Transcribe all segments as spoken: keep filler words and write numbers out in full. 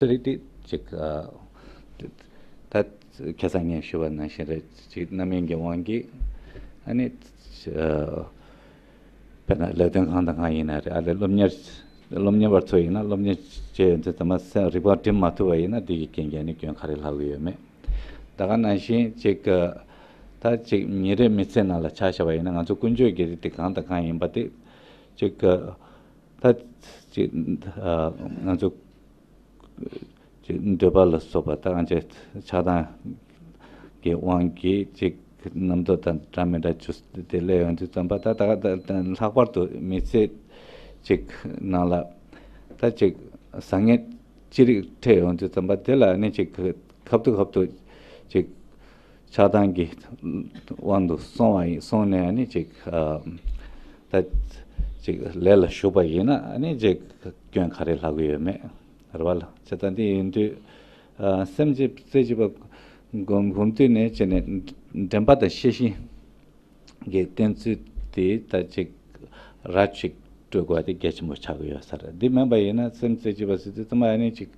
རིགས་དེ་ཅིག་ཨ། ད་ཁ་སང་ངས་ཞུས་པ་ནང་བཞིན་རེད། ཅིག་རྣམ་གཡེང་གི་དབང་གིས་ཨ་ནི་ཨ། དཔེར་ན་ལས་དོན་གང་དང་གང་ཡིན་ན་རེད། ཨ་ལས་སློབ་གཉེར་སློབ་གཉེར་བ་ཚོ་ཡིན་ན་སློབ་གཉེར་བྱས་ཡོང་དུས་ཙམ་པ་སེམས་རིག་པ་སྒྲིམ་མ་ཐུབ་པ་ཡིན་ན་འདི་གི་རྐྱེན་གྱིས་ནི་སྐྱོན་ག་རེ་ལྷག་གི་ཡོད་མེད། ད་ག་ནང་བཞིན་ཅིག་ད་ཅིག་ཉིན་རེའི་མི་ཚེ་ནང་ལ་ཆ་བཞག་པ་ཡིན་ན་ང་ཚོ་ཀུན་སྤྱོད་ཀྱི་རིགས་དེ་གང་དང་གང་ཡིན་པ་དེ་ཅིག་ད་ཅིག་ང་ཚོ་ཅིག་འདོད་པ་ལ་སོགས་པ་ད་ང་ཚོའི་ཆགས་སྡང་གི་དབང་གིས་ཅིག་རྣམ་རྟོག་དང་འདྲ་མི་འདྲ་བཅུ་དེ་སླེབས་ཡོང་དུས་ཙམ་པ་ད་ད་ད་ལྷག་པར་དུ་མི་ཚེ་ཅིག་ནང་ལ་ད་ཅིག་བཟང་ངན་ཅི་རིགས་འཕྲད་ཡོང་དུས་ཙམ་པ་དེ་ལ་ནི་ཅིག་ཁབ་ཏུ་ཁབ་ཏུ་ཅིག་ཆགས་སྡང་གི་དབང་དུ་སོང་བ་ཡིན་སོང་ནས་ནི་ཅིག་ད་ཅིག་ལས་ལ་ཞུགས་པ་ཡིན་ན་ནི་ཅིག་སྐྱོན་ག་རེ་ལྷག་གི་ཡོད་མེད། རེད་བ་ལ། བྱས་ཙང་འདི་ཡིན་དུས་ཨ། སེམས་ཀྱི་རྩེ་གཅིག་པ་སྒོམ་སྒོམ་དུས་ནས་བྱས་ནས་དྲན་པ་དང་ཤེས་བཞིན་གྱི་བསྟེན་ཚུལ་དེ་ད་ཅིག་ར་ཅིག་སྤྲོད་དགོས་པ་དེ་གལ་ཆེན་པོ་ཆགས་ཀྱི་ཡོད་ས་རེད། འདི་མིན་པ་ཡིན་ན་སེམས་རྩེ་གཅིག་པ་ཟེར་དུས་ཙམ་པ་ཨ་ནི་ཅིག་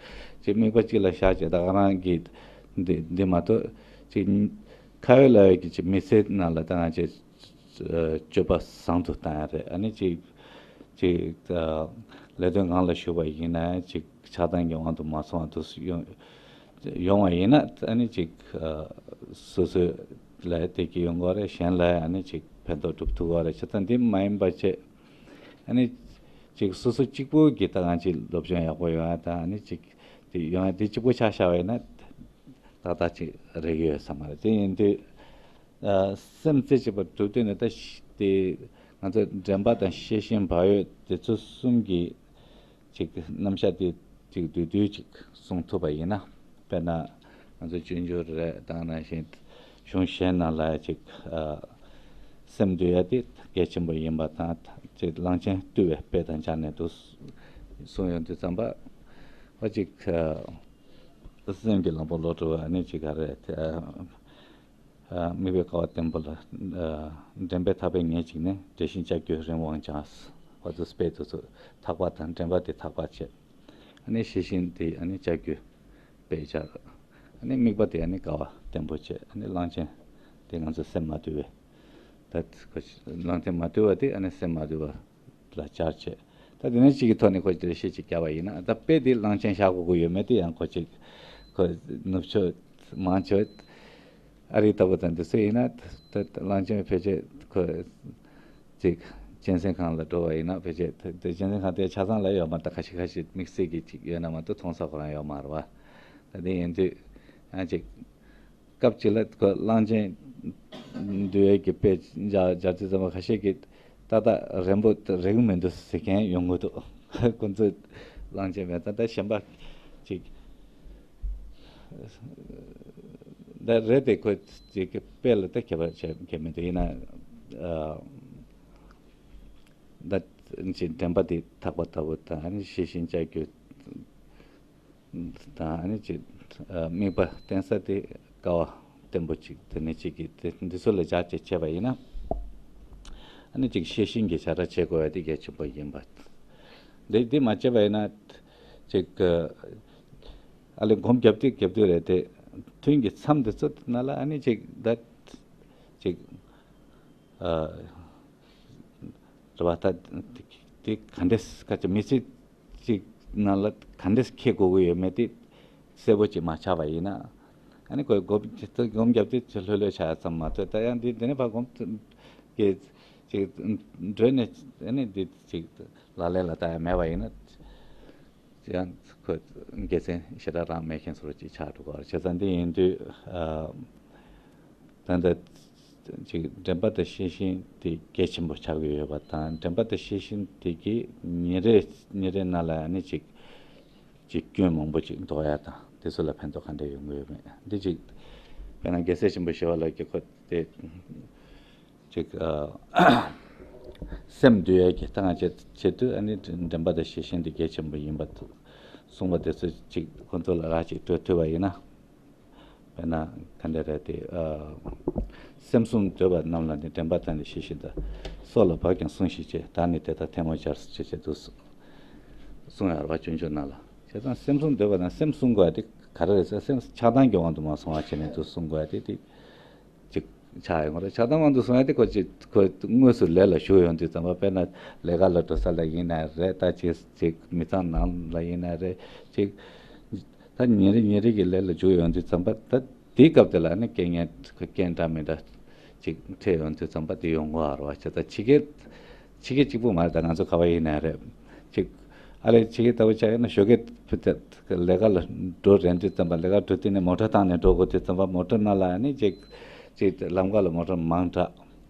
ཅིག་དམིགས་པ་གཅིག་ལ་བཞག་བྱས་ད་ག་རང་གི་འདི་འདི་མ་གཏོགས་ཅིག་ཁ་ཡོད་ལག་ཡོད་ཀྱི་ཅིག་མི་ཚེ་ནང་ལ་ད་ང་ཅིག་སྤྱོད་པ་བཟང་དུ་བཏང་ཡ་རེད། ཨ་ནི་ཅིག་ཅིག་ལས་དོན་གང་ལ་ཞུགས་པ་ཡིན་ན་ཅིག་ཆགས་སྡང་གི་དབང་དུ་མ་སོང་བ་དུ་ཡོང་ཡོང་བ་ཡིན་ན་ཨ་ནི་ཅིག་སོ་སོ་ལ་བདེ་སྐྱིད་ཡོང་གི་རེད། གཞན་ལ་ཨ་ནི་ཅིག་ཕན་ཐོགས་སྒྲུབ་ཐུབ་ཀྱི་རེད། བྱས་ཙང་འདི་མ་ཡིན་པ་བྱས་ཨ་ནི་ཅིག་སོ་སོ་གཅིག་པུ་གི་ད་གང་ཅིག་སློབ་སྦྱོང་ཡག་པོ་ཡོང་ཡ་ད་ཨ་ནི་ཅིག་དེ་ཡོང་ཡ་དེ་གཅིག་པུ་ཆ་བཞག་པ་ཡིན་ན་ཏག་ཏག་ཅིག་རེག་ཡོད་ས་མ་རེད། དེ་ཡིན་དུས་ཨ། སེམས་རྩེ་གཅིག་པ་སྒྲུབ་དུས་ནི་ད་ཤི་དེ་ང་ཚོ་དྲན་པ་དང་ཤེས་བཞིན་བག་ཡོད་དེ་ཚོ་གསུམ་གྱི་ཅིག་རྣམ་གཞག་དེ་ཅིག་བསྡུས་བསྡུས་ཅིག་གསུང་ཐུབ་པ་ཡིན་ན། དཔེར་ན་ང་ཚོ་སྤྱོད་འཇུག་རེད། ད་ག་ནང་བཞིན་གཞུང་གཞན་ནང་ལ་ཅིག་ཨ། སེམས་འདུལ་ཡ་དེ་གལ་ཆེན་པོ་ཡིན་པ་དང་ཅིག་གླང་ཆེན་བཏུལ་བའི་དཔེ་དང་སྦྱར་ནས་འདུག་གསུངས་ཡོང་དུས་ཙམ་པ་ཨ་ཅིག་ཨ། སེམས་ཀྱི་ལམ་པོ་བློ་གྲོས་ཨ་ནི་ཅིག་ག་རེ་དེ་ཨ། ཨ། དམིགས་པའི་ཀ་བ་བརྟན་པོ་ལ། ཨ། འདྲེན་པའི་ཐག་པས་ངེད་ཅིག་ནས། འདྲེ་ཞིང་ལྕགས་ཀྱུས་རིམ་དབང་བྱས། འོ་ཚོ་དཔེ་དེ་ཚོ་ཐག་པ་དང་འདྲེན་པ་དེ་ཐག་པ་བྱས། ཨ་ནི་ཤེས་བཞིན་དེ་ཨ་ནི་ལྕགས་ཀྱུ་དཔེ་བྱས། ཨ་ནི་དམིགས་པ་དེ་ཨ་ནི་ཀ་བ་བརྟན་པོ་བྱས། ཨ་ནི་གླང་ཆེན་དེ་ང་ཚོ་སེམས་མ་དུལ་བའི། ད་གླང་ཆེན་མ་དུལ་བ་དེ་ཨ་ནི་སེམས་མ་དུལ་བ་ལ་སྦྱར་བྱས། ད་དེ་ནས་གཅིག་གི་ཐོག་ནས་ཁོ་འགྲེལ་བཤད་ཅིག་བརྒྱབ་པ་ཡིན་ན། ད་དཔེ་དེ་གླང་ཆེན་བཞག་དགོས་ཀྱི་ཡོད་མེད་དེ་ཡང་ཁོ་ཅིག་ཁོ་ནུབ་ཕྱོགས་མང་ཆེ་བ་ཨ་རི་ལྟ་བུ་དང་དེ་ཚོ་ཡིན་ན། ད་ད་གླང་ཆེན་ཕལ་ཆེར་ཁོ་ཅིག་གཅན་གཟན་ཁང་ལ་འགྲོ་བ་ཡིན་ན་ཕལ་ཆེར་ད་ད་གཅན་གཟན་ཁང་དེ་ཆ་ཚང་ལ་ཡོད་མ་རེད། ད་ཁ་ཤས་ཁ་ཤས་དམིགས་བསལ་གྱི་ཅིག་ཡོད་ན་མ་གཏོགས་མཐོང་ས་ཁོ་རང་ཡོད་མ་རེད་བ། ད་དེ་ཡིན་དུས་ཡང་ཅིག་སྐབས་གཅིག་ལ་ཁོ་གླང་ཆེན་འདུལ་བའི་གི་དཔེ་སྦྱར་སྦྱར་དུས་ཙམ་པ་ཁ་ཤས་ཀྱིས་ཏག་ཏག་རན་པོ་རེག་མི་འདུག་ཟེར་མཁན་ཡོང་གི་འདུག་ཁོ་ཚོས་གླང་ཆེན་མེད་ཙང་ད་གཞན་པ་ཅིག་ད་རེད་དེ་ཁོ་ཅིག་གི་དཔེ་ལ་ད་ཁྱད་པར་བྱེད་མཁན་མི་འདུག་ཡིན་ན་ཨ། ད་ཅིག་འདྲེན་པ་དེ་ཐག་པ་ལྟ་བུ་དང་ཨ་ནི་ཤེས་བཞིན་ལྕགས་ཀྱུ། དང་ཨ་ནི་ཅིག་ཨ། དམིགས་པ་བརྟན་ས་དེ་ཀ་བ་བརྟན་པོ་ཅིག་དེ་ནས་ཅིག་གིས་དེ་འདི་ཚོ་ལ་སྦྱར་བྱས་བྱས་པ་ཡིན་ན། ཨ་ནི་ཅིག་ཤེས་བཞིན་གྱི་བྱ་བྲ་བྱེད་དགོས་པ་དེ་གལ་ཆེན་པོ་ཡིན་པ། འདི་འདི་མ་བྱས་པ་ཡིན་ན་ཅིག་ཨ་ལས་སྒོམ་རྒྱབ་དུས་རྒྱབ་དུས་རེད་དེ། ཐུན་གྱི་མཚམས་འདི་ཚོ་ནང་ལ་ཨ་ནི་ཅིག་ད་ཅིག་ཨ། རེད་བ། ད་དེ་ག་འདྲས་ཁ་ཅིག་མི་ཚེ་གཅིག་ནང་ལ་ག་འདྲས་འཁྱེར་དགོས་ཀྱི་ཡོད་མེད་དེ་གསལ་པོ་ཅིག་མ་ཆགས་པ་ཡིན་ན། ཨ་ནི་ཁོས་སྒོམ་སྒོམ་རྒྱབ་དུས་ལྷོད་ལྷོད་ཆགས་ཙམ་མ་གཏོགས། ད་ཡང་འདི་འདི་ནས་ཕར་སྒོམ་གྱི་ཅིག་འགྲོས་ནས་ཨ་ནི་འདི་ཅིག་ལག་ལེན་ལ་བསྟར་ཡ་མེད་པ་ཡིན་ན། ཡང་ཁོ་དགེ་མཚན་ཞེ་དྲག་རང་མེད་མཁན་བཟོ་འདྲ་ཅིག་ཆགས་འགྲོ་གི་རེད། བྱས་ཙང་འདི་ཡིན་དུས་ཨ། ད་ལྟ་ཅིག་འདྲེན་པ་དང་ཤེས་བཞིན་དེ་གལ་ཆེན་པོ་ཆགས་ཀྱི་ཡོད་པ་དང་། འདྲེན་པ་དང་ཤེས་བཞིན་དེ་གིས་ཉིན་རེ་ཉིན་རེ་ནང་ལ་ཨ་ནི་ཅིག་ཅིག་སྐྱོན་མང་པོ་ཅིག་འདོགས་ཡ་དང་དེ་ཚོ་ལ་ཕན་ཐོགས་ག་འདྲ་ཡོང་གི་ཡོད་མེད། འདི་ཅིག་དཔེར་ན་རྒྱལ་སྲས་ཆེན་པོ་ཞི་བ་ལྷ་གིས་ཁོ་དེ། ཅིག་ཨ། སེམས་འདུལ་ཡས་ཀྱི་ཐབས་ལམ་བྱེད་དུས་ཨ་ནི་འདྲེན་པ་དང་ཤེས་བཞིན་དེ་གལ་ཆེན་པོ་ཡིན་པ་གསུངས་པ་དེ་ཚོ་ཅིག་ཁོང་ཚོ་ལ་རག་ཅིག་སྤྲོད་ཐུབ་པ་ཡིན་ན། དཔེར་ན་ག་འདྲ་རེད་དེ། ཨ། སེམས་བསྲུང་འདོད་པ་རྣམས་ལ་ནི། འདྲེན་པ་དང་ནི་ཤེས་བཞིན་དང་། སྲོག་ལ་བབ་ཀྱང་བསྲུང་ཞིག་ཅེས། བདག་ནི་དེ་ལྟར་ཐལ་མོ་སྦྱར། ཅེས་བྱས་འདུག་གསུངས་ཡོད་རེད་བ། སྤྱོད་འཇུག་ནང་ལ། བྱས་ཙང་སེམས་བསྲུང་འདོད་པ་དང་སེམས་བསྲུང་དགོས་ཡ་དེ་ག་རེ་རེད་ཟེར། སེམས་ཆགས་སྡང་གི་དབང་དུ་མ་སོང་བ་བྱས་ནས་དུ་བསྲུང་དགོས་ཡ་དེ་དེ་གཅིག་ཆགས་ཡོང་གི་རེད། ཆགས་སྡང་དབང་དུ་སོང་ཡ་དེ་ཁོ་གཅིག་ཁོ་དངོས་སུ་ལས་ལ་ཞུགས་ཡོང་དུས་ཙམ་པ། དཔེར་ན་ལས་ཀ་ལ་འགྲོ་ས་ལ་ཡིན་ན་རེད། ད་ཅིག་ཅིག་མི་ཚང་ནང་ལ་ཡིན་ན་རེད། ཅིག་ད་ཉིན་རེ་ཉིན་རེ་གི་ལས་ལ་འཇུག་ཡོང་དུས་ཙམ་པ། ད་དེའི་སྐབས་དེ་ལ་ནི་རྐྱེན་ངན་རྐྱེན་འདྲ་མི་འདྲ་ཅིག་འཕྲད་ཡོང་དུས་ཙམ་པ་དེ་ཡོང་གི་རེད་བ། བྱས་ཙང་ཕྱི་རྒྱལ་ཕྱི་རྒྱལ་གཅིག་པུ་མ་རེད། ད་ང་ཚོ་ག་བ་ཡིན་ན་རེད། ཅིག་ཨ་ལས་ཕྱི་རྒྱལ་ལྟ་བུ་ཆ་ཡིན་ན་ཞོགས་ཀས་ལས་ཀ་ལ་འགྲོ་རན་དུས་ཙམ་པ། ལས་ཀ་འགྲོ་དུས་ནས་མོ་ཊ་བཏང་ནས་འགྲོ་དགོས་དུས་ཙམ་པ། མོ་ཊ་ནང་ལ་ནི་ཅིག་ཅིག་ལམ་ཁ་ལ་མོ་ཊ་མང་དྲགས།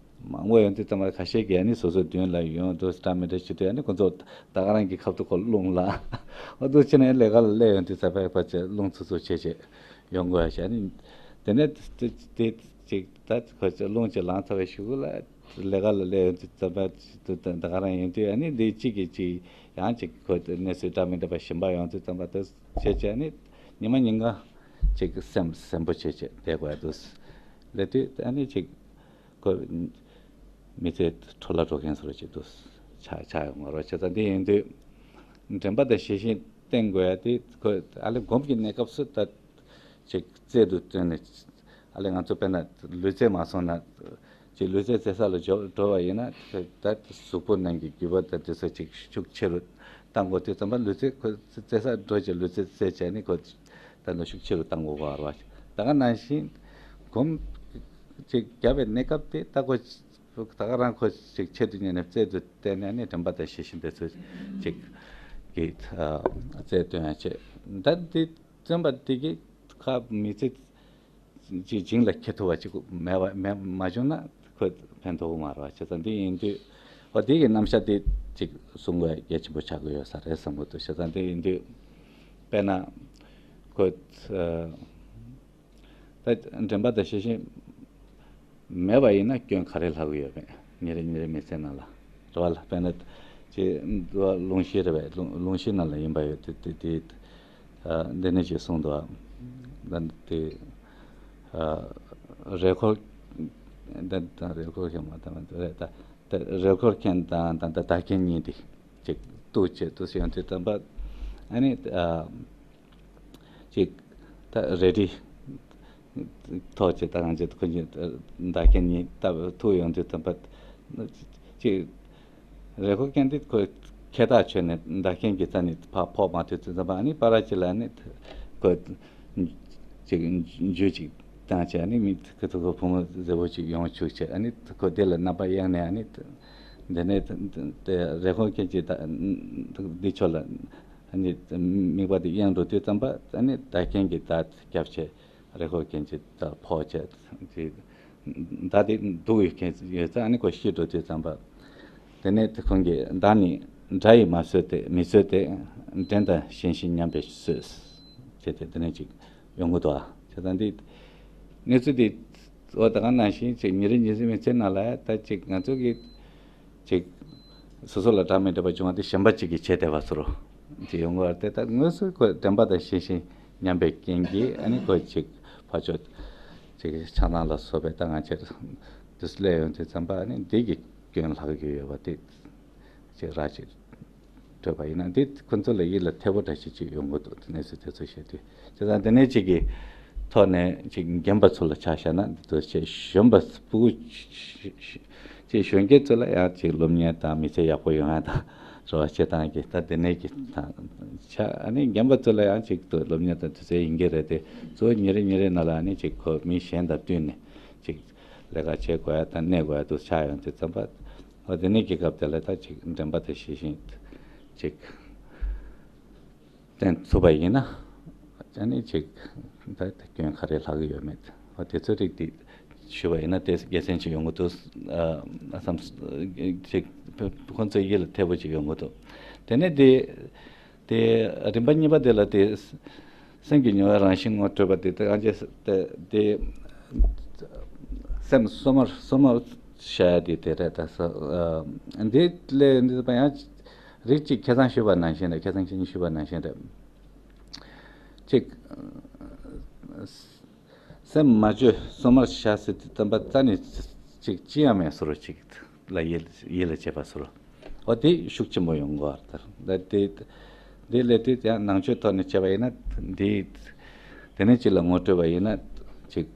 མང་པོ་ཡོང་དུས་ཙམ་པ་ཁ་ཤས་ཀྱིས་ནི་སོ་སོའི་མདུན་ལ་ཡོང་དུས་འདྲ་མི་འདྲ་བྱེད་དུས། ཨ་ནི་ཁོ་ཚོ་ད་ག་རང་གི་ཁ་ཐུག་ཁོ་རླུང་ལངས། འོ་འདུག་བྱས་ནས་ལས་ཀ་ལ་སླེབས་ཡོང་དུས་ཙམ་པ་ཕལ་ཆེར་རླུང་འཚུབ་འཚུབ་བྱས་བྱས་ཡོང་དགོས་ཡ་ཞིག་ཨ་ནི་དེ་ནས་དེ་དེ་ཅིག་ད་ཁོ་ཚོ་རླུང་ཅིག་ལངས་ཚར་བའི་གཞུག་གུ་ལ་ལས་ཀ་ལ་སླེབས་ཡོང་དུས་ཙམ་པ། ད་ག་རང་ཡིན་དུས་ཨ་ནི་འདི་གཅིག་གིས་གཅིག་ཡང་ཅིག་ཁོ་གནས་ཚུལ་འདྲ་མི་འདྲ་བ་གཞན་པ་ཡོང་དུས་ཙམ་པ། དེ་བྱས་བྱས་ཨ་ནི་ཉི་མ་ཉིན་གང་ཅིག་སེམས་གསལ་པོ་བྱས་བྱས་བསྡད་དགོས་ཡ་འདུག་ལས་དུས་ཨ་ནི་ཅིག་ཁོ་མི་ཚེ་འཕྲོ་བརླག་འགྲོ་མཁན་བཟོ་འདྲ་ཅིག་ཏུ་ཆགས་ཆགས་ཡོང་བ་རེད། བྱས་ཙང་འདི་ཡིན་དུས་དྲན་པ་དང་ཤེས་བཞིན་བསྟེན་དགོས་ཡ་དེ་ཁོ་ཨ་ལས་སྒོམ་གྱི་གནས་སྐབས་སུ་ད་ཅིག་རྩལ་དུ་བཏོན་ནས། ཨ་ལས་ང་ཚོ་དཔེར་ན་ལུས་རྩལ་མ་སོང་ན། ཅིག་ལུས་རྩལ་རྩེ་ས་ལ་འགྲོ་འགྲོ་བ་ཡིན་ན། ད་གཟུགས་པོ་ནང་གི་རྒྱུད་པ་དང་དེ་ཚོ་ཅིག་ཤུགས་ཆེ་རུ་བཏང་དགོས་དུས་ཙམ་པ། ལུས་རྩལ་ཁོ་རྩེ་ས་འགྲོ་བྱས་ལུས་རྩལ་རྩེ་བྱས་ནས་ཁོ་ད་ནི་ཤུགས་ཆེ་རུ་བཏང་དགོས་པ་རེད། ད་ག་ནང་བཞིན་སྒོམ་ཅིག་བརྒྱབ་པའི་གནས་སྐབས་དེ་ད་ཁོ་ད་ག་རང་ཁོ་ཅིག་ཆེད་དུ་གཉེར་ནས་རྩལ་དུ་བསྟེན་ནས་ནི་དྲན་པ་དང་ཤེས་བཞིན་དེ་ཚོ་ཅིག་གི་རྩལ་བཏོན་ཡ་བྱེད། ད་འདི་བརྩོན་པ་འདི་གི་ཁ་མི་ཚེ་ཅིག་བྱིངས་ལ་འཁྱེར་ཐུབ་པ་ཅིག་མེད་པ་མེད་མ་བྱུང་ན་ཁོ་ཕན་ཐོགས་མ་རེད་བ། བྱས་ཙང་འདི་ཡིན་དུས་འོ་འདི་གི་རྣམ་གཞག་འདི་ཅིག་གསུང་དགོས་གལ་ཆེན་པོ་ཆགས་ཀྱི་ཡོད་ས་རེད་བསམ་གྱི་འདུག་བྱས་ཙང་འདི་ཡིན་དུས་དཔེར་ན་ཁོ་ད་དྲན་པ་དང་ཤེས་བཞིན་མེད་པ་ཡིན་ན་སྐྱོན་ག་རེ་ལྷག་གི་ཡོད་མེད། ཉིན་རེ་ཉིན་རེ་མི་ཚེ་ནང་ལ་རེད་བ། ལ་དཔེར་ན་ཅིག་རླུང་ཤེས་རེད་པས། རླུང་རླུང་ཤེས་ནང་ལ་ཡིན་པ་ཡོད་དེ་དེ་དེ་ཨ་འདི་ནས་ཅིག་གསུངས་འདུག་ཨ་ད་དེ་ཨ་རེ་འཁོར་ད་ད་རེ་འཁོར་ཞིག་མ་ད་མ་རེད། ད་ད་རེ་འཁོར་མཁན་དང་ད་ད་བདག་རྐྱེན་གཉིས་དེ་ཅིག་ཏུ་བྱེད་དུ་ཡོང་དུས་ཙམ་པ། ཨ་ནི་ཨ་ཅིག་ད་རེ་ཌི་ཐོག་ཅིག་ད་གང་ཅིག་ཁོ་གཉིས་བདག་རྐྱེན་གཉིས་ད་ཐུག་ཡོང་དུས་ཙམ་པ། ཅིག་རེ་འཁོར་མཁན་དེ་ཁོ་ཁེ་ཐག་ཆོད་ནས་བདག་རྐྱེན་གྱི་རྩ་ནས་ཕར་ཕོག་མ་ཐུབ་དུས་ཙམ་པ། ཨ་ནི་བར་ཅིག་ལ་ནི་ཁོ་ཅིག་འཇུ་ཅིག་བཏང་བྱས། ཨ་ནི་མི་ཁོ་ཚོ་ཁོ་བུ་མོ་མཛེས་པོ་ཅིག་ཡོང་བཅུག་བྱས། ཨ་ནི་ཁོ་དེ་ལ་རྣམ་པ་གཡེང་ནས། ཨ་ནི་དེ་ནས་དེ་རེ་འཁོར་མཁན་གྱི་ད་འདི་ཕྱོགས་ལ་ཨ་ནི་དམིགས་པ་དེ་གཡེང་འགྲོ་དུས་ཙམ་པ། ཨ་ནི་བདག་རྐྱེན་གྱི་ད་རྒྱབ་བྱས། རེ་འཁོར་མཁན་གྱི་ད་ཕོག་བྱས། ཅིག་མདའ་དེ་འདུག་ཡོད་མཁན་ཡོད་ཙང་། ཨ་ནི་ཁོ་ཤི་འགྲོ་དུས་ཙམ་པ། དེ་ནས་དེ་ཁོང་གིས་མདའ་ནི་དགྲ་ཡིས་མ་བཟོད་དེ། མི་བཟོད་དེ། འགྲན་ཟླ་ཞན་ཞིང་ཉམས་པས་གསོད། ཅེས་དེ་དེ་ནས་ཅིག་ཡོང་གི་འདུག་ཨ། བྱས་ཙང་འདི་གནས་ཚུལ་འདི་འོ་ད་ག་ནང་བཞིན་ཅིག་ཉིན་རེ་ཉིན་རེ་མི་ཚེ་ནང་ལ་ད་ཅིག་ང་ཚོ་གི་ཅིག་སོ་སོ་ལ་འདྲ་མི་འདྲ་བ་བྱུང་བ་དེ་གཞན་པ་ཅིག་གིས་བྱས་བསྡད་པ་བཟོ་འདྲ་ཅིག་ཡོང་གི་ཡོད་རེད་དེ། ད་དངོས་སུ་ཁོ་དྲན་པ་དང་ཤེས་བཞིན་ཉམས་པའི་རྐྱེན་གྱིས། ཨ་ནི་ཁོ་ཅིག་ཕར་ཕྱོགས་ཅིག་ཆགས་སྡང་ལ་སོགས་པའི་ད་ང་ཅིག་དུས་སླེབས་ཡོང་དུས་ཙམ་པ། ཨ་ནི་འདི་གི་སྐྱོན་ལྷག་གི་ཡོད་པ་དེ་ཅིག་ར་ཅིག་སྤྲོད་པ་ཡིན་ན། འདི་ཁོ་ཚོ་ལ་ཡིད་ལ་འཐད་པོ་འདྲ་ཞིག་ཅིག་ཡོང་གི་འདུག་དེ་ནས་སུ་དེ་ཚོ་བཤད་དུས། བྱས་ཙང་དེ་ནས་ཅིག་གི་ཐོག་ནས་ཅིག་རྒན་པ་ཚོ་ལ་ཆ་བཞག་ན་འདི་ཚོ་ཅིག་གཞོན་པ་སྤུ་གུ་ཅིག་གཞོན་སྐྱེས་ཚོ་ལ་ཡང་ཅིག་སློབ་གཉེར་དང་མི་ཚེ་ཡག་པོ་ཡོང་ཡ་དང་རེ་བ་བྱེད་སྟངས་ཀྱི་ད་དེ་ནས་ཀྱི་དང་ཆ། ཨ་ནི་རྒན་པ་ཚོ་ལ་ཡང་ཅིག་ཏུ་སློབ་གཉེར་དང་དུས་ཚོད་ཡིན་གྱི་རེད་དེ། གཙོ་བོ་ཉིན་རེ་ཉིན་རེ་ནང་ལ་ཨ་ནི་ཅིག་ཁོ་མི་གཞན་དང་བསྟུན་ནས་ཅིག་ལས་ཀ་བྱེད་དགོས་ཡ་དང་གནས་དགོས་ཡ་དུ་ཆགས་ཡོང་དུས་ཙམ་པ། འོ་དེ་ནས་ཀྱི་སྐབས་དེ་ལ་ད་ཅིག་དྲན་པ་དང་ཤེས་བཞིན་ཅིག་བསྟེན་ཐུབ་པ་ཡིན་ན། ཨ་ནི་ཅིག་ད་སྐྱོན་ག་རེ་ལྷག་གི་ཡོད་མེད། འོ་དེ་ཚོ་རིགས་དེ་ཞུ་བ་ཡིན་ན་དེ་དགེ་མཚན་ཅིག་ཡོང་གི་འདུག་ཨ་བསམ། ཅིག་ཁོང་ཚོའི་ཡིད་ལ་འཐད་པོ་ཅིག་ཡོང་གི་འདུག་དེ་ནས་དེ་དེ་རིམ་པ་གཉིས་པ་དེ་ལ་དེ་སེམས་ཀྱི་མྱོང་བའི་རང་བཞིན་ངོ་སྤྲོད་པ་དེ། དེ་ཨ་ཅེ་དེ་དེ་སེམས་སོ་མར་སོ་མར་བྱ་ཡ་དེ་དེ་རེད། ད་ས་འདི་ལས་འདི་ཡང་རིགས་གཅིག་ཁ་སང་ཞུས་པ་ནང་བཞིན་རེད། ཁ་སང་ཁྱེད་གཉིས་ཞུས་པ་ནང་བཞིན་རེད། གཅིག་སེམས་མ་བཅོས་སོ་མར་བྱ་ཟེར་དུས་ཙམ་པ་རྩ་ནས་གཅིག་ཅི་ཡང་མེད་བཟོ་འདྲ་ཅིག་ལ་ཡིད་ཡིད་ལ་བྱེད་པ་བཟོ་འདྲ། འོ་དེ་ཤུགས་ཆེན་པོ་ཡོང་གི་ཡོད་རེད། ད་དེ་ འདི་སླེབས་དུས་ཡང་ནང་ཆོས་ཐོག་ནས་བྱས་པ་ཡིན་ན། འདི་དེ་ནས་ཅིག་ལ་ངོ་སྤྲོད་པ་ཡིན་ན་ཅིག་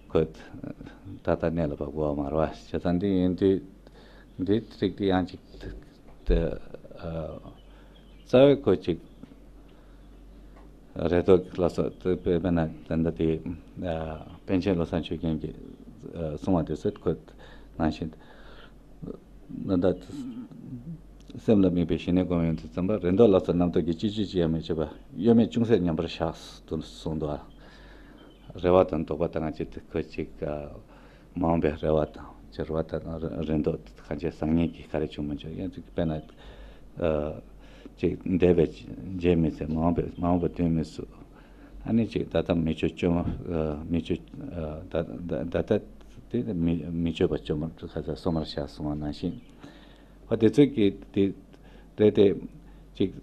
ཁོ་ད་ལྟ་གནས་ལ་བབ་དགོས་པ་མ་རེད་བ། བྱས་ཙང་འདི་ཡིན་དུས་འདི་ཚིག་འདི་ཡང་ཅིག་དེ་ཨ་རྩ་བའི་ཁོ་ཅིག་རེ་དོགས་ལ་སོགས་དེ་དཔེར་ན་ད་ལྟ་དེ་ཨ་པཎ་ཆེན་བློ་བཟང་ཆོས་རྒྱན་གྱིས་ཨ་གསུངས་པ་དེ་ཚོ་ཁོ་ནང་བཞིན། ད་ལྟ་སེམས་ལ་དམིགས་པའི་ཞི་གནས་སྒོམ་ཡོང་དུས་ཙམ་པ་རེ་དོགས་ལ་སོགས་རྣམ་རྟོག་གི་སྤྱི་སྤྱོད་ཅི་ཡང་མི་བྱེད་པ། གཡོ་མེད་ཅུང་ཟད་མཉམ་པར་བཞག་ཏུ་གསུངས་འདུག་ཨ། རེ་བ་དང་དོགས་པ་དང་ང་ཅི་ཁོ་ཅིག་མ་འོངས་པའི་རེ་བ་དང་ཅི་རེ་བ་དང་རེ་དོགས་གང་ཅི་བཟང་ངན་གྱི་ག་རེ་བྱུང་མི་བྱུང་ཡང་ཅིག་དཔེར་ན་ཅིག་འདས་པའི་རྗེས་མི་ཟད་མ་འོངས་པའི་མ་འོངས་པ་དོན་མི་གཟོ། ཨ་ནི་ཅིག་ད་ལྟ་མི་ཆོས་བཅོས་མ་མི་ཆོས་ད་ད་ད་ལྟ་དེ་མི་མི་ཆོས་པ་བཅོས་མ་ག་ས་སོ་མར་བཞག་སོང་བ་ནང་བཞིན། ཨ་དེ་ཚོད་ཀྱི་དེ་རེད་དེ། ཅིག་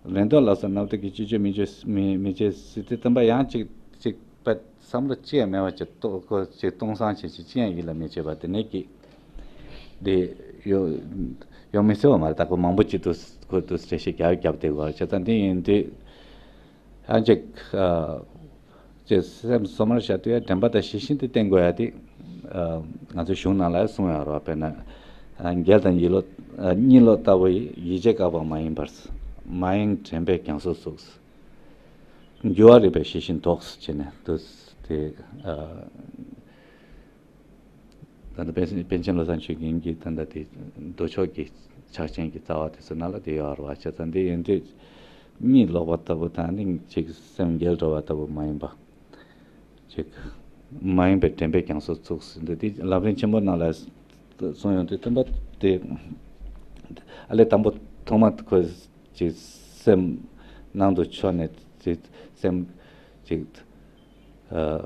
རེ་དོགས་ལ་སོགས་རྣམ་རྟོག་གི་སྤྱི་སྤྱོད་མི་བྱེད་མི་མི་བྱེད་སྲིད་དེ་སྟོན་པ་ཡང་ཅིག་ཅིག་པ་བསམ་བློ་ཅི་ཡང་མེད་པ་ཅིག་ཏོ་ཁོ་ཅིག་སྟོང་སང་བྱེད་ཅིག་ཅི་ཡང་ཡིད་ལ་མི་བྱེད་པ་དེ་ནས་ཀྱི་དེ་ཡོ་ཡོང་མི་སྲིད་པ་མ་རེད། ད་ཁོ་མང་པོ་ཅིག་ཏུ་ཁོ་ཏུ་འགྲེལ་བཤད་རྒྱབ་རྒྱབ་དེ་བ་བྱས་ཙང་དེ་ཡིན་དུས། ཨ་ཅིག་ཨ་ཅིག་སེམས་སོ་མར་བཞག་དུས་ཡང་དྲན་པ་དང་ཤེས་བཞིན་དུ་བསྟེན་དགོས་ཡ་དེ། ཨ་ང་ཚོའི་གཞུང་ནང་ལ་གསུངས་ཡོད་རེད་བ། དཔེར་ན། ཨ་རྒྱལ་དང་ཡིད་བློ་ཨ་གཉིད་ལོག་ལྟ་བུ་ཡི། ཡིད་བྱེད་བཀག་པ་མ་ཡིན་པར། མ་ཡེངས་དྲན་པས་རྒྱང་སོ་བཙུགས། འགྱུ་བ་རིག་པས་ཤེས་བཞིན་ལྡོག་ཟེར་ནས་འདུག་སྟེ། ཨ། ད་ལྟ་པཎ་པཎ་ཆེན་བློ་བཟང་ཆོས་རྒྱན་གྱི་ད་ལྟ་དེ་མདོ་ཕྱོགས་ཀྱི་ཕྱག་ཆེན་གྱི་རྩ་བ་དེ་ཚོ་ནང་ལ་དེ་ཡོད་རེད་བ། བྱས་ཙང་དེ་ཡིན་དུས་གཉིད་ལོག་པ་ལྟ་བུ་དང་ནི་ཅིག་སེམས་འགྱེལ་འགྲོ་བ་ལྟ་བུ་མ་ཡིན་པ། ཅིག་མ་ཡེངས་པའི་དྲན་པས་རྒྱང་སོ་བཙུགས་ཟེར་འདུག་དེ་ལམ་རིམ་ཆེན་པོ་ནང་ལ་གསུངས་ཡོང་དུས་སྟོན་པ་དེ་ཨ་ལས་དང་པོ་ཐོག་མ་ཁོ་ཅིག་སེམས་ནང་དུ་ཕྱོགས་ནས་ཅིག་སེམས་ཅིག་ཨ་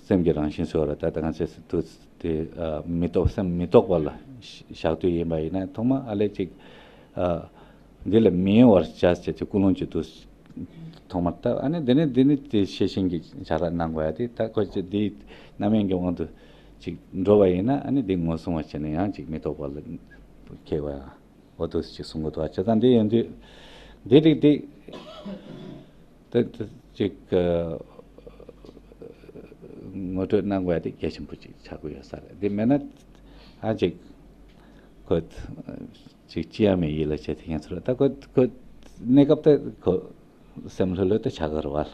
སེམས་ཀྱི་རང་བཞིན་ཟེར་བ་ལ་ད་ལྟ་ང་ཚོས་དུ་དེ་ཨ་མི་རྟོག་སེམས་མི་རྟོག་པ་ལ་བཞག་དུས་ཡིན་པ་ཡིན་ན་ཐོག་མ་ཨ་ལས་ཅིག་ཨ་འདི་ལ་མི་གཡེང་བར་བྱ་ཟེར་ཏེ་ཀུན་སློང་ཅིག་ཏུ་ཐོག་མར་བཏབ། ཨ་ནི་འདི་ནི་འདི་ནི་དེ་ཤེས་བཞིན་གྱི་བྱ་ར་གནང་དགོས་ཡ་དེ་ད་ཁོ་ཅིག་འདི་རྣམ་གཡེང་གི་དབང་དུ་ཅིག་འགྲོ་བ་ཡིན་ན་ཨ་ནི་འདི་ངོ་སྲུང་བ་བྱས་ནས་ཡང་ཅིག་མི་རྟོག་པ་ལ་འཁྱེར་བ་ཡང་། འོ་འདུག་ཅིག་གསུང་གི་འདུག་བ། བྱས་ཙང་འདི་ཡིན་དུས་འདི་རིགས་འདི་དེ་དེ་ཅིག་ངོ་སྤྲོད་གནང་དགོས་ཡ་དེ་གལ་ཆེན་པོ་ཅིག་ཆགས་ཀྱི་ཡོད་ས་རེད། འདི་མེད་ན་ཨ་ཅིག་ཁོ་ཅིག་ཅི་ཡང་མེད་ཡིད་ལ་བྱེད་དེ་ཡང་ཚོར་ད་ཁོ་ཁོ་གནས་སྐབས་དེ་ཁོ་སེམས་ལྷོད་ལྷོད་དུ་ཆགས་ཀྱི་རེད་བ།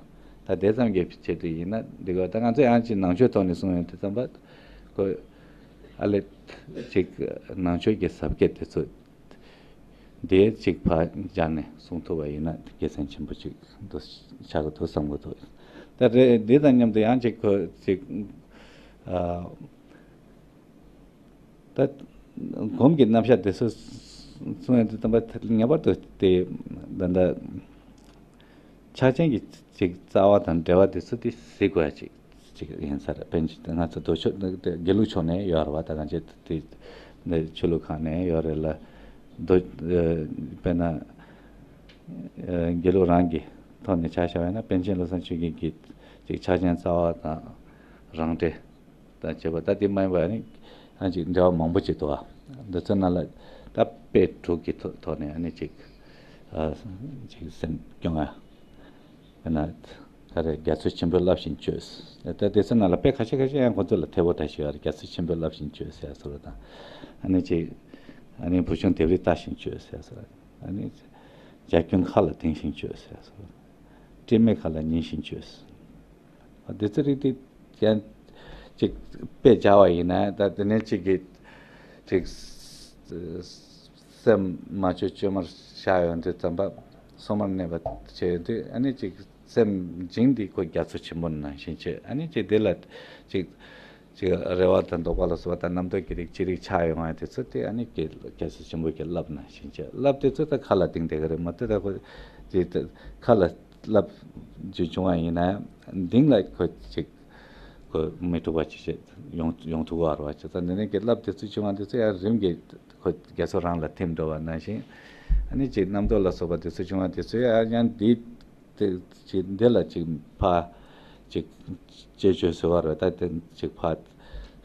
ད་དེ་ཙམ་གྱི་ཆེད་དུ་ཡིན་ན་འདི་ག་ད་ང་ཚོ་ཡང་ཅིག་ནང་ཆོས་ཐོག་ནས་གསུངས་ཡོང་དུས་ཙམ་པ་ཁོ་ཨ་ལས་ཅིག་ནང་ཆོས་ཀྱི་ཟབ་ཁྱད་དེ་ཚོ། དེ་གཅིག་ཕར་སྦྱར་ནས་གསུང་ཐུབ་པ་ཡིན་ན་དགེ་མཚན་ཆེན་པོ་གཅིག་འདུག་ཆགས་ཀྱི་འདུག་བསམ་གྱི་འདུག་ད་རེ་འདི་དང་མཉམ་དུ་ཡང་གཅིག་ཁོ་གཅིག་ཨ་ད་སྒོམ་གྱི་རྣམ་གཞག་དེ་ཚོ་གསུང་ཡོང་དུས་ཙམ་པ་ངེས་པར་དུ་དེ་ད་ལྟ་ཕྱག་ཆེན་གྱི་ཅིག་རྩ་བ་དང་འབྲེལ་བ་དེ་ཚོ་དེ་གཟིགས་དགོས་ཡ་ཅིག་ཅིག་ཡིན་ས་རེད། པཎ་ཆེན་ང་ཚོ་མདོ་ཕྱོགས་དགེ་ལུགས་ཕྱོགས་ནས་ཡོད་རེད་བ། ད་གང་ཅི་དེ་འདི་ཆོས་ལུགས་ཁག་ནས་ཡོད་རེད་ལ། མདོ་དཔེར་ན་དགེ་ལུགས་རང་གི་ཐོག་ནས་ཆ་བཞག་པ་ཡིན་ན་པཎ་ཆེན་བློ་བཟང་ཆོས་རྒྱན་གྱི་ཅིག་ཕྱག་ཆེན་རྩ་བ་དང་རང་འགྲེལ་དང་བཅས་པ་ད་དེ་མ་ཡིན་པ་ནི་ཨ་ཅིག་འབྲེལ་བ་མང་པོ་ཅིག་འདུག་བ། འདི་ཚོ་ནང་ལ་ད་དཔེ་དྲུག་གི་ཐོག་ཐོག་ནས་ཨ་ནི་ཅིག་ཨ་ཅིག་སེམས་སྐྱོང་ཡ། དཔེར་ན། ག་རེ་རྒྱ་མཚོ་ཆེན་པོའི་རླབས་བཞིན་བཅོས། ད་དེ་ཚོ་ནང་ལ་དཔེ་ཁ་ཤས་ཁ་ཤས་ཡང་ཁོ་ཚོ་ལ་ཐེ་བོ་འདྲ་ཞིག་ཡོད་རེད། རྒྱ་མཚོ་ཆེན་པོའི་རླབས་བཞིན་བཅོས་ཟེར་ཡ་སོགས་དང་། ཨ་ནི་ཅིག་ཨ་ནི་བུ་ཆུང་ལྡེབས་རིས་རྟ་བཞིན་བཅོས་ཟེར་ཡ་སོགས། ཨ་ནི། རྒྱ་ཁྱོན་མཁའ་ལ་ལྡིང་བཞིན་བཅོས་ཟེར་ཡ་སོགས། སྤྲིན་མེད་མཁའ་ལ་ཉིལ་བཞིན་བཅོས། ཨ་དེ་ཚོ་རིགས་དེ་ཡང་ཅིག་དཔེ་སྦྱར་བ་ཡིན་ན་ད་དེ་ནས་ཅིག་གི་ཅིག་སེམས་མ་བཅོས་བཅོས་མར་བཞག་ཡོང་དུས་ཙམ་པ་སོ་མར་གནས་པ་བྱས་ཡོང་དུས་ཨ་ནི་ཅིག་སེམས་བྱིངས་འདི་ཁོ་རྒྱ་མཚོ་ཆེན་པོ་ནང་བཞིན་བྱས། ཨ་ནི་ཅིག་དེ་ལ་ཅིག་ཅིག་རེ་བ་དང་དོགས་པ་ལ་སོགས་པ་དང་རྣམ་རྟོག་གི་རིགས་ཅི་རིགས་ཆགས་ཡོང་བ་དེ་ཚོ་དེ་ཨ་ནི་རྒྱ་རྒྱ་མཚོ་ཆེན་པོ་གི་རླབས་ནང་བཞིན་བྱས། རླབས་དེ་ཚོ་ད་མཁའ་ལ་ལྡིང་བསྡད་ཀྱི་རེད་མ་གཏོགས་ད་ཁོ་ཅིག་མཁའ་ལ་རླབས་ཅིག་བྱུང་བ་ཡིན་ན་ལྡིང་ལ་ཁོ་ཅིག་ཁོ་མི་ཐུབ་པ་ཅིག་བྱས་ཡོང་ཡོང་ཐུབ་པ་རེད་བ། བྱས་ཙང་འདི་ནས་ཀྱི་རླབས་དེ་ཚོ་བྱུང་བ་དེ་ཚོ་ཡང་རིམ་གྱིས་ཁོ་རྒྱ་མཚོ་རང་ལ་ཐིམ་འགྲོ་བ་ནང་བཞིན། ཨ་ནི་ཅིག་རྣམ་རྟོག་ལ་སོགས་པ་དེ་ཚོ་བྱུང་བ་དེ་ཚོ་ཡང་ཡང་འདི་དེ་ཅིག་འདི་ལ་ཅིག་ཕར་ཅིག་བཅོས་བཅོས་ཟེར་བ་རེད། ད་དེ་ཅིག་ཕར་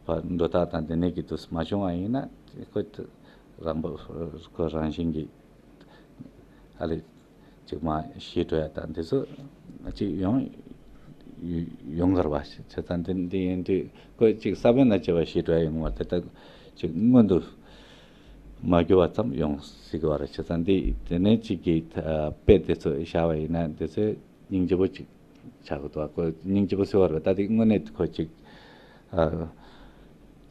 ཕར་འགྲོ་སྟངས་དང་དེ་ནས་ཀྱི་དུས་མ་བྱུང་བ་ཡིན་ན་ཁོ་རང་པ་ཁོ་རང་བཞིན་གྱིས་ ཨ་ལས་ཅིག་མ་ཤེས་འགྲོ་ཡ་དང་འདི་ཚོ་ཅིག་ཡོང་ཡོང་གར་བ་ཞིག་བྱས་ཙང་འདི་འདི་ཡིན་དུས་ཁོ་ཅིག་ས་བོན་ན་བྱས་པ་ཤེས་འགྲོ་ཡ་ཡོང་བ་དེ་ལྟ་ཅིག་སྔོན་དུ་མ་གྱུར་བ་ཙམ་ཡོང་སྲིད་གི་བ་རེད། བྱས་ཙང་འདི་དེ་ནས་ཅིག་གི་དཔེ་དེ་ཚོ་བཞག་པ་ཡིན་ན་འདི་ཚོས་སྙིང་རྗེ་པོ་ཅིག་ཆགས་ཀྱི་འདུག་ཁོ་སྙིང་རྗེ་པོ་ཟེར་བ་རེད། ད་དེ་དངོས་གནས་ཁོ་ཅིག་ཨ་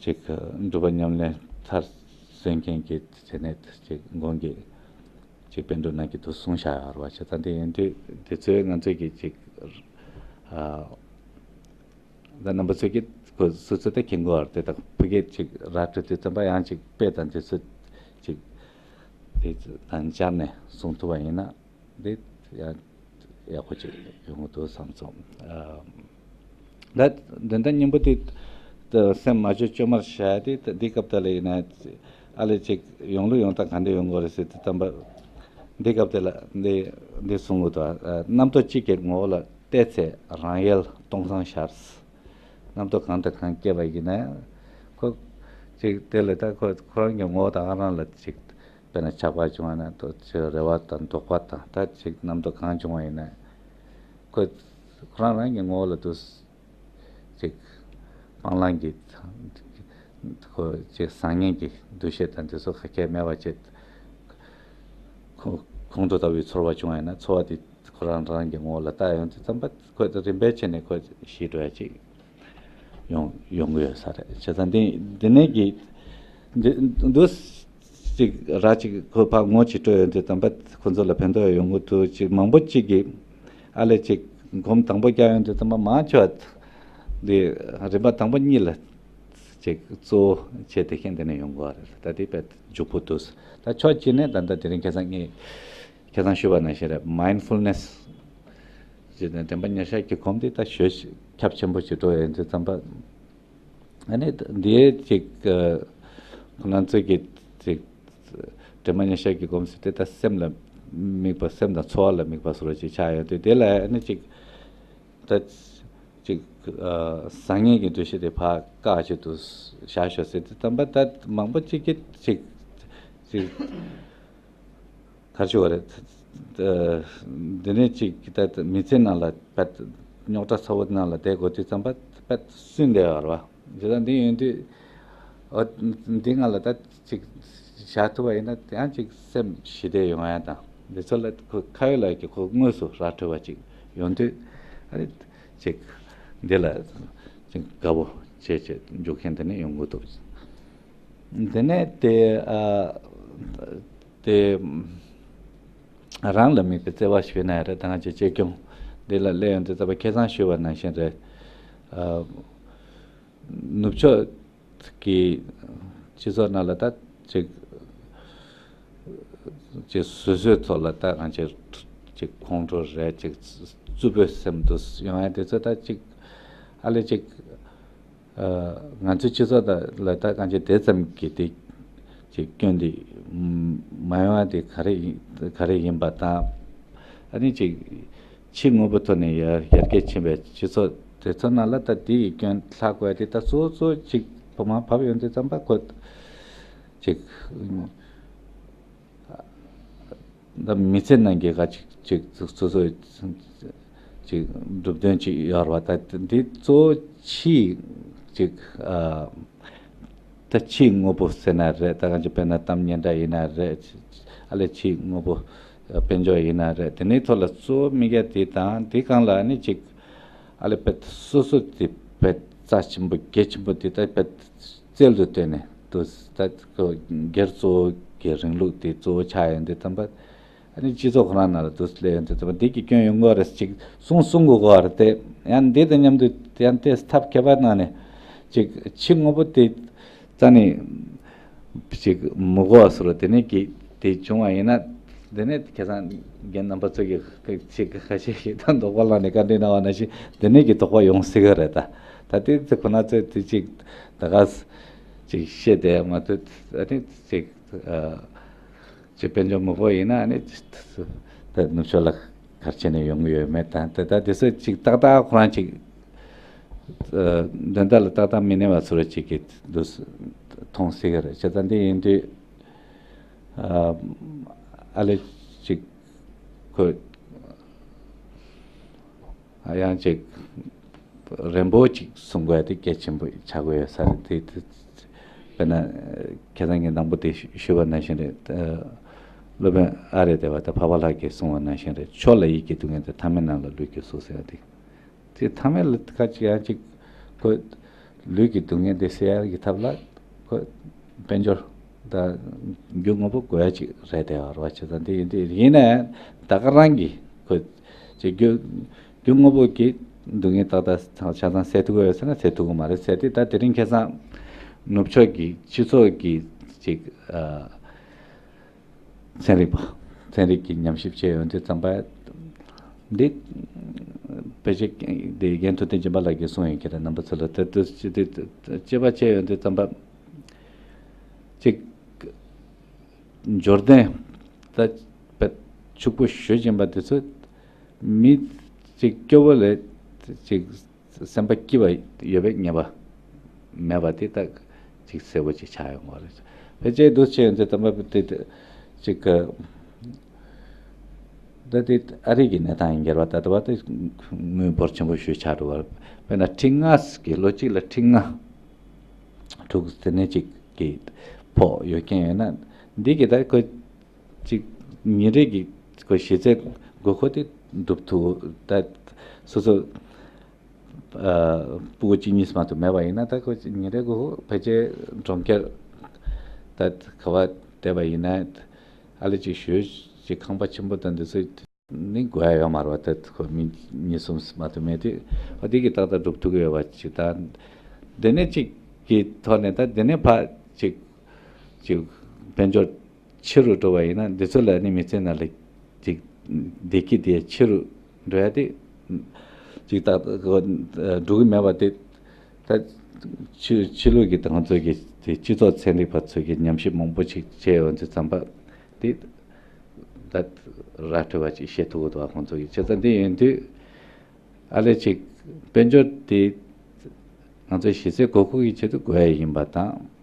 ཅིག་སྒྲུབ་པ་ཉམས་ལེན་མཐར་སོན་མཁན་གྱི་དེ་ནས་ཅིག་གོང་གི་ཅིག་པཎ་གྲུབ་རྣམས་ཀྱིས་དུ་གསུངས་བཞག་ཡོད་རེད་བ། བྱས་ཙང་དེ་ཡིན་དུས་དེ་ཚོའི་ང་ཚོས་ཀྱི་ཅིག་ཨ་ད་རྣམ་པ་ཚོས་ཀྱི་ཁོ་སོ་སོ་དེ་མཁྱེན་གྱི་ཡོད་རེད། དེ་དག་ཕ་གིར་ཅིག་ར་སྤྲོད་དུས་ཙམ་པ་ཡང་ཅིག་དཔེ་དང་དེ་ཚོ་ཅིག་དེ་དང་སྦྱར་ནས་གསུང་ཐུབ་པ་ཡིན་ན། འདི་ཡང་ཡག་པོ་ཅིག་ཡོང་གི་འདུག་བསམ་སོང་། ཨ་ད་འདི་འདྲ་སྙིང་པོ་དེ་ད་སེམས་མ་བཅོས་བཅོས་མར་བྱ་ཡ་དེ་ད་འདི་སྐབས་དེ་ལ་ཡིན་ན་ཨ་ལས་ཅིག་ཡོང་ལུགས་ཡོང་སྟངས་ག་འདྲ་ཡོང་དགོས་རེད་ཟེར་དུས་ཙམ་པ། འདི་སྐབས་དེ་ལ་འདི་འདི་གསུང་གི་འདུག་ཨ་རྣམ་རྟོག་གཅིག་གི་ངོ་བོ་ལ་བལྟས་ཚེ་རང་ཡལ་སྟོང་སང་ཤར། རྣམ་རྟོག་གང་དང་གང་སྐྱེས་པ་ཡིན་ན་ཁོ་ཅིག་དེ་ལ་ད་ཁོ་ཁོ་རང་གི་ངོ་བོ་དང་ཨ་རང་ལ་ཅིག་དཔེར་ན་ཆགས་པ་བྱུང་བ་ན་དོ་ཅིག་རེ་བ་དང་དོགས་པ་དང་ད་ཅིག་རྣམ་རྟོག་གང་བྱུང་བ་ཡིན་ན་ཁོ་ཁོ་རང་རང་གི་ངོ་བོ་ལ་དུ་ཅིག་སྤང་བླང་གི་ཁོ་ཅིག་བཟང་ངན་གྱི་འདུ་ཤེས་དང་དེ་ཚོ་ག་གེ་མེད་པ་བྱེད། ཁོ་ཁོང་ཁྲོ་ལྟ་བུའི་ཚོར་བ་བྱུང་བ་ཡིན་ན་ཚོར་བ་དེ་ཁོ་རང་རང་གི་ངོ་བོ་ལ་ལྟ་ཡོང་དུས་ཙམ་པ་ཁོ་རིམ་པས་བྱས་ནས་ཁོ་ཞི་འགྲོ་ཡ་ཅིག་ཡོང་ཡོང་གི་ཡོད་ས་རེད། བྱས་ཙང་འདི་འདི་ནས་ཀྱི་འདི་འདུ་ཅིག་ར་ཅིག་ཁོ་ཕར་ངོ་ཅིག་སྤྲོད་ཡོང་དུས་ཙམ་པ་ཁོ་ཚོ་ལ་ཕན་ཐོགས་ཡོང་གི་འདུག་ཅིག་མང་པོ་ཅིག་གིས་ཨ་ལས་ཅིག་སྒོམ་དང་པོ་རྒྱག་ཡོང་དུས་ཙམ་པ་མང་ཆེ་བ་འདི་རིམ་པ་དང་པོ་གཉིས་ལ་ཅིག་གཙོ་བོ་བྱས་ཏེ་ཁྱེད་འདི་ནས་ཡོང་དགོས་རེད། ད་འདི་དཔེ་མགྱོགས་པོ་འདུག་ད་ཕྱོགས་གཅིག་ནས་ད་ལྟ་དེ་རིང་ཁ་སང་ངས་ཁ་སང་ཞུས་པ་ནང་བཞིན་རེད། མའིན་ཌ་ཕུལ་ནེ་སི་ཞེས་ནས་དྲན་པ་ཉེར་བཞག་གི་སྒོམ་འདི་ད་ཞོ་ཁྱབ་ཆེན་པོ་ཞིག་འགྲོ་ཡོང་དུས་ཙམ་པ། ཨ་ནི་འདིའི་ཅིག་ཁོ་ན་ཚོད་ཀྱི་ཅིག་དྲན་པ་ཉེར་བཞག་གི་སྒོམ་ཟེར་དེ་ད་སེམས་ལ་དམིགས་པ་སེམས་དང་ཚོར་བ་ལ་དམིགས་པ་བཟོ་འདྲ་ཅིག་ཆགས་ཡོང་དུས་དེ་ལ་ཨ་ནི་ཅིག་ད་ཅིག་བཟང་ངན་གྱི་འདུ་ཤེས་དེ་ཕར་བཀག་བྱེད་དུ་བཞག་ཤོག་ཟེར་དུས་ཙམ་པ་ད་མང་པོ་ཅིག་གིས་ཅིག་ཅིག་ག་རེ་ཞུ་བ་རེད། འདི་ནས་ཅིག་ད་མི་ཚེ་ནང་ལ་རྙོག་དྲ་ཚ་བོ་ནང་ལ་བསྡད་དགོས་དུས་ཙམ་པ་སུན་བསྡད་ཡོད་རེད་བ། དེ་ལ་འདི་ཡོང་དུས་ཨོ་འདི་ང་ལ་ད་ཅིག་བཞག་ཐུབ་པ་ཡིན་ན་ཡང་ཅིག་སེམས་ཞི་བདེ་ཡོང་ཡ་དང་འདི་ཚོ་ལ་ཁོ་ཁ་ཡོད་ལག་ཡོད་ཀྱི་ཁོ་དངོས་སུ་ར་འཕྲོད་པ་ཅིག་ཡོང་དུས་ཨ་ནི་ཅིག་འདི་ལ་ཅིག་དགའ་པོ་བྱེད་བྱེད་འཇུག་མཁན་དེ་ནས་ཡོང་གི་འདུག་དེ་ནས་དེ་ཨ་དེ་རང་ལ་དམིགས་པའི་བརྩེ་བ་ཞིག་ཡོད་ན་རེད། ད་ང་ཚོ་གཅེས་སྐྱོང་འདི་ལ་སླེབས་ཡོང་དུས་ཙམ་པ་ཁ་སང་ཞུས་པ་ནང་བཞིན་རེད། ཨ་ནུབ་ཕྱོགས་ཀྱི་སྤྱི་ཚོགས་ནང་ལ་ད་ཅིག་ཅིག་སོ་སོའི་ཐོག་ལ་ད་ང་ཚོ་ཅིག་ཁོང་ཁྲོ་རེད། ཅིག་རྩུབ་པོའི་སེམས་འདུ་ཡོང་ཡ་དེ་ཚོ་ད་ཅིག་ཨ་ལས་ཅིག་ང་ཚོའི་སྤྱི་ཚོགས་ལ་ད་གང་ཅི་དེ་ཙམ་གྱི་དེ་ཅིག་སྐྱོན་དེ་མ་ཡོང་བ་དེ་ག་རེ་ཡིན་ག་རེ་ཡིན་པ་དང་། ཨ་ནི་ཅིག་ཕྱི་དངོས་པོ་ཐོག་ནས་ཡར་ཡར་རྒྱས་ཕྱིན་པའི་སྤྱི་ཚོགས་དེ་ཚོ་ནང་ལ་ད་དེ་ཡི་སྐྱོན་ལྷག་དགོས་དེ་ད་གཙོ་བོ་གཙོ་བོ་ཅིག་བོ་མ་བབས་ཡོང་དུས་ཙམ་པ་ཁོ་ཅིག་ད་མི་ཚེ་ནང་གི་ག་ཅིག་ཅིག་སོ་སོ་ཅིག་གྲུབ་དོན་ཅིག་ཡོད་རེད་བ། ད་འདི་གཙོ་བོ་ཕྱིའི་ཅིག་ཨ་ད་ཕྱིའི་དངོས་པོ་ཟེར་ན་རེད། ད་གང་ཅི་དཔེར་ན་གཏམ་སྙན་གྲགས་ཡིན་ན་རེད། ཨ་ལས་ཕྱིའི་དངོས་པོ་དཔལ་འབྱོར་ཡིན་ན་རེད། དེ་ནས་ཐོག་ལ་གཙོ་བོ་དམིགས་ཡ་དེ་དང་དེ་སྒང་ལ་ཨ་ནི་ཅིག་ཨ་ལས་དཔེ་སོ་སོ་དེ་དཔེ་རྩ་ཆེན་པོ་གལ་ཆེན་པོ་དེ་ད་དཔེ་རྩལ་དུ་བཏོན་ནས་དུ་ད་སྒེར་གཙོ་བོ་གི་རིང་ལུགས་དེ་གཙོ་བོ་ཆགས་ཡོང་དུས་ཙམ་པ། ཨ་ནི་སྤྱི་ཚོགས་ཁོ་རང་ནང་ལ་དུ་སླེབས་ཡོང་དུས་ཙམ་པ་འདི་གི་སྐྱོན་ཡོང་གི་རེད་ཅིག་གསུང་གསུང་དགོས་གོ་རེད་དེ། ཡང་འདི་དང་མཉམ་དུ་ཡང་དེ་ཐབས་མཁས་པ་གནང་ནས་ཅིག་ཕྱི་དངོས་པོ་དེ་རྩ་ནས་ཅིག་མི་གོ་བ་བཟོ་རོགས། དེ་ནས་ཀྱི་དེ་བྱུང་བ་ཡིན་ན་དེ་ནས་ཁ་སང་རྒན་རྣམ་པ་ཚོ་གི་ཅིག་ཁ་ཤས་ཤིག་ད་དོགས་པ་ལངས་ནས་བཀའ་འདྲི་གནང་བ་ནང་བཞིན་དེ་ནས་ཀྱི་དོགས་པ་ཡོང་སྲིད་གི་རེད། ད་ད་དེ་ཚེ་ཁོ་ན་ཚོས་དེ་ཅིག་ད་ག་ཅིག་བཤད་བསྡད་མ་ཐུབ། ཨ་ནི་ཅིག་ཨ། ཅིག་དཔལ་འབྱོར་མང་པོ་ཡིན་ན་ནི་ད་ནུབ་ཕྱོགས་ལ་ག་རེ་བྱས་ནས་ཡོང་གི་ཡོད་མེད་དང་། དེ་ད་དེ་ཚོ་ཅིག་ཏག་ཏག་ཁོ་རང་ཅིག་ཨ་དོན་དག་ལ་ཏག་ཏག་མི་གནས་པ་ཚོ་ར་ཅིག་གིས་འདུག་མཐོང་སྲིད་གི་རེད། བྱས་ཙང་འདི་ཡིན་དུས་ཨ་ཨ་ལས་ཅིག་ ཁོ་ཡང་ཅིག་རན་པོ་ཅིག་གསུང་དགོས་ཡ་དེ་གལ་ཆེན་པོ་ཆགས་ཀྱི་ཡོད་ས་རེད། དེ་དེ་དཔེར་ན་ཁ་སང་གི་ནང་པོ་དེ་ཞུས་པ་ནང་བཞིན་རེད། སློབ་དཔོན་ཨ་རེ་དེ་བ་དང་འཕགས་པ་ལྷ་གིས་གསུངས་པ་ནང་བཞིན་རེད། མཆོག་ལ་ཡིད་ཀྱི་སྡུག་བསྔལ་དེ། ཐ་མལ་རྣམས་ལ་ལུས་ཀྱི་གཟུགས་ཟེར་ཡ་དེ། དེ་ཐ་མལ་ཁ་ཅིག་ཡང་ཅིག་ཁོ་ལུས་ཀྱི་སྡུག་བསྔལ་དེ་སེལ་ཡ་གི་ཐབས་ལ་ཁོ་དཔལ་འབྱོར་དང་རྒྱུ་དངོས་པོ་དགོས་ཡ་ཅིག་རེད་དེ་བ་རེད་བ། བྱས་ཙང་དེ་ཡིན་དུས་ཡིན་ནའི་ད་ག་རང་གི་ཁོ་ཅིག་རྒྱུ་རྒྱུ་དངོས་པོ་གི་སྡུག་བསྔལ་ཏག་ཏག་ཆ་ཚང་སེལ་ཐུབ་ཀྱི་ཡོད་ཟེར་ན་སེལ་ཐུབ་ཀྱི་མ་རེད་ཟེར་ཏེ། ད་དེ་རིང་ཁ་སང་ནུབ་ཕྱོགས་ཀྱི་སྤྱི་ཚོགས་ཀྱི་ཅིག་ཨ། ཚན་རིག་པ། ཚན་རིག་གི་ཉམས་ཞིབ་བྱས་ཡོང་དུས་ཙམ་པ། འདི་དཔེ་ཆ་འདི་རྒན་ཐུབ་བསྟན་སྦྱིན་པ་ལགས་ཀྱིས་གསུངས་ཡོད་ཀྱི་རེད། རྣམ་པ་ཚོ་ལ་དེ་དུས་དཔྱད་པ་བྱས་ཡོང་དུས་ཙམ་པ། གཅིག་འབྱོར་ལྡན་ད་དཔེ་ཕྱུག་པོ་ཞེ་ཅན་པ་དེ་ཚོ་མི་གཅིག་སྐྱོ་བོ་ལས་གཅིག་སེམས་པ་སྐྱིད་པ་ཡོད་པའི་ངེས་པ་མེད་པ་དེ་ད་ཅིག་གསལ་པོ་ཅིག་ཆགས་ཡོང་བ་རེད། ཕལ་ཆེར་འདུག་བྱས་ཡོང་དུས་ཙམ་པ་དེ་ཅིག་ད་དེ་ཨ་རི་གི་གནས་སྟངས་ཡིན་གྱི་རེད་བ། ད་ལྟ་བ་དེ་དངུལ་འབོར་ཆེན་པོ་ཞིག་ཆགས་འགྲོ་བ་རེད། དཔེར་ན་ཁྲི་ལྔ་གི་ལོ་གཅིག་ལ་ཁྲི་ལྔ་དྲུག་དེ་ནས་ཅིག་གི་ཕོགས་ཡོད་མཁན་ཡོད་ན། འདི་གི་ད་ཁོ་ཅིག་ཉིན་རེ་གི་ཁོ་གཞི་རྩའི་དགོས་མཁོ་དེ་འགྲུབ་ཐུབ། ད་སོ་སོ་ཨ་སྤུ་གུ་གཅིག་གཉིས་མ་གཏོགས་མེད་པ་ཡིན་ན། ད་ཁོ་ཉིན་རེ་དགོས་མཁོ་ཕལ་ཆེར་གྲོང་ཁྱེར་ད་ག་བ་བསྡད་པ་ཡིན་ན་ཨ་ལེ་ཅིག་ཞོལ་ཅིག་ཁང་པ་ཆེན་པོ་དང་འདི་ཚོ་ནི་དགོས་ཡ་ཡོད་མ་རེད་བ། ད་ཁོ་མི་གཉིས་གསུམ་མ་གཏོགས་མེད་དུས་ཨ་འདི་གི་ཏག་ཏག་འགྲུབ་ཐུབ་ཀྱི་ཡོད་པ་ཅིག་དང་། དེ་ནས་ཅིག་གི་ཐོག་ནས་ད་དེ་ནས་ཕར་ཅིག་ཅིག་དཔལ་འབྱོར་ཆེ་རུ་འགྲོ་བ་ཡིན་ན། འདི་ཚོ་ལ་ནི་མི་ཚེ་ནང་ལ་ཅིག་བདེ་སྐྱིད་དེ་ཆེ་རུ་འགྲོ་ཡ་དེ་ཅིག་ད་འགྲོ་གི་མེད་པ་དེ། ད་ཕྱི་ཕྱི་ལོགས་ཀྱི་ང་ཚོ་གི་དེ་སྤྱི་ཚོགས་ཚན་རིག་པ་ཚོ་གི་ཉམས་ཞིབ་མང་པོ་ཅིག་བྱས་ཡོང་དུས་ཙམ་པ་དེ་ད་ར་སྤྲོད་པ་ཅིག་བཤད་ཐུབ་ཀྱི་འདུག་ཁོང་ཚོ་གི། བྱས་ཙང་དེ་ཡིན་དུས་ཨ་ལེ་ཅིག་དཔལ་འབྱོར་དེ་ང་ཚོའི་གཞི་རྩའི་དགོས་མཁོ་གི་ཆེད་དུ་དགོས་ཡ་ཡིན་པ་དང་།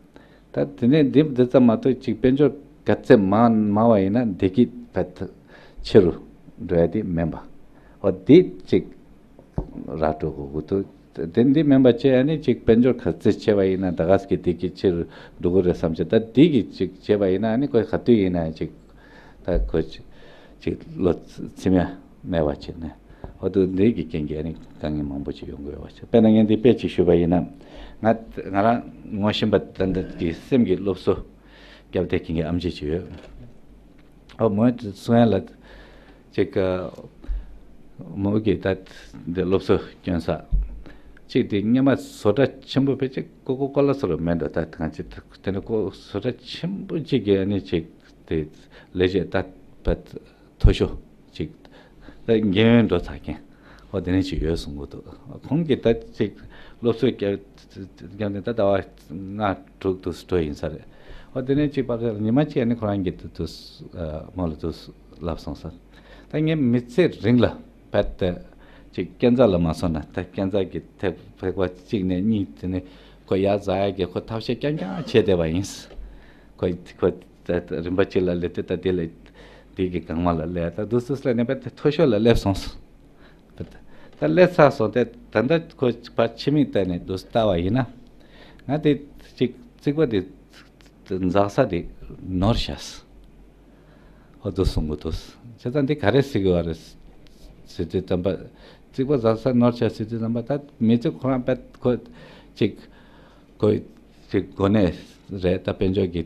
ད་དེ་ནས་འདི་འདི་ཙམ་མ་གཏོགས་ཅིག་དཔལ་འབྱོར་ག་ཚད་མང་མང་བ་ཡིན་ན་བདེ་སྐྱིད་ཕལ་ཆེ་རུ་འགྲོ་ཡ་དེ་མིན་པ། འོ་དེ་ཅིག་ར་སྤྲོད་དགོས་ཀྱི་འདུག་དེ་འདི་མིན་པ་བྱས་ཨ་ནི་ཅིག་དཔལ་འབྱོར་ག་ཚད་ཆེ་བ་ཡིན་ན་ད་ག་ཟེ་གི་བདེ་སྐྱིད་ཆེ་རུ་འགྲོ་གི་རེད་བསམ་བྱས། ད་འདི་གི་ཅིག་བྱས་པ་ཡིན་ན་ཨ་ནི་ཁོས་ག་དུས་ཡིན་ན་ཅིག་ད་ཁོ་ཅིག་ཅིག་བློ་ཚིམ་ཡ་མེད་པ་བྱས་ནས། འོ་དུ་འདི་གི་རྐྱེན་གྱིས་ཨ་ནི་དཀའ་ངལ་མང་པོ་ཅིག་ཡོང་གི་ཡོད་པ་བྱས། དཔེར་ན་ངས་འདི་དཔེ་ཅིག་ཞུས་པ་ཡིན་ན། ང་ང་རང་ངོ་ཤེས་པ་ད་འདི་གི་སེམས་ཀྱི་སློབ་གསོ་རྒྱབ་བསྡད་མཁན་གྱི་ཨམ་ཆི་ཅིག་ཡོད། ཨོ་མོས་གསུང་ཡ་ལ་ཅིག་མོ་གི་ད་འདི་སློབ་གསོ་སྐྱོན་ས་ཅིག་དེ་སྔོན་མ་བཟོ་གྲྭ་ཆེན་པོ་ཕལ་ཆེར་ཀོ་ཀོ་ཀོ་ལ་སོ་རུ་མེད་འགྲོ། ད་ང་ཅི་དེ་ནི་ཀོ་བཟོ་གྲྭ་ཆེན་པོ་ཅིག་གི་ཨ་ནི་ཅིག་དེ་ལས་བྱེད་ད་བད་མཐོ་ཤོས་ཅིག་ད་རྒན་ཡོལ་འགྲོ་ཚར་མཁན་འོ་དེ་ནས་ཅིག་ཡོད་གསུང་གི་འདུག་ཁོང་གིས་ད་ཅིག་སློབ་གསོ་བརྒྱབ་བརྒྱབ་ནས་ད་ཟླ་བ་ལྔ་དྲུག་དུ་འགྲོ་ཡིན་ས་རེད། འོ་དེ་ནས་ཅིག་ཕར་ཉི་མ་གཅིག་ཨ་ནི་ཁོ་རང་གིས་དུ་དུ་མོ་ལ་དུ་ལབ་སོང་ས། ད་ངའི་མི་ཚེ་རིང་ལ་བད་དེ་ཅིག་སྐས་འཛེག་ལ་མ་སོང་ན། ད་སྐས་འཛེག་གི་ཐེབས་ཕེབས་པ་གཅིག་ནས་གཉིས། དེ་ནས་ཁོ་ཡར་འཛེག་ཡ་གི་ཁོ་ཐབས་ཤེས་རྐྱང་རྐྱང་བྱས་བསྡད་པ་ཡིན། ཁོ་ཁོ་ད་རིམ་པ་གཅིག་ལ་སླེབས་དུས་ད་དེ་ལས་དེ་གི་སྒང་མ་ལ་སླེབས། ད་དུ་སུ་སླེབས་ནས་བད་དེ་མཐོ་ཤོས་ལ་སླེབས་སོང་། ད་སླེབས་ཚར་སོང་སྟེ་ད་ལྟ་ཁོ་ཕར་ཕྱི་མིག་བལྟས་ནས་དུ་ལྟ་བ་ཡིན་ན། ང་དེ་ཅིག་རྩིག་པ་དེ་འཛེག་ས་དེ་ནོར་ཤག་ཟེར། ཨོ་དུ་གསུང་གི་འདུག་བྱས་ཙང་འདི་ག་རེ་ཟེར་གི་བ་རེད་ཟེར་དུས་ཙམ་པ། རྩིག་པ་འཛེག་ས་ནོར་ཆགས་ཟེར་དུས་ཙམ་པ། ད་མི་ཚེ་ཁོ་རང་བད་ཁོ་ཅིག་ཁོ་ཅིག་གོ་གནས་རེད། ད་དཔལ་འབྱོར་གྱི་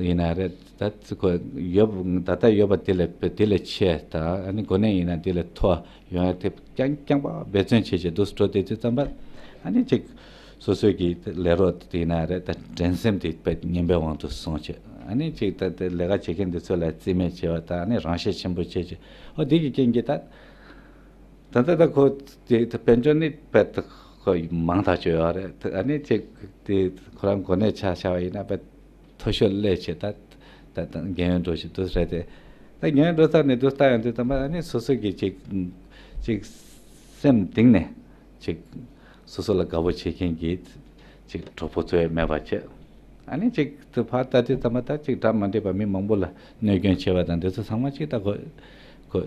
ཡིན་ན་རེད། ད་ཁོ་ཡོད་ད་ལྟ་ཡོད་པ་དེ་ལས་དེ་ལས་ཆེ། ད་ཨ་ནི་གོ་གནས་ཡིན་ན་དེ་ལས་མཐོ་ཡོང་ཡ་དེ་རྐྱང་རྐྱང་པ་འབད་བརྩོན་བྱེད་བྱེད་དུ་འགྲོ་བསྡད་དུས་ཙམ་པ། ཨ་ནི་ཅིག་སོ་སོའི་གི་ལས་རོགས་དེ་ཡིན་ན་རེད། ད་འགྲན་སེམས་དེ་དཔེ་ངན་པའི་དབང་དུ་སོང་བྱས། ཨ་ནི་ཅིག་ད་དེ་ལས་ཀ་བྱེད་མཁན་དེ་ཚོ་ལ་རྩིས་མེད་བྱས་པ་དང་། ཨ་ནི་རང་ཤེད་ཆེན་པོ་བྱས་བྱས། ཨོ་དེ་གི་རྐྱེན་གྱིས་ད་ད་ལྟ་ད་ཁོ་དེ་ད་དཔལ་འབྱོར་ནི་དཔེ་ད་ཁོ་མང་ཐག་ཆོད་ཡོད་རེད། ཨ་ནི་ཅིག་དེ་ཁོ་རང་གོ་གནས་ཆ་བཞག་པ་ཡིན་ན་དཔེ་མཐོ་ཤོས་སླེབས་བྱས། ད་ད་ད་རྒན་ཡོལ་འགྲོ་བཞིན་དུ་རེད་དེ། ད་རྒན་ཡོལ་འགྲོ་ཚར་ནས་དུ་ལྟ་ཡོང་དུས་ཙམ་པ་ཨ་ནི་སོ་སོ་གི་ཅིག་ཅིག་སེམས་གཏིང་ནས་ཅིག་སོ་སོ་ལ་དགའ་པོ་བྱེད་མཁན་གྱི་ཅིག་གྲོགས་པོ་ཚོ་ཡང་མེད་པ་བྱས། ཨ་ནི་ཅིག་དུ་ཕར་ལྟ་དུས་ཙམ་པ་ད་ཅིག་གྲ་མ་འགྲིག་པ་མི་མང་པོ་ལ་གནོད་སྐྱོན་བྱས་པ་དང་དེ་ཚོ་ཚང་མ་ཅིག་ད་ཁོ་ཁོ་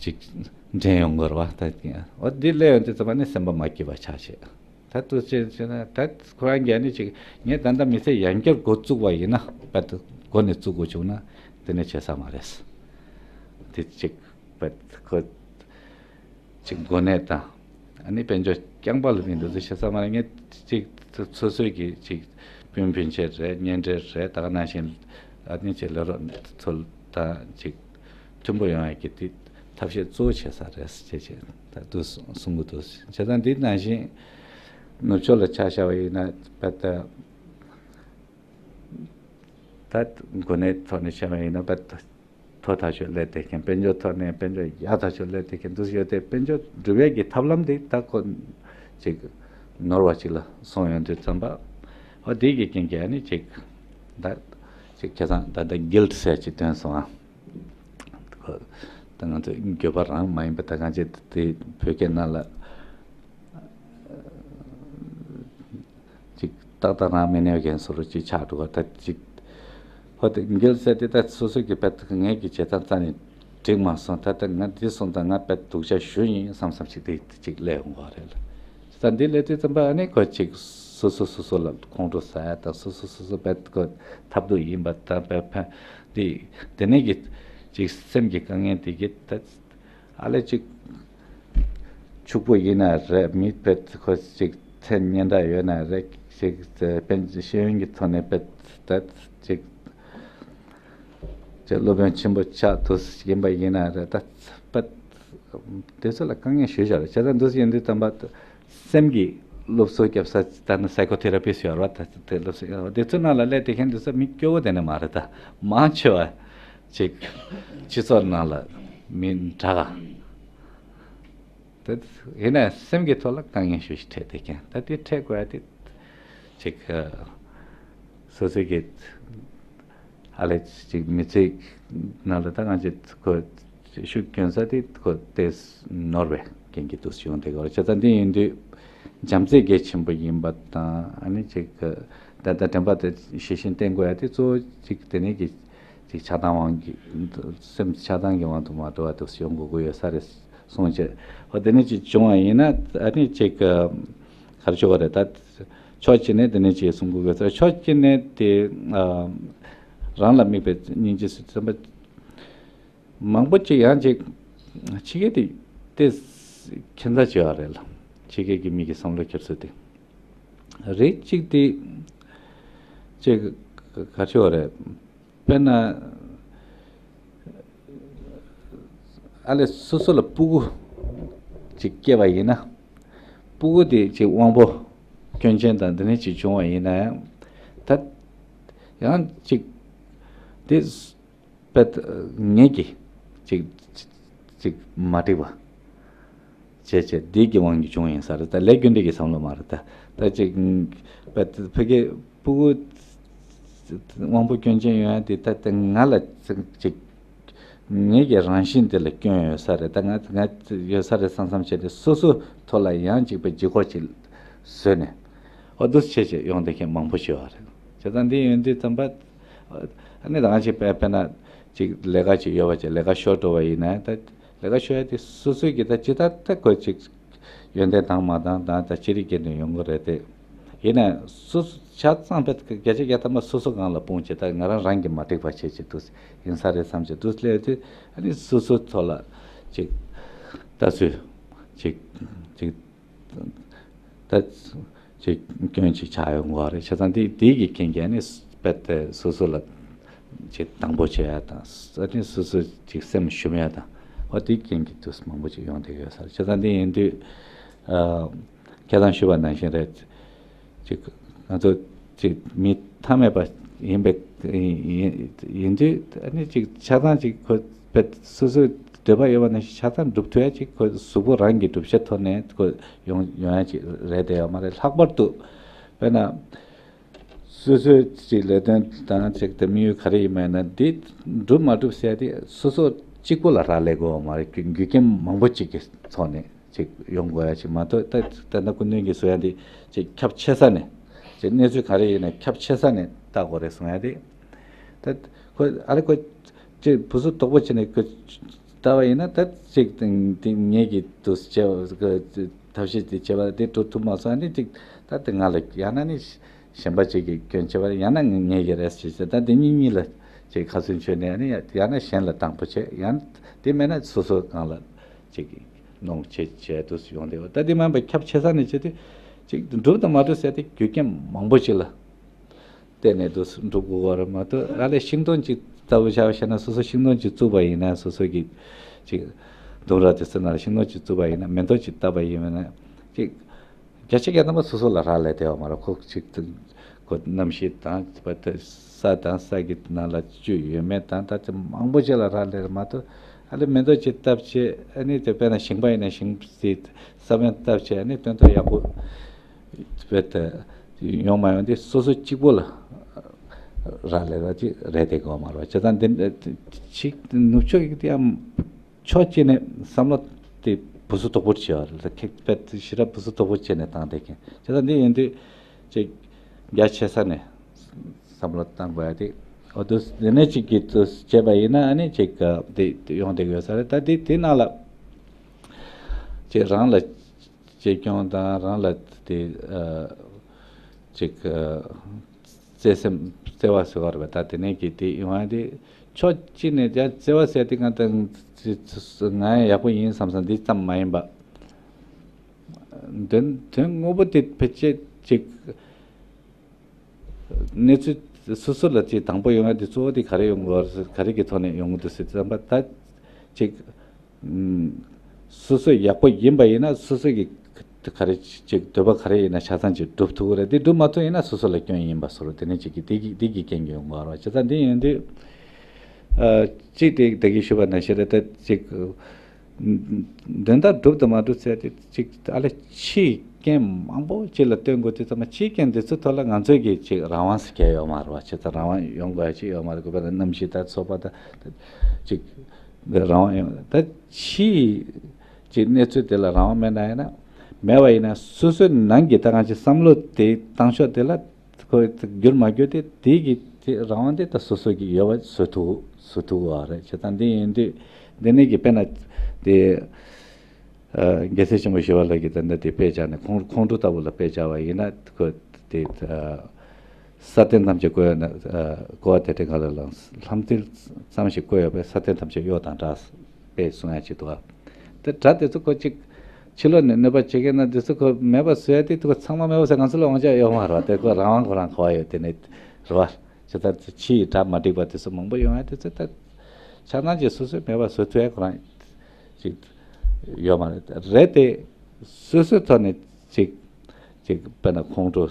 ཅིག་འདྲེན་ཡོང་དགོས་རེད་བ། ད་འོ་འདི་སླེབས་ཡོང་དུས་ཙམ་པ་ནི་སེམས་པ་མ་སྐྱིད་པ་ཆགས་བྱས། ད་དུ་ཅི་ཅི་ན་ད་ཁོ་རང་གིས་ནི་ཅིག་ངས་ད་ལྟ་མི་ཚེ་ཡང་བསྐྱར་འགོ་བཙུགས་པ་ཡིན་ན་བད་འགོ་ནས་བཙུགས་དགོས་བྱུང་ན་དེ་ནས་བྱེད་ས་མ་རེད། དེ་ཅིག་བད་ཁོ་ཅིག་གོ་གནས་དང་། ཨ་ནི་དཔལ་འབྱོར་རྐྱང་པ་ལ་མི་འདུག་ཟེར་བཤད་ས་མ་རེད། ངས་ཅིག་སོ་སོའི་གི་ཅིག་སྤུན་སྤུན་མཆེད་རེད། གཉེན་འབྲེལ་རེད། ད་ག་ནང་བཞིན་ཨ་ནི་ཅིག་ལས་རོགས་ཚོ་དང་ཅིག་མཐུན་པོ་ཡོང་ཡ་གི་དེ་ཐབས་ཤེས་གཙོ་བོ་བྱེད་ས་རེད་ཅེས་བྱས་ད་དུ་གསུང་གི་འདུག་བྱས་ཙང་འདི་ནང་བཞིན་ནུབ་ཕྱོགས་ལ་ཆ་བཞག་པ་ཡིན་ན་བད་ད་གོ་གནས་ཐོག་ནས་བཤད་པ་ཡིན་ན་བད་མཐོ་ཐག་ཆོད་སླེབས་བསྡད་མཁན། དཔལ་འབྱོར་ཐོག་ནས་དཔལ་འབྱོར་ཡག་ཐག་ཆོད་སླེབས་བསྡད་མཁན་འདུག་ཡོད་དེ། དཔལ་འབྱོར་སྒྲུབ་ཡས་ཀྱི་ཐབས་ལམ་དེ་ད་ཁོ་ཅིག་ནོར་བ་ཅིག་ལ་སོང་ཡོང་དུས་ཙམ་པ། ཨོ་དེ་གི་རྐྱེན་གྱིས་ཨ་ནི་ཅིག་ད་ཅིག་ཁ་སང་ད་ལྟ་གིལ་ཊི་ཟེར་ཅིག་ཐོན་སོང་ཨ། ཁོ་ད་ང་ཚོ་འགྱོད་པ་རང་མ་ཡིན་པ་ད་གང་ཅི་དེ་བོད་སྐད་ནང་ལ། ཅིག་ཏག་ཏག་རང་མི་གནས་མཁན་བཟོ་འདྲ་ཅིག་ཆགས་འགྲོ་བ། ད་ཅིག་ཧོ་དེ་གིལ་ཊི་ཟེར་དེ་ད་སོ་སོ་གི་བད་ངེད་ཀྱི་བྱེད་སྟངས་རྩ་ནས་འགྲིག་མ་སོང་། ད་ལྟ་ང་འདི་སོང་ཙང་ང་བད་སྡུག་ཅག་ཞུ་ཡིན་བསམ་བསམ་ཞིག་དེ་ཅིག་སླེབས་ཡོང་གི་རེད་ལ། ད་འདི་སླེབས་དུས་ཙམ་པ་ཨ་ནི་ཁོ་ཅིག་སོ་སོ་སོ་སོ་ལ་ཁོང་ཁྲོ་ཟ་ཡ་དང་སོ་སོ་སོ་སོ་བད་ཁོ་ཐབས་སྡུག་ཡིན་པ་དང་བད་ཕན་འདི་དེ་ནས་ཀྱི་ཅིག་སེམས་ཀྱི་དཀའ་ངལ་དེ་གི་ད། ཨ་ལས་ཅིག་ཕྱུག་པོ་ཡིན་ན་རེད། མི་བད་ཁོ་ཅིག་མཚན་སྙན་གྲགས་ཡོད་ན་རེད། ཅིག་དཔལ་ཤེས་ཡོན་གྱི་ཐོག་ནས་བད་ད་ཅིག་ཅིག་སློབ་དཔོན་ཆེན་པོ་ཆགས་ཐུབ་ཡིན་པ་ཡིན་ན་རེད། ད་བད་དེ་ཚོ་ལ་དཀའ་ངལ་ཞུ་བཞག་རེད། བྱས་ཙང་འདུག་ཡིན་དུས་ཙམ་པ་སེམས་ཀྱི་སློབ་གསོ་རྒྱབ་ས་ད་ནི་སའི་ཁོ་ཐེ་ར་པིས་ཡོད་རེད་བ། ད་དེ་སློབ་གསོ་དེ་ཚོ་ནང་ལ་སླེབས་བསྡད་མཁན་དེ་ཚོ་མི་སྐྱོ་བོ་དེ་ནས་མ་རེད། ད་མང་ཆེ་བ་ཅིག་སྤྱི་ཚོགས་ནང་ལ་མི་དྲག་ག་དེ་ཡིན་ན་སེམས་ཀྱི་ཐོག་ལ་དཀའ་ངལ་ཞེ་ཞིག་འཕྲད་བསྡད་མཁན། ད་དེ་འཕྲད་དགོས་ཡ་དེ་ཅིག་སོ་སོ་གི་ཨ་ལས་ཅིག་མི་ཚེ་ནང་ལ་ད་ང་ཚོས་ཁོ་ཤུགས་སྐྱོན་ས་དེ་ཁོ་དེ་ནོར་བའི་རྐྱེན་གྱིས་འདུག་སེ་ཡོང་བསྡད་ཀྱི་ཡོད་རེད། བྱས་ཙང་འདི་ཡིན་དུས་བྱམས་བརྩེ་གལ་ཆེན་པོ་ཡིན་པ་དང་། ཨ་ནི་ཅིག་ད་ལྟ་དྲན་པ་དེ་ཞི་ཞིང་བརྟན་དགོས་ཡ་དེ་གཙོ་བོ་ཅིག་དེ་ནས་ཀྱི་ཅིག་ཆགས་སྡང་དབང་གིས་སེམས་ཆགས་སྡང་གི་དབང་དུ་མ་འགྲོ་བ་འདུག་སེ་ཡོང་དགོས་ཀྱི་ཡོད་ས་རེད་གསུངས་བྱས། འོ་དེ་ནས་ཅིག་བྱུང་བ་ཡིན་ན་ཨ་ནི་ཅིག་ག་རེ་ཞུ་དགོས་རེད། ད་ཕྱོགས་གཅིག་ནས་དེ་ནས་ཅིག་གསུང་དགོས་ཀྱི་ཡོད་ས་རེད། ཕྱོགས་གཅིག་ནས་དེ་རང་ལ་དམིགས་པའི་སྙིང་རྗེ་ཟེར་བསམ་པ། མང་པོ་ཅིག་ཡང་ཅིག་ཕྱི་རྒྱལ་དེ་དེ་ཁྱད་མཚར་ཅིག་ཡོད་རེད་ལ། ཕྱི་རྒྱལ་གྱི་མི་གི་བསམ་བློ་འཁྱེར་ཚུལ་དེ་རེད། ཅིག་དེ་ཅིག་ག་རེ་ཞུ་དགོས་རེད། དཔེར་ན་ཨ་ལས་སོ་སོ་ལ་སྤུ་གུ་ཅིག་སྐྱེས་པ་ཡིན་ན། སྤུ་གུ་དེ་ཅིག་དབང་པོ་སྐྱོན་ཅན་དང་འདི་འདྲ་ཅིག་བྱུང་བ་ཡིན་ན་ཡང་། ད་ཡང་ཅིག་དེ་པད་ངེད་ཀྱིས་ཅིག་ཅིག་མ་འགྲིག་པ་བྱས་བྱས་འདི་གི་དབང་གིས་བྱུང་ཡིན་ས་རེད། ད་ལས་རྒྱུ་འབྲས་ཀྱི་བསམ་བློ་མ་རེད། ད་ད་ཅིག་པད་ཕ་གི་སྤུ་གུ་དབང་པོ་སྐྱོན་ཅན་ཡོང་ཡ་དེ་ད་ད་ང་ལ་ཅིག་ངེད་ཀྱི་རང་བཞིན་དེ་ལ་སྐྱོན་ཡོད་ས་རེད། ད་ང་ང་ཡོད་ས་རེད་བསམ་བསམ་བྱས་ཏེ་སོ་སོ་ཐོག་ལ་ཡང་ཅིག་པའི་ལྗིད་ཁོག་ཅིག་བཟོས་ནས་ཨོ་འདུག་བྱས་བྱས་ཡོང་བསྡད་མཁན་མང་པོ་ཞིག་ཡོད་རེད། བྱས་ཙང་འདི་ཡིན་དུས་ཙམ་པ་ཨ་ནི་ད་ང་ཅིག་དཔེ་དཔེར་ན་ཅིག་ལས་ཀ་ཅིག་ཡོད་པ་ཅིག་ལས་ཀ་ཤོར་འགྲོ་བ་ཡིན་ན་ད་ལས་ཀ་ཤོར་ཡ་དེ་སོ་སོའི་གི་ད་ཅི་ད་ད་གོ་ཅིག་ཡོན་ཏན་དང་མ་དང་དང་ད་ཅི་རིགས་ཀྱི་ནས་ཡོང་གི་རེད་དེ། ཡིན་ན་སོ་སོ་ཆ་ཚང་པའི་བརྒྱ་ཆ་བརྒྱ་ཐམ་པ་སོ་སོ་སྒང་ལ་སྤུངས་བྱས། ད་ང་རང་རང་གིས་མ་འགྲིག་པ་བྱས་བྱས་འདུག་ཡིན་ས་རེད་བསམ་བྱས་འདུག་སླེབས་དུས་ཨ་ནི་སོ་སོ་ཐོག་ལ་ཅིག་ལྟ་ཚུལ་ཅིག་ཅིག་ད་ཅིག་སྐྱོན་ཅིག་ཆགས་ཡོང་གི་རེད། བྱས་ཙང་དེ་དེ་གི་རྐྱེན་གྱིས་ཨ་ནི་དཔེ་དེ་སོ་སོ་ལ་ཅིག་དང་པོ་བྱེད་ཡ་དང་། ཨ་ནི་སོ་སོ་ཅིག་སེམས་ཞུམ་ཡ་དང་། འོ་དེ་རྐྱེན་གྱིས་དུས་མང་པོ་ཅིག་ཡོང་བསྡད་ཡོད་ས་རེད། བྱས་ཙང་དེ་ཡིན་དུས་ཨ། ཁྱེད་རང་ཞུས་པ་ནང་བཞིན་རེད། ཅིག་ང་ཚོ་ཅིག་མི་ཐ་མལ་པ་ཡིན་པའི་ཡིན་ཡིན་དུས་ཨ་ནི་ཅིག་ཆགས་སྡང་ཅིག་ཁོ་པད་སོ་སོའི་འདོད་པ་ཡོད་པ་ནང་བཞིན་ཆགས་སྡང་སྒྲུབ་ཐུབ་ཡ་ཅིག་ཁོ་གཟུགས་པོ་རང་གི་གྲུབ་ཆ་ཐོག་ནས་ཁོ་ཡོང་ཡོང་ཡ་ཅིག་རེད་དེ་ཡོད་མ་རེད། ལྷག་པར་དུ་དཔེར་ན། སོ་སོའི་ཅིག་ལས་དོན་དང་ཅིག་དེ་དམིགས་ཡུལ་ག་རེ་ཡིན་མིན་ན་འདི་འགྲུབ་མ་འགྲུབ་ཟེར་ཡ་དེ་སོ་སོ་གཅིག་པོ་ལ་རག་ལས་དགོས་པ་མ་རེད། རྒྱུ་རྒྱུ་རྐྱེན་མང་པོ་ཅིག་གི་ཐོག་ནས་ཅིག་ཡོང་དགོས་ཡ་ཅིག་མ་གཏོགས། ད་ད་ལྟ་སྐུ་མདུན་གྱིས་གསུང་ཡ་འདི་ཅིག་ཁྱབ་ཆེ་ས་ནས་ཅིག་གནས་ཚུལ་ག་རེ་ཡིན་ན་ཁྱབ་ཆེ་ས་ནས་ལྟ་དགོས་རེད་གསུང་ཡ་དེ། ད་ཁོ་ཨ་རེ་ཁོ་ཅིག་བུ་སུ་དོག་པོ་བྱས་ནས་ཁོ་ ལྟ་བ་ཡིན་ན་ད་ཅིག་དེ་ངེད་ཀྱིས་དུ་བྱས་ཐབས་ཤེས་དེ་བྱས་པ་དེ་འགྲུབ་ཐུབ་མ་སོང་ནི་ཅིག་ད་དེ་ང་ལ་ཡང་ན་ནི་གཞན་པ་ཅིག་གིས་སྐྱོན་བྱས་པ་ཡང་ན་ངེད་ཀྱིས་རེད་ཟེར་ད་དེ་གཉིས་གཉིས་ལ་ཅིག་ཁ་ཚོན་ཆོད་ནས་ནི་ཡང་ན་གཞན་ལ་དང་པོ་བྱས་ཡང་དེ་མེད་ན་སོ་སོ་སྒང་ལ་ཅིག་གནོང་བྱས་བྱས་དུ་ཡོང་དེ་ད་དེ་མིན་པ་ཁྱབ་ཆེ་ས་ནས་བྱས་དུས་ཅིག་འགྲུབ་དང་མ་འགྲུབ་ཟེར་དེ་རྒྱུ་རྐྱེན་མང་པོ་ཅིག་ལ། གཏན་ནས་དུ་འགྲུབ་དགོས་པ་རེད་མ་གཏོགས་ཨ་ལས་ཤིང་སྡོང་གཅིག་ལྟ་བུ་ཆ་བཞག་ན་སོ་སོ་ཤིང་སྡོང་གཅིག་བཙུགས་པ་ཡིན་ན་སོ་སོ་གི་ཅིག་ལྡུམ་ར་དེ་ཚོ་ནང་ལ་ཤིང་སྡོང་གཅིག་བཙུགས་པ་ཡིན་ན་མེ་ཏོག་གཅིག་བཏབ་པ་ཡིན་ན་ཅིག་བརྒྱ་ཆ་བརྒྱ་ཐམ་པ་སོ་སོ་ལ་རག་ལས་བསྡད་པ་མ་རེད། ཁོ་ཅིག་ཏུ་ཁོ་གནམ་གཤིས་དང་བ་དེ་ས་དང་ས་གི་ནང་ལ་བཅུད་ཡོད་མེད་དང་ད་ཅི་མང་པོ་ཅིག་ལ་རག་ལས་རེད་མ་གཏོགས་ཨ་ལས་མེ་ཏོག་གཅིག་བཏབ་བྱས་ཨ་ནི་དེ་དཔེར་ན་ཞིང་པ་ཡིན་ན་ཞིང་དེ་ས་བོན་བཏབ་བྱས་ཨ་ནི་སྟོན་ཐོག་ཡག་པོ། དཔེ་དེ་ཡོང་མ་ཡོང་དེ་སོ་སོ་གཅིག་པོ་ལ་རག་ལས་ར་ཅིག་རེད་དེ་གོ་མ་རོ་བྱས་ཙང་དེ་ཅིག་ནུབ་ཕྱོགས་ཀྱི་དེ་ཡང་ཕྱོགས་གཅིག་ནས་བསམ་བློ་དེ་བུ་སུ་དོག་པོར་བྱེད་པ་རེད། ཁེག་དཔེ་དེ་ཞེ་དྲག་བུ་སུ་དོག་པོར་བྱས་ནས་བཏང་བསྡད་མཁན་བྱས་ཙང་འདི་ཡིན་དུས་ཅིག་རྒྱ་ཆེ་ས་ནས་བསམ་བློ་བཏང་དགོས་ཡ་དེ་འོ་དུ་དེ་ནས་ཅིག་གིས་དུ་བྱས་པ་ཡིན་ན་ཨ་ནི་ཅིག་དེ་ཡོང་བསྡད་ཡོད་ས་རེད། ད་དེ་དེ་ནང་ལ་ཅིག་རང་ལ། གཅེས་སྐྱོང་དང་རང་ལ་དེ་ཨ་ཅིག་ཨ་བརྩེ་སེམས་བརྩེ་བ་ཟེར་བ་རེད་པ། ད་དེ་ནས་ཀྱི་དེ་ཡོང་བ་དེ་ཕྱོགས་གཅིག་ནས་ཀྱང་བརྩེ་བ་ཟེར་དེ་ང་དང་ང་ཡག་པོ་ཡིན་བསམ་བསམ་འདི་ཙམ་མ་ཡིན་པ། དོན་དོན་དངོས་པོ་དེ་ཕལ་ཆེར་ཅིག་གནས་ཚུལ་སོ་སོ་ལ་ཅིག་དང་པོ་ཡོང་ཡ་དེ་གཙོ་བོ་དེ་ག་རེ་ཡོང་དགོས་རེད། ག་རེ་གི་ཐོག་ནས་ཡོང་གི་འདུག་ཟེར་བསམ་པ་ད་ཅིག་སོ་སོ་ཡག་པོ་ཡིན་པ་ཡིན་ན་སོ་སོ་གི་ག་རེ་ཅིག་འདོད་པ་ག་རེ་ཡིན་ན་ཆ་ཚང་ཅིག་འགྲུབ་ཐུབ་ཀྱི་རེད། དེ་འགྲུབ་མ་ཐུབ་ཡིན་ན་སོ་སོ་ལ་སྐྱོན་ཡིན་པ་བཟོ་འདྲ་དེ་ནས་ཅིག་གི་དེ་གི་དེ་གི་རྐྱེན་གྱིས་ཡོང་གི་རེད་བྱས་ཙང་དེ་ཡིན་དུས་ཨ་ཅིག་དེ་ད་གིན་ཞུས་པ་ནང་བཞིན་རེད། ད་ཅིག་དོན་དག་འགྲུབ་དང་མ་འགྲུབ་ཟེར་དེ་ཅིག་ཨ་ལས་ཕྱིའི་རྐྱེན་མང་པོ་ཅིག་ལ་བརྟེན་དགོས་དུས་ཙམ་པ་ཕྱིའི་རྐྱེན་འདི་ཚོའི་ཐོག་ལ་ང་ཚོས་ཀྱི་ཅིག་རང་དབང་ཟེར་མཁན་ཡོད་མ་རེད་བ། བྱས་ཙང་རང་དབང་ཡོང་དགོས་ཡ་ཅིག་ཡོད་མ་རེད། དགོས་པ་ན་གནམ་གཤིས་དང་ཚོགས་པ་དང་ཅིག་རང་དབང་ཡོང་ད་ཕྱིའི་ཅིག་གནས་ཚུལ་དེ་ལ་རང་དབང་མེད་ན་ཡིན་ན་མེད་པ་ཡིན་ན་སོ་སོའི་ནང་གི་ད་གང་ཅིག་བསམ་བློ་དེ་བཏང་ཕྱོགས་དེ་ལ་ཁོ་བསྒྱུར་མ་བསྒྱུར་དེ་དེ་གི་དེ་རང་དབང་དེ་ད་སོ་སོ་གི་ཡོད་པ་བཟོ་ཐུབ་བཟོ་ཐུབ་བ་རེད། བྱས་ཙང་འདི་ཡིན་དུས་འདི་ནས་ཀྱི་དཔེར་ན་དེ་རྒྱལ་སྲས་ཆེན་པོ་ཞི་བ་ལྷ་གིས་ད་ལྟ་དེ་དཔེ་བྱས་ནས་ཁོང་ཁོང་ཁྲོ་ལྟ་བུ་ལ་དཔེ་བྱས་པ་ཡིན་ན་ཁོ་དེ་ས་སྟེང་ཐམས་ཅད་བཀོད་ཡོད་ན་བཀོད་པ་དེ་འདྲའི་ག་ལ་ལངས་ལྷམ་མཐིལ་ཙམ་ཞིག་བཀོད་ཡོད་པས་ས་སྟེང་ཐམས་ཅད་གཡོ་དང་འདྲ། དཔེ་གསུང་ཡ་ཅིག་འདུག་ཨ། དེ་དགྲ་དེ་ཚོ་ཁོ་ཅིག་ཕྱི་ལོགས་ནས་གནོད་པ་བྱེད་མཁན་ན་དེ་ཚོ་ཁོ་མེད་པ་བཟོ་ཡ་དེ་ཁོ་ཚང་མ་མེད་པ་བཟོ་ང་ཚོ་ལ་དབང་ཆ་ཡོད་མ་རེད་བ། དེ་ཁོ་རང་དབང་ཁོ་རང་གོ་བ་ཡོད་དེ་ནས་རེད་བ། ཇི་ལྟར་ཕྱི་ཡི་དགྲ་མ་འགྲིག་པ་དེ་ཚོ་མང་པོ་ཡོང་ཡ་དེ་ཚོ་ད་ཆ་ཚང་ཅིག་སོ་སོས་མེད་པ་བཟོ་ཐུབ་ཡ་ཁོ་རང་ཅིག་ཡོད་མ་རེད། རེད་དེ་སོ་སོའི་ཐོག་ནས་ཅིག་ཅིག་དཔེར་ན་ཁོང་ཁྲོ་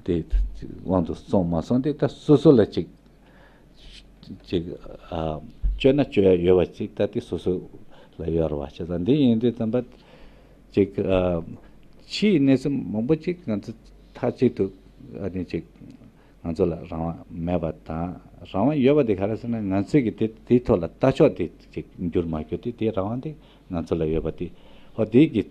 དེ་དབང་དུ་སོང་མ་སོང་དེ་ད་སོ་སོ་ལ་ཅིག་ཅིག་ཨ་བཅོས་ན་བཅོས་ཡ་ཡོད་པ་ཅིག་ད་དེ་སོ་སོ་ལ་ཡོད་རེད་བ། བྱས་ཙང་འདི་ཡིན་དུས་ཙམ་པ་ཅིག་ཨ་ཕྱིའི་གནས་ཚུལ་མང་པོ་ཅིག་ང་ཚོ་མཐའ་གཅིག་ཏུ་ཨ་ནི་ཅིག་ང་ཚོ་ལ་རང་དབང་མེད་པ་དང་རང་དབང་ཡོད་པ་དེ་ག་རེ་ཟེར་ན་ང་ཚོས་ཀྱི་དེ་དེའི་ཐོག་ལ་ལྟ་ཕྱོགས་དེ་ཅིག་འགྱུར་མ་གྱུར་ཏེ་དེའི་རང་དབང་དེ་ང་ཚོ་ལ་ཡོད་པ་དེ་ཧོ་དེ་གི་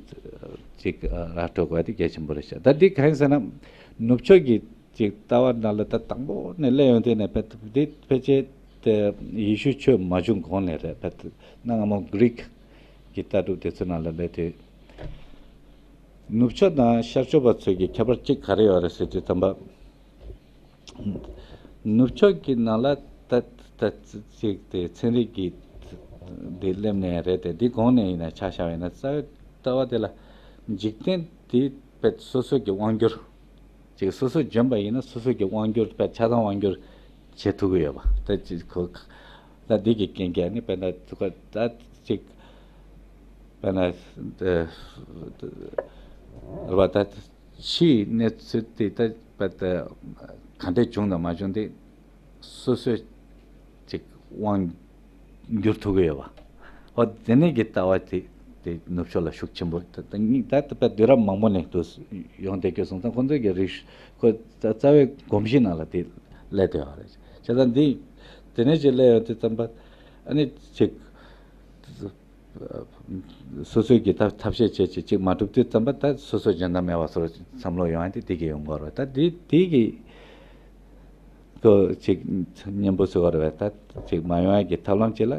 ཅིག་ར་སྤྲོད་དགོས་དེ་གལ་ཆེན་པོ་རེད་ཤག་ད་འདི་གང་ཡིན་ཟེར་ན་ནུབ་ཕྱོགས་ཀྱི་ཅིག་ལྟ་བ་ནང་ལ་ད་དང་པོ་ནས་སླེབས་ཡོང་དུས་ནས་ཕལ་དེ་ཕལ་ཆེར་དེ་ཡེ་ཤུ་ཆོས་མ་བྱུང་གོང་ནས་རེད། ཕལ་གནའ་སྔ་མོ་གྷི་རིག་གི་ལྟ་གྲུབ་དེ་ཚོ་ནང་ལ་སླེབས་དུས་ནུབ་ཕྱོགས་དང་ཤར་ཕྱོགས་པ་ཚོས་ཀྱི་ཁྱད་པར་གཅིག་ག་རེ་ཡོད་རེད་ཟེར་དུས་ཙམ་པ། ནུབ་ཕྱོགས་ཀྱི་ནང་ལ་ད་ད་ཅིག་དེ་ཚན་རིག་གི་འདི་སླེབས་ནས་རེད་དེ་འདི་གོང་ནས་ཡིན་ན་ཆ་བཞག་པ་ཡིན་ན་རྩ་བའི་ལྟ་བ་དེ་ལ་འཇིག་རྟེན་འདི་དཔེ་སོ་སོ་གི་དབང་སྒྱུར་ཅིག་སོ་སོ་འཇོན་པ་ཡིན་ན་སོ་སོ་གི་དབང་སྒྱུར་དཔེ་ཆ་ཚང་དབང་སྒྱུར་བྱེད་ཐུབ་ཀྱི་ཡོད་པ་ད་ཅིག་གོ་ད་འདི་གི་རྐྱེན་གྱིས་ནི་དཔེ་ན་ད་ཅིག་དཔེ་ན་རེད་བ་ད། ཕྱིའི་གནས་ཚུལ་དེ་ལྟ་བུ་དེ་ག་འདྲས་བྱུང་དང་མ་བྱུང་དེ་སོ་སོས་ཅིག་དབང་བསྒྱུར་ཐུབ་ཀྱི་ཡོད་པ། ཨོ་དེ་ནས་ཀྱི་ལྟ་བ་དེ་དེ་ནུབ་ཕྱོགས་ལ་ཤུགས་ཆེན་པོ་ད་ད་ད་ལྟ་དུས་རབས་མང་པོ་ནས་དུ་ཡོང་བསྡད་ཀྱི་སོང་ཙང་ཁོང་ཚོས་ཀྱི་རིག་ཁོ་རྩ་བའི་གོམས་གཤིས་ནང་ལ་དེ་སླེབས་བསྡད་ཡོད་རེད། བྱས་ཙང་འདི་དེ་ནས་ཅིག་སླེབས་ཡོང་དུས་ཙམ་པ་ཨ་ནི་ཅིག་སོ་སོའི་གི་ཐབས་ཐབས་ཤེས་བྱེད་ཅིག་ཅིག་མ་གྲུབ་དུས་ཙམ་པ་ད་སོ་སོ་འཇོན་ཐང་མེད་པ་བཟོ་འཆར་བསམ་བློ་ཡོང་ཡ་དེ་དེ་གི་ཡོང་གི་རེད། ད་དེ་དེ་གི་ ཚོ་ཅིག་སྙན་པོ་བཟོ་བར་བས་ད་ཅིག་མ་ཡོང་ཡ་གི་ཐབས་ལམ་ཅིག་ལ།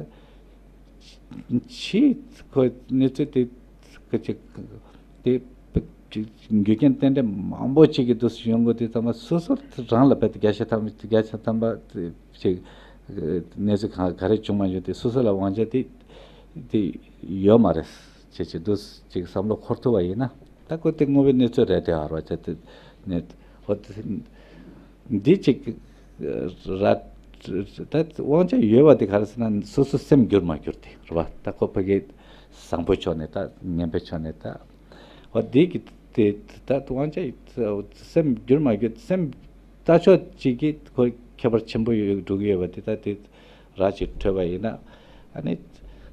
ཕྱིས་ཁོ་གནས་ཚུལ་དེ་ཁོ་ཅིག་དེ་རྒྱུ་རྐྱེན་ཏན་ཏན་མང་པོ་ཅིག་གི་དུས་སུ་ཡོང་དགོས་དུས་ཙམ་པ་སོ་སོ་རང་ལ་དཔེ་དེ་བརྒྱ་ཆ་ཐམ་བརྒྱ་ཆ་ཐམ་པ་ཅིག་གནས་ཚུལ་གང་ག་རེ་བྱུང་མ་ཡོང་དུས་སོ་སོ་ལ་དབང་ཆ་དེ་དེ་ཡོད་མ་རེད་ཅེས་ཅིག་དུས་ཅིག་བསམ་བློ་འཁོར་ཐུབ་པ་ཡིན་ན་ད་ཁོ་དེ་དངོས་པོའི་གནས་ཚུལ་རེད་དེ་ཨ་རོ་ཅེས་དེ་ནས་ཧོ་དེ། འདི་གཅིག་ར། ད་དབང་ཆ་ཡོད་པ་དེ་ག་རེ་ཟེར་ན་སོ་སོ་སེམས་འགྱུར་མ་འགྱུར་ཏེ་རེད་པ། ད་ཁོ་ཕ་གི་བཟང་པོ་ཕྱོགས་ནས་ད་ངན་པའི་ཕྱོགས་ནས་ད། འོ་འདི་གི་དེ་ད་དབང་ཆ་སེམས་འགྱུར་མ་འགྱུར་སེམས་ལྟ་ཕྱོགས་གཅིག་གིས་ཁོ་ཁྱད་པར་ཆེན་པོ་ཡོད་འགྲོ་གི་ཡོད་པ་དེ་ད་དེ། ར་ཅིག་འཕྲོད་པ་ཡིན་ན། ཨ་ནི།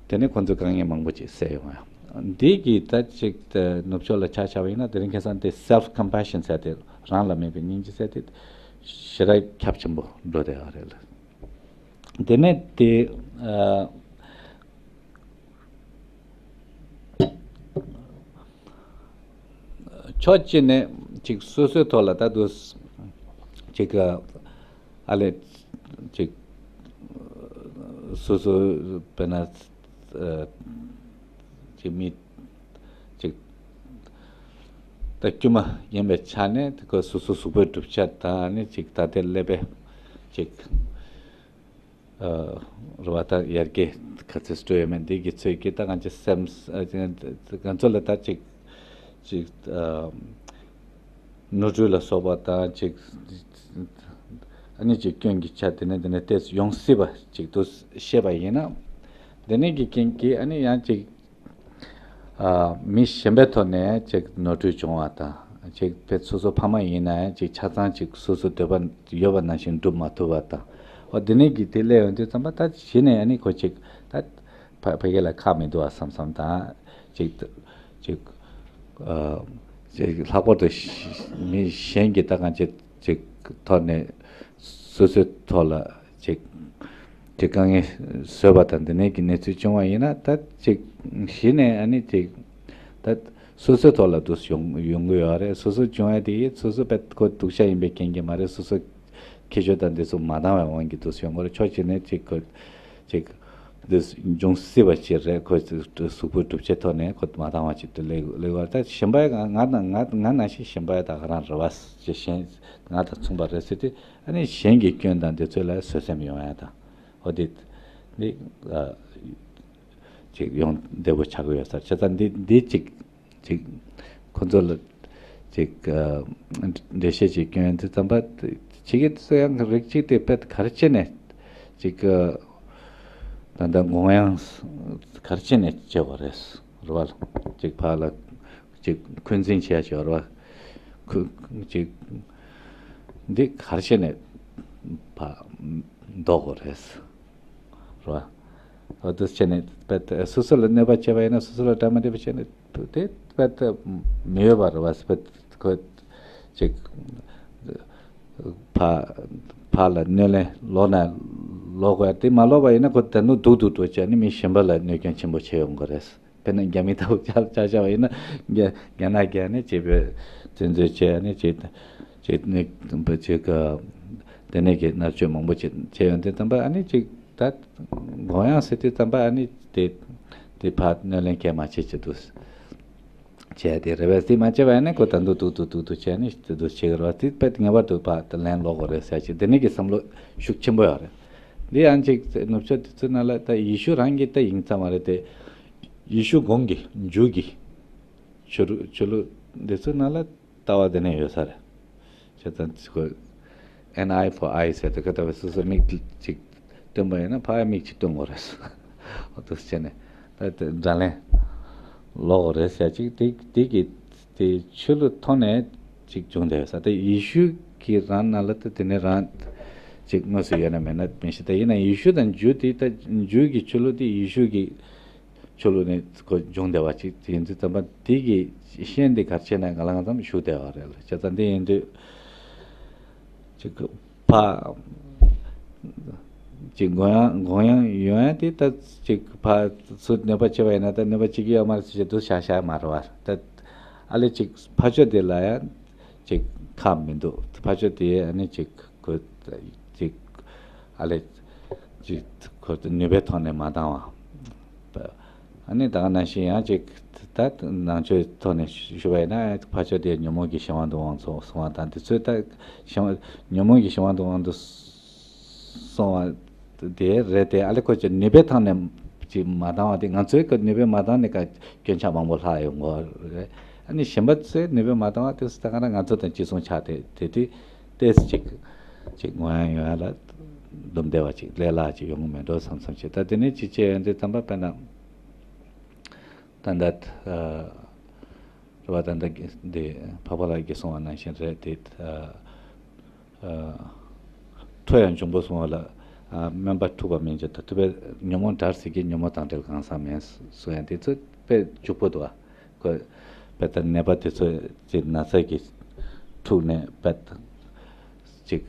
དེ་ནས་ཁོང་ཚོས་དཀའ་ངལ་མང་པོ་ཅིག་སེལ་ཡོང་ཡ། འདི་གི་ད་ཅིག་ནུབ་ཕྱོགས་ལ་ཆ་བཞག་པ་ཡིན་ན་དེ་རིང་ཁ་སང་དེ་self compassion ཟེར་དེ་རང་ལ་དམིགས་པའི་སྙིང་རྗེ་ཟེར་དེ་ཞེ་དྲག་ཁྱབ་ཆེན་པོ་འགྲོ་བསྡད་ཡོད་རེད་ལ། དེ་ནས་དེ། ཨ། ཕྱོགས་གཅིག་ནས་ཅིག་སོ་སོའི་ཐོག་ལ་ད་དུ་ཅིག་ཨ་ལས་ཅིག་སོ་སོ་དཔེར་ན་ཅིག་མི་ཅིག་ད་དཀྱུས་མ་ཡིན་པའི་ཆ་ནས་ཁོ་སོ་སོ་གཟུགས་པོའི་གྲུབ་ཆ་དང་ནི་ཅིག་ད་ལྟའི་ཀླད་པའི་ཅིག་རེད་བ། ད་ཡར་རྒྱས་ག་ཚོད་སྤྲོད་ཡོད་མེད་འདི་གི་ཚོད་ཀྱིས་ད་ང་ཚོའི་སེམས་ང་ཚོ་ལ་ད་ཅིག་ཅིག་ནོར་འཁྲུལ་ལ་སོགས་པ་དང་ཅིག་ཨ་ནི་ཅིག་སྐྱོན་གྱི་ཆ་དེ་ནས་དེ་ནས་ཏོག་ཙམ་ཡོང་སྲིད་པ་ཅིག་ཏུ་ཤེས་པ་ཡིན་ན། དེ་ནས་ཀྱི་རྐྱེན་གྱིས་ཨ་ནི་ཡང་ཅིག་ཨ། མི་གཞན་པའི་ཐོག་ནས་ཅིག་ནོར་འཁྲུལ་བྱུང་བ་དང་ཅིག་དཔེ་སོ་སོ་ཕ་མ་ཡིན་ན་ཡང་ཅིག་ཆ་ཚང་ཅིག་སོ་སོ་འདོད་པ་ཡོད་པ་ནང་བཞིན་འགྲུབ་མ་ཐུབ་པ་དང་། འོ་དེ་ནས་ཀྱི་དེ་སླེབས་ཡོང་དུས་ཙམ་པ་ད་གཞི་ནས་ཨ་ནི་ཁོ་ཅིག་ད་ཕ་ཕ་གི་ལ་ཁག་མི་འདུག་བ་བསམ་བསམ་དང་ཅིག་ཅིག་ཨ། ཅིག་ལྷག་པར་དུ་མི་གཞན་གྱི་ད་གང་ཅིག་ཅིག་ཐོག་ནས་སོ་སོའི་ཐོག་ལ་ཅིག་དེ་དཀའ་ངལ་བཟོས་པ་དང་འདི་ནས་ཀྱི་གནས་ཚུལ་བྱུང་བ་ཡིན་ན་ད་ཅིག་གཞི་ནས་ཨ་ནི་ཅིག་ད་སོ་སོའི་ཐོག་ལ་དུ་ཡོང་ཡོང་གི་ཡོད་རེད། སོ་སོ་བྱུང་ཡ་དེ་སོ་སོ་པད་ཁོ་སྡུག་ཅག་ཡིན་པའི་རྐྱེན་གྱིས་མ་རེད། སོ་སོ་ཁྱད་ཆོས་དང་འདི་ཚོ་མ་འདང་བའི་དབང་གིས་དུ་ཡོང་གི་རེད། ཕྱོགས་གཅིག་ནས་ཅིག་ཁོ་ཅིག་འདི་འབྱུང་སྲིད་པ་ཅིག་རེད། ཁོ་གཟུགས་པོའི་གྲུབ་ཆའི་ཐོག་ནས་ཁོ་མ་འདང་བ་ཅིག་ཏུ་ལས་ལས་བར་ད་གཞན་པ་ང་ང་ང་ང་ནང་བཞིན་གཞན་པ་ད་ག་རང་རེད་བ་ཅེས་གཞན་ང་དང་མཚུངས་པ་རེད་ཟེར་དུས། ཨ་ནི་གཞན་གྱི་སྐྱོན་དང་འདི་ཚོ་ལ་བཟོད་སེམས་ཡོང་ཡ་དང་། འོ་དེ་འདི་ཨ་ཅིག་ཡོང་བདེ་པོ་ཆགས་ཀྱི་ཡོད་ས་བྱས་ཙང་འདི་འདི་ཅིག་ཅིག་ཁོ་ཚོ་ལ་ཅིག་ཨ་འགྲེལ་བཤད་ཅིག་སྐྱོན་དུས་ཙམ་པ་ཅིག་གི་དུས་ཚོད་ཡང་རིགས་གཅིག་དེ་དཔེ་ག་རེ་བྱས་ནས་ཅིག་ཨ་ད་ལྟ་དགོངས་ཡངས་ག་རེ་བྱས་ནས་བྱས་པ་རེད་རེད་བ། ཅིག་ཕར་ལ་ཅིག་འཁོན་འཛིན་བྱས་བྱས་རེད་བ། ཁོ་ཅིག་འདི་ག་རེ་བྱས་ནས་ཕར་ལྡོག་དགོས་རེད། རེད་བ། འོ་དེ་བྱས་ནས་དཔེ་སོ་སོ་ལ་གནོད་པ་བྱས་པ་ཡིན་ན་སོ་སོ་ལ་གྲ་མ་འགྲིག་པ་བྱས་ནས་དེ་དཔེ་མི་འོས་པ་རེད་བ། དཔེ་ཁོ་ཅིག་ཕ་ཕ་ལ་གནོད་ལན་ལོག་ན་ལོག་དགོས་ཡ་དེ་མ་ལོག་པ་ཡིན་ན་ཁོ་ད་ནུ་སྡུག་སྡུག་འགྲོ་བྱས་ནས་མི་གཞན་པ་ལ་གནོད་སྐྱོན་ཆེན་པོ་བྱེད་ཡོང་གི་རེད། དཔེར་ན་རྒྱ་མི་ལྟ་བུ་ཆ་ཆ་བཞག་པ་ཡིན་ན་རྒྱ་རྒྱ་ནག་གིས་ནི་བྱས་པའི་བཙན་འཛུལ་བྱས་ནི་བྱས་བྱས་ནི་བྱས་ཀ་དེ་ནས་ཀྱི་མནར་གཅོད་མང་པོ་བྱས་བྱས་ཡོང་དུས་ཙམ་པ་ཨ་ནི་ཅིག་ད་དགོངས་ཡངས་ཟེར་དུས་ཙམ་པ་ཨ་ནི་དེ་དེ་ཕར་གནོད་ལན་གལ་མ་བྱེད་ཅི་འདུག་བྱས་ཏེ་རེ་བས་དེ་མ་བྱས་པ་ཡིན་ན་ཁོ་ད་འདུག་འདུག་འདུག་འདུག་འདུག་བྱས་ནི་དེ་འདུག་བྱེད་ཀྱི་རེད་བ། དེ་དཔེ་ངེས་པར་དུ་ཕར་ད་ལན་ལོག་དགོས་རེད་ཟེར་ཅིག་དེ་ནས་ཀྱི་བསམ་བློ་ཤུགས་ཆེན་པོ་ཡོད་རེད། འདི་ཡང་ཅིག་ནུབ་ཕྱོགས་དེ་ཚོའི་ནང་ལ་ད་ཡེ་ཤུ་རང་གི་ད་ཡིན་ཙམ་མ་རེད་དེ། ཡེ་ཤུ་གོང་གི་འཇུག་གི་ཆོས་ལུགས་ཆོས་ལུགས་འདི་ཚོའི་ནང་ལ་ལྟ་བ་དེ་ནས་ཡོད་ས་རེད། བྱས་ཙང་ཁོ་An eye for eye ཟེར་དུས་ཁ་ལྟ་བའི་སོ་སོ་མིག་ཅིག་སྟོན་པ་ཡིན་ན་ཕ་ཡ་མིག་ཅིག་སྟོན་དགོས་རེད། འོ་དུ་བྱས་ནས་ད་དེ་དགྲ་ལན་ལོག་དགོས་རེད་ཟེར་ཅིག་དེ་དེ་གི་དེ་ཆོས་ལུགས་ཐོག་ནས་ཅིག་བྱུང་བསྡད་ཡོད་ས་དེ་ཡེ་ཤུ་གི་རང་ནང་ལ་ད་དེ་ནས་རང་ཅིག་དངོས་སུ་ཡོད་ན་མེད་ན་མི་ཤེས། ད་ཡིན་ན་ཡེ་ཤུ་དང་འཇུ་དེ་ད་འཇུ་གི་ཆོས་ལུགས་དེ་ཡེ་ཤུ་གི་ཆོས་ལུགས་ནས་ཁོ་བྱུང་བསྡད་པ་ཅིག་ཡིན་དུས་ཙམ་པ་དེ་གི་ཤན་དེ་ག་རེ་བྱས་ན་ག་ལ་གང་འཚམ་ཞུགས་བསྡད་པ་རེད་ལ། བྱས་ཙང་དེ་ཡིན་དུས་ཅིག་ཕ་ཅིག་དགོངས་ཡངས་དགོངས་ཡངས་ཡོང་ཡ་དེ་ད་ཅིག་ཕ་ཚུར་གནོད་པ་བྱས་པ་ཡིན་ན་ད་གནོད་པ་བྱེད་ཀྱི་ཡོད་མ་རེད་ཟེར་བྱས་འདུག་བཞག་བཞག་མ་རེད་བ། ད་ཨ་ལེ་ཅིག་ཕ་ཕྱོགས་དེ་ལ་ཡང་ཅིག་ཁག་མི་འདུག་ཕ་ཕྱོགས་དེ་ཨ་ནི་ཅིག་ཁོ་ཅིག་ ཨ་ལས་ཅིག་ཁོ་ནུས་པའི་ཐོག་ནས་མ་འདང་བ། ཨ་ནི་ད་ག་ནང་བཞིན་ཡང་ཅིག་ད་ནང་ཆོས་ཐོག་ནས་ཞུ་བ་ཡིན་ན་ཕར་ཕྱོགས་དེ་ཉོན་མོངས་ཀྱི་གཞན་དབང་དུ་དབང་ཚོ་སོང་བ་དང་དེ་ཚོའི་ད་གཞན་དབང་ཉོན་མོངས་ཀྱི་གཞན་དབང་དུ་དབང་དུ་སོང་བ་དེ་རེད་དེ། ཨ་ལས་ཁོ་ཅིག་ནུས་པའི་ཐོག་ནས་ཅིག་མ་འདང་བ་དེ་ང་ཚོའི་ཀྱི་ནུས་པའི་མ་འདང་ནས་ཀ་སྐྱོན་ཆ་མང་པོ་ལྷག་ཡོང་གི་རེད། ཨ་ནི་གཞན་པ་ཚོའི་ནུས་པའི་མ་འདང་བ་དེ་ད་ག་རང་ང་ཚོ་དང་གཅིག་མཚུངས་ཆགས་དེ་དེ་དེ་ཏོག་ཙམ་ཅིག་ཅིག་ངོ་ཡང་ཡོང་ཡ་ལ་འདུམ་བདེ་བ་ཅིག་ལས་སླ་ཅིག་ཡོང་གི་མེད་འགྲོ་བསམ་བསམ་བྱེད། ད་དེ་ནས་ཅིག་བྱས་ཡོང་དུས་ཙམ་པ་དཔེར་ན་ད་ལྟ་ཨ་རེད་བ། ད་ལྟ་འདི་འཕགས་པ་ལྷ་གིས་གསུངས་པ་ནང་བཞིན་རེད་དེ། ཨ་ཨ་ཁྲོ་ཡང་འབྱུང་པོ་གསུངས་པ་ལ། ཨ་སྨན་པ་འཁྲུགས་པ་མིན་གྱི་ད་ཐུབ་པས་ཉོན་མོངས་དགྲར་སྲིད་ཀྱི་ཉོན་མོངས་དང་བྲལ་གང་ཟག་མིན་གསུངས་ཡང་དེ་ཚོ་དཔེ་འཇུག་པོ་འདུག་བ། ཁོས་དཔེ་ལྟར་ནད་པ་དེ་ཚོ་ཅིག་ན་ཚ་གིས་འཁྲུགས་ནས་དཔེ་ཅིག་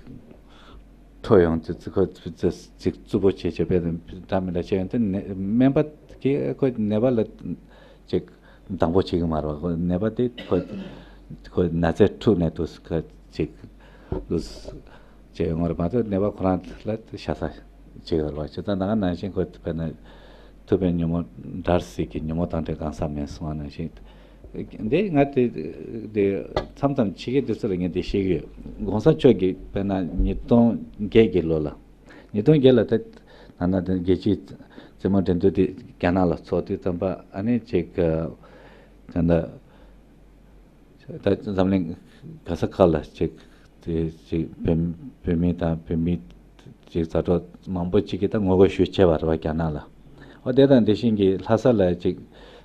ཁྲོ་ཡོང་དུས་ཁོ་ཅིག་རྩུབ་པོ་བྱེད་བྱེད་པའི་འདྲ་མི་འདྲ་བྱས་ཡོང་དུས་ནད་སྨན་པ་གིས་ཁོ་ནད་པ་ལ་ཅིག་སྡང་པོ་བྱེད་ཀྱི་མ་རེད་བ། ཁོ་ནད་པ་དེ་ཁོ་ཁོ་ན་ཚས་འཁྲུགས་ནས་དུས་ཁོ་ཅིག་ལུས་བྱས་ཡོང་བ་རེད་མ་གཏོགས་ནད་པ་ཁོ་རང་ལ་ཤ་ཚ་བྱེད་ཀྱི་རེད་བ། བྱས་ཙང་ད་ག་ནང་བཞིན་ཁོ་དཔེར་ན་ཐུབ་པས་ཉོན་མོངས་དགྲར་སྲིད་ཀྱི་ཉོན་མོངས་དང་བྲལ་གང་ཟག་མིན་གསུངས་པ་ནང་བཞིན། འདི་ང་དེ་དེ་མཚམས་མཚམས་ཕྱི་རྒྱལ་དེ་ཚོ་ལ་ངས་འདི་བཤད་ཀྱི་ཡོད། གོང་ས་མཆོག་གིས་དཔེར་ན་ཉིས་སྟོང་བརྒྱད་ཀྱི་ལོ་ལ། ཉིས་སྟོང་བརྒྱད་ལ་ད་ད་ལྟ་དེ་རྒྱལ་སྤྱིའི་རྩེད་མོ་འགྲན་བསྡུར་དེ་རྒྱ་ནག་ལ་ཚོགས་དུས་ཙམ་པ་ཨ་ནི་ཅིག་ད་ལྟ་ད་འཛམ་གླིང་ག་ས་ག་ལ་ཅིག་དེ་ཅིག་བོད་བོད་མི་དང་བོད་མི་ཅིག་མཛའ་གྲོགས་མང་པོ་ཅིག་གིས་ད་ངོ་རྒོལ་ཞུ་བྱས་པ་རེད་བ་རྒྱ་ནག་ལ། འོ་དེ་དང་དེ་བཞིན་གྱི་ལྷ་ས་ལ་ཅིག་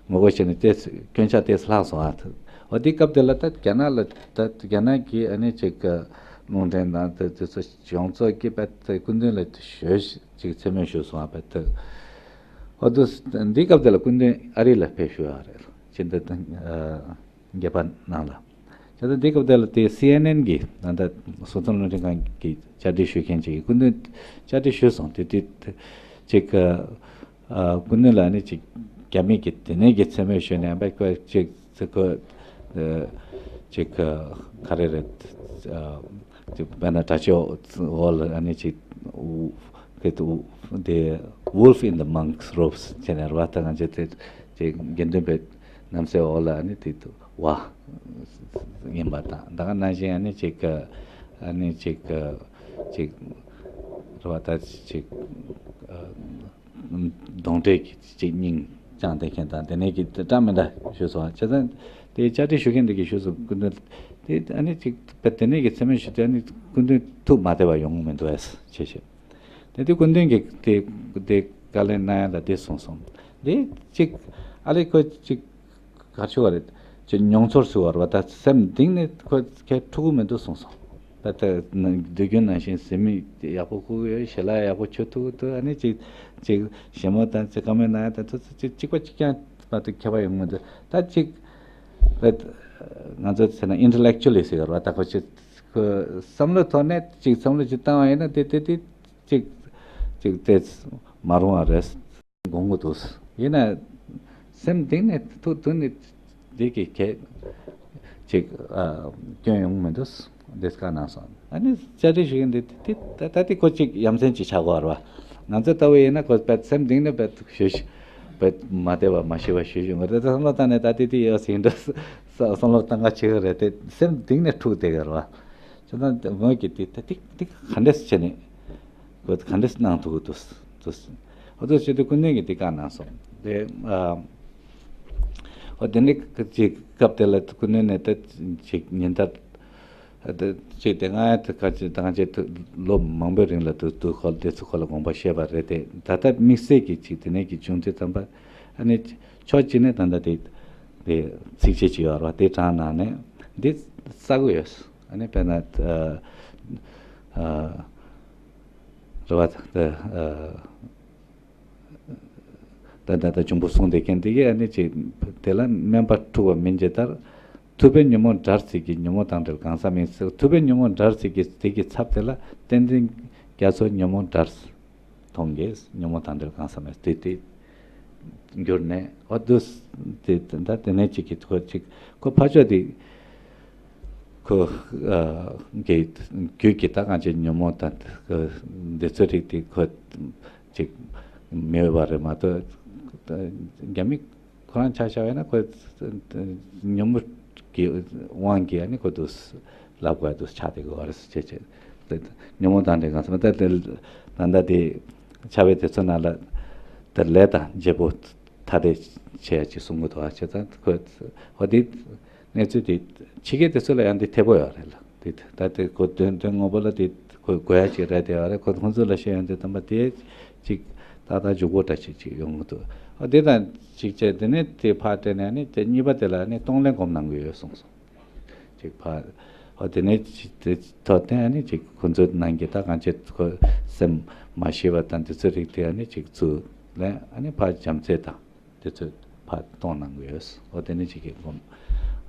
ངོ་རྒོལ་བྱས་ནས་དེ་སྐྱོན་ཆ་དེ་ལྷག་སོང་ཨ། འོ་དེ་སྐབས་དེ་ལ་ད་རྒྱ་ནག་ལ་ད་རྒྱ་ནག་གི་ཨ་ནི་ཅིག་རླུང་འཕྲིན་དང་དེ་དེ་ཚོ་ཡོངས་རྫོགས་ཀྱིས་དཔེ་དེ་སྐུ་མདུན་ལ་ཞུ་ཅིག་མཚན་སྨོད་ཞུས་སོང་ཨ། དཔེ་དེ་འོ་དེ་འདི་སྐབས་དེ་ལ་སྐུ་མདུན་ཨ་རི་ལ་ཕེབས་བཞུགས་ཡོད་རེད། ཕྱི་ཟླ་བརྒྱད་པ་ནང་ལ། བྱས་ཙང་འདི་སྐབས་དེ་ལ་དེ་སི་ཨེན་ཨེན་གི་ད་ལྟ་སོ་ཐར་རླུང་འཕྲིན་ཁང་གི་བཅར་འདྲི་ཞུ་མཁན་ཅིག་གིས་སྐུ་མདུན་བཅར་འདྲི་ཞུས་སོང་། དེ་དུས་ཅིག་ཨ་སྐུ་མདུན་ལ་ནི་ཅིག་རྒྱ་མི་གི་དེ་ནས་ཀྱི་མཚན་སྨོད་ཞུས་ནས་ཨ་ཅིག་ཅིག་ཅིག་ག་རེ་རེད། ཅིག་དཔེར་ན་དྲ་ཕྱི་འོག་ལ་ཨ་ནི་ཅིག་ཨུ་ཁེ་ཏུ་དེ་Wolf in the Monk's Robes་བྱས་ནས་རེད་བ། ད་ང་ཚོས་དེ་ཅིག་དགེ་འདུན་པའི་རྣམ་སྲས་འོག་ལ་ཨ་ནི་དེ་བ་ཡིན་པ་དང་། ད་ག་ནང་བཞིན་ཨ་ནི་ཅིག་ཨ་ནི་ཅིག་ཅིག་རེད་བ། ད་ཅིག་གདོན་འདྲེ་གི་ཅིག་སྙིང་བཅངས་བསྡད་མཁན་དང་དེ་ནས་ཀྱི་འདྲ་མི་འདྲ་ཞུས་སོང་། བྱས་ཙང་དེ་བཅར་འདྲི་ཞུ་མཁན་འདི་གིས་ཞུས་སོང་། སྐུ་མདུན་དེ་ཨ་ནི་ཅིག་དེ་ནས་ཀྱི་མཚན་སྨོད་ཞུས་ཏེ་ཨ་ནི་སྐུ་མདུན་ཐུགས་མ་བདེ་བ་ཡོང་གི་མི་འདུག་ཨེ་ཞེས་བཤད། དེ་དུས་སྐུ་མདུན་གྱིས་དེ་དེ་བཀའ་ལན་གནང་ཡ་ལ་དེ་གསུངས་སོང་། དེ་གཅིག་ཨ་ལས་ཁོ་གཅིག་ག་རེ་ཞུ་བ་རེད། ཅིག་མྱོང་ཚོར་ཞུ་བ་རེད་བ། ད་སེམས་གཏིང་ནས་ཁོ་ཁྱེད་ཕྲུ་གུ་མི་འདུག་གསུངས་སོང་། ད་ལྟ་དུས་རྒྱུན་ནང་བཞིན་ཟས་མིག་ཡག་པོ་ཁུག་ཡོད། ཞལ་ལག་ཡག་པོ་མཆོད་ཐུབ་འདུག་ཨ་ནི་ཅིག་ཅིག་ཞལ་མོ་དང་ཅིག་བཀའ་མོལ་གནང་ཡ་དང་ཚོ་ཚོ་ཅིག་གཅིག་པ་གཅིག་རྐྱང་མ་གཏོགས་ཁྱད་པར་ཡོང་གི་མི་འདུག་ད་ཅིག་ང་ཚོ་ཟེར་ན་intellectually་ཟེར་བ་རེད་བ། ད་ཁོ་ཅིག་ཁོ་བསམ་བློའི་ཐོག་ནས་ཅིག་བསམ་བློ་ཅིག་བཏང་བ་ཡིན་ན་དེ་དེ་དེ། ཅིག་ཅིག་དེ་མ་རུང་བ་རེད་དགོངས་ཀྱི་འདུག་ཡིན་ན་སེམས་གཏིང་ནས་ཐུགས་མདུན་ནས་འདི་གི་གེགས་ཅིག་ཨ་སྐྱོན་ཡོང་མི་འདུག་འདི་བཀའ་གནང་སོང་། ཨ་ནི་བཅར་འདྲི་ཞུ་མཁན་འདི་དེ་ད་ད་དེ་ཁོ་ཅིག་ཡ་མཚན་ཅིག་ཆགས་ཀྱི་ཡོད་རེད་བ། ང་ཚོ་ལྟ་བུ་ཡིན་ན་ཁོ་བས་སེམས་གཏིང་ནས་བས་ཞུ་ཞུ་བས་མ་བདེ་བ་མ་ཞི་བ་ཞུ་ཞུ་ང་ཚོ་བསམ་བློ་བཏང་ནས་ད་དེ་དེ་ཡོད་ཟིན་འདྲ་བསམ་བློ་བཏང་ག་བྱེད་ཀྱི་རེད་དེ་སེམས་གཏིང་ནས་འཁྲུགས་བསྡད་ཀྱི་རེད་བ། བྱས་ཙང་དེ་མོ་གི་དེ་ད་དེ་དེ་ག་འདྲས་བྱས་ནས། ཁོས་ག་འདྲས་གནང་ཐུབ་ཀྱི་འདུག་འདུག་འོ་ཚོ་བྱེད་དུས་སྐུ་མདུན་གྱིས་འདི་བཀའ་གནང་སོང་། དེ་ཨ་འོ་དེ་ནས་ཅིག་སྐབས་དེ་ལ་སྐུ་མདུན་ནས་ད་ཅིག་ཉིན་ལྟར་ད་ཅིག་དེ་སྔ་ད་ག་ཅིག་ད་ག་ཅིག་ལོ་མང་པོའི་རིང་ལ་དུ་དུ་ཁོ་དེ་ཚོ་ཁོ་ལ་དགོངས་པ་བཞེས་པ་རེད་དེ། ད་ལྟ་དམིགས་བསལ་གྱི་ཅིག་དེ་ནས་ཀྱི་བྱུང་དུས་ཙམ་པ་ཨ་ནི་ཕྱོགས་གཅིག་ནས་ད་ལྟ་དེ་དེ་ཚིགས་བཅད་ཅིག་ཡོད་རེད་བ། དེ་དྲངས་གནང་ནས་འདི་བསགས་ཀྱི་ཡོད། ཨ་ནི་དཔེར་ན་ཨ་ཨ། རེད་བ། ད་ད་ད་འབྱུང་པོ་གསུངས་བསྡད་མཁན་དེ་གས་ཨ་ནི་ཅིག་དེ་ལ་སྨན་པ་འཁྲུགས་པ་མིན་ཇི་ལྟར། ཐུབ་པས་ཉོན་མོངས་དགྲར་སྲིད་ཀྱི་ཉོན་མོངས་དང་བྲལ་གང་ཟག་མིན་ཟེར། ཐུབ་པས་ཉོན་མོངས་དགྲར་སྲིད་ཀྱི་དེ་གི་ཚབ་དེ་ལ་བསྟན་འཛིན་རྒྱ་མཚོ་ཉོན་མོངས་དགྲར་མཐོང་གི་ཉོན་མོངས་དང་བྲལ་གང་ཟག་མིན་དེ་དེ་གྱུར་ནས་འོ་དུས་དེ་ད་དེ་ནས་ཅིག་གི་ཁོ་ཅིག་ཁོ་ཕར་ཕྱོགས་དེ། ཁོ་ཨ་གི་རྒྱུད་ཀྱི་ད་གང་ཅི་ཉོན་མོངས་དང་འདི་ཚོའི་རིགས་དེ་ཁོ་ཅིག་མི་འོས་པ་རེད་མ་གཏོགས། རྒྱ་མི་ཁོ་རང་ཆ་བཞག་པ་ཡིན་ན་ཁོ་ཉོན་མོངས་ཀྱི་དབང་གིས་ཨ་ནི་ཁོ་འདུག་ལབ་དགོས་འདུག་ཆགས་བསྡད་དགོས་པ་རེད་ཟེར་བྱས་བྱས། ཉོན་མོངས་དང་འདྲེས་གང་ཟེར་མ་ད་དེ་ད་ལྟ་དེ་ཕྱག་དཔེ་དེ་ཚོ་ནང་ལ་དེ་ལས་དང་བྱེད་པོ་ཐ་དད་བྱས་ཅིག་གསུང་གི་འདུག་ཨ། བྱས་ཙང་ཁོ་འོ་དེ་གནས་ཚུལ་དེ་ཕྱི་རྒྱལ་དེ་ཚོ་ལ་ཡང་དེ་ཐེ་པོ་ཡོད་རེད་ལ། དེ་ད་དེ་ཁོ་དོན་དོན་དངོས་པོ་ལ་དེ་ཁོ་དགོས་ཡ་ཅིག་རེད་དེ་བ་རེད། ཁོ་ཁོང་ཚོ་ལ་བཤད་ཡོང་དུས་ཙམ་པ་དེ་ཅིག་ཏག་ཏག་འཇུག་པོ་འདྲ་ཅིག་ཅིག་ཡོང་གི་འདུག་ཨ། དེ་དང་ཅིག་བྱས་དེ་ནས་དེ་ཕར་སྤྲད་ནས་ནི་དེ་གཉིས་པ་དེ་ལ་ནི་གཏོང་ལེན་སྒོམ་གནང་གི་ཡོད་གསུངས་སོང་། ཅིག་ཕར་ཨོ་དེ་ནས་ཅིག་དེ་ཐོག་དེ་ནི་ཅིག་ཁོང་ཚོའི་ནང་གི་ད་གང་ཅི་ཁོ་སེམས་མ་ཤེས་པ་དང་དེ་ཚོའི་རིགས་དེ་ནི་ཅིག་ཚུར་ལེན་ཨ་ནི་ཕར་བྱམས་བརྩེ་དང་། དེ་ཚོས་ཕར་གཏོང་གནང་གི་ཡོད། འོ་དེ་ནི་གཅིག་གི་སྒོམ་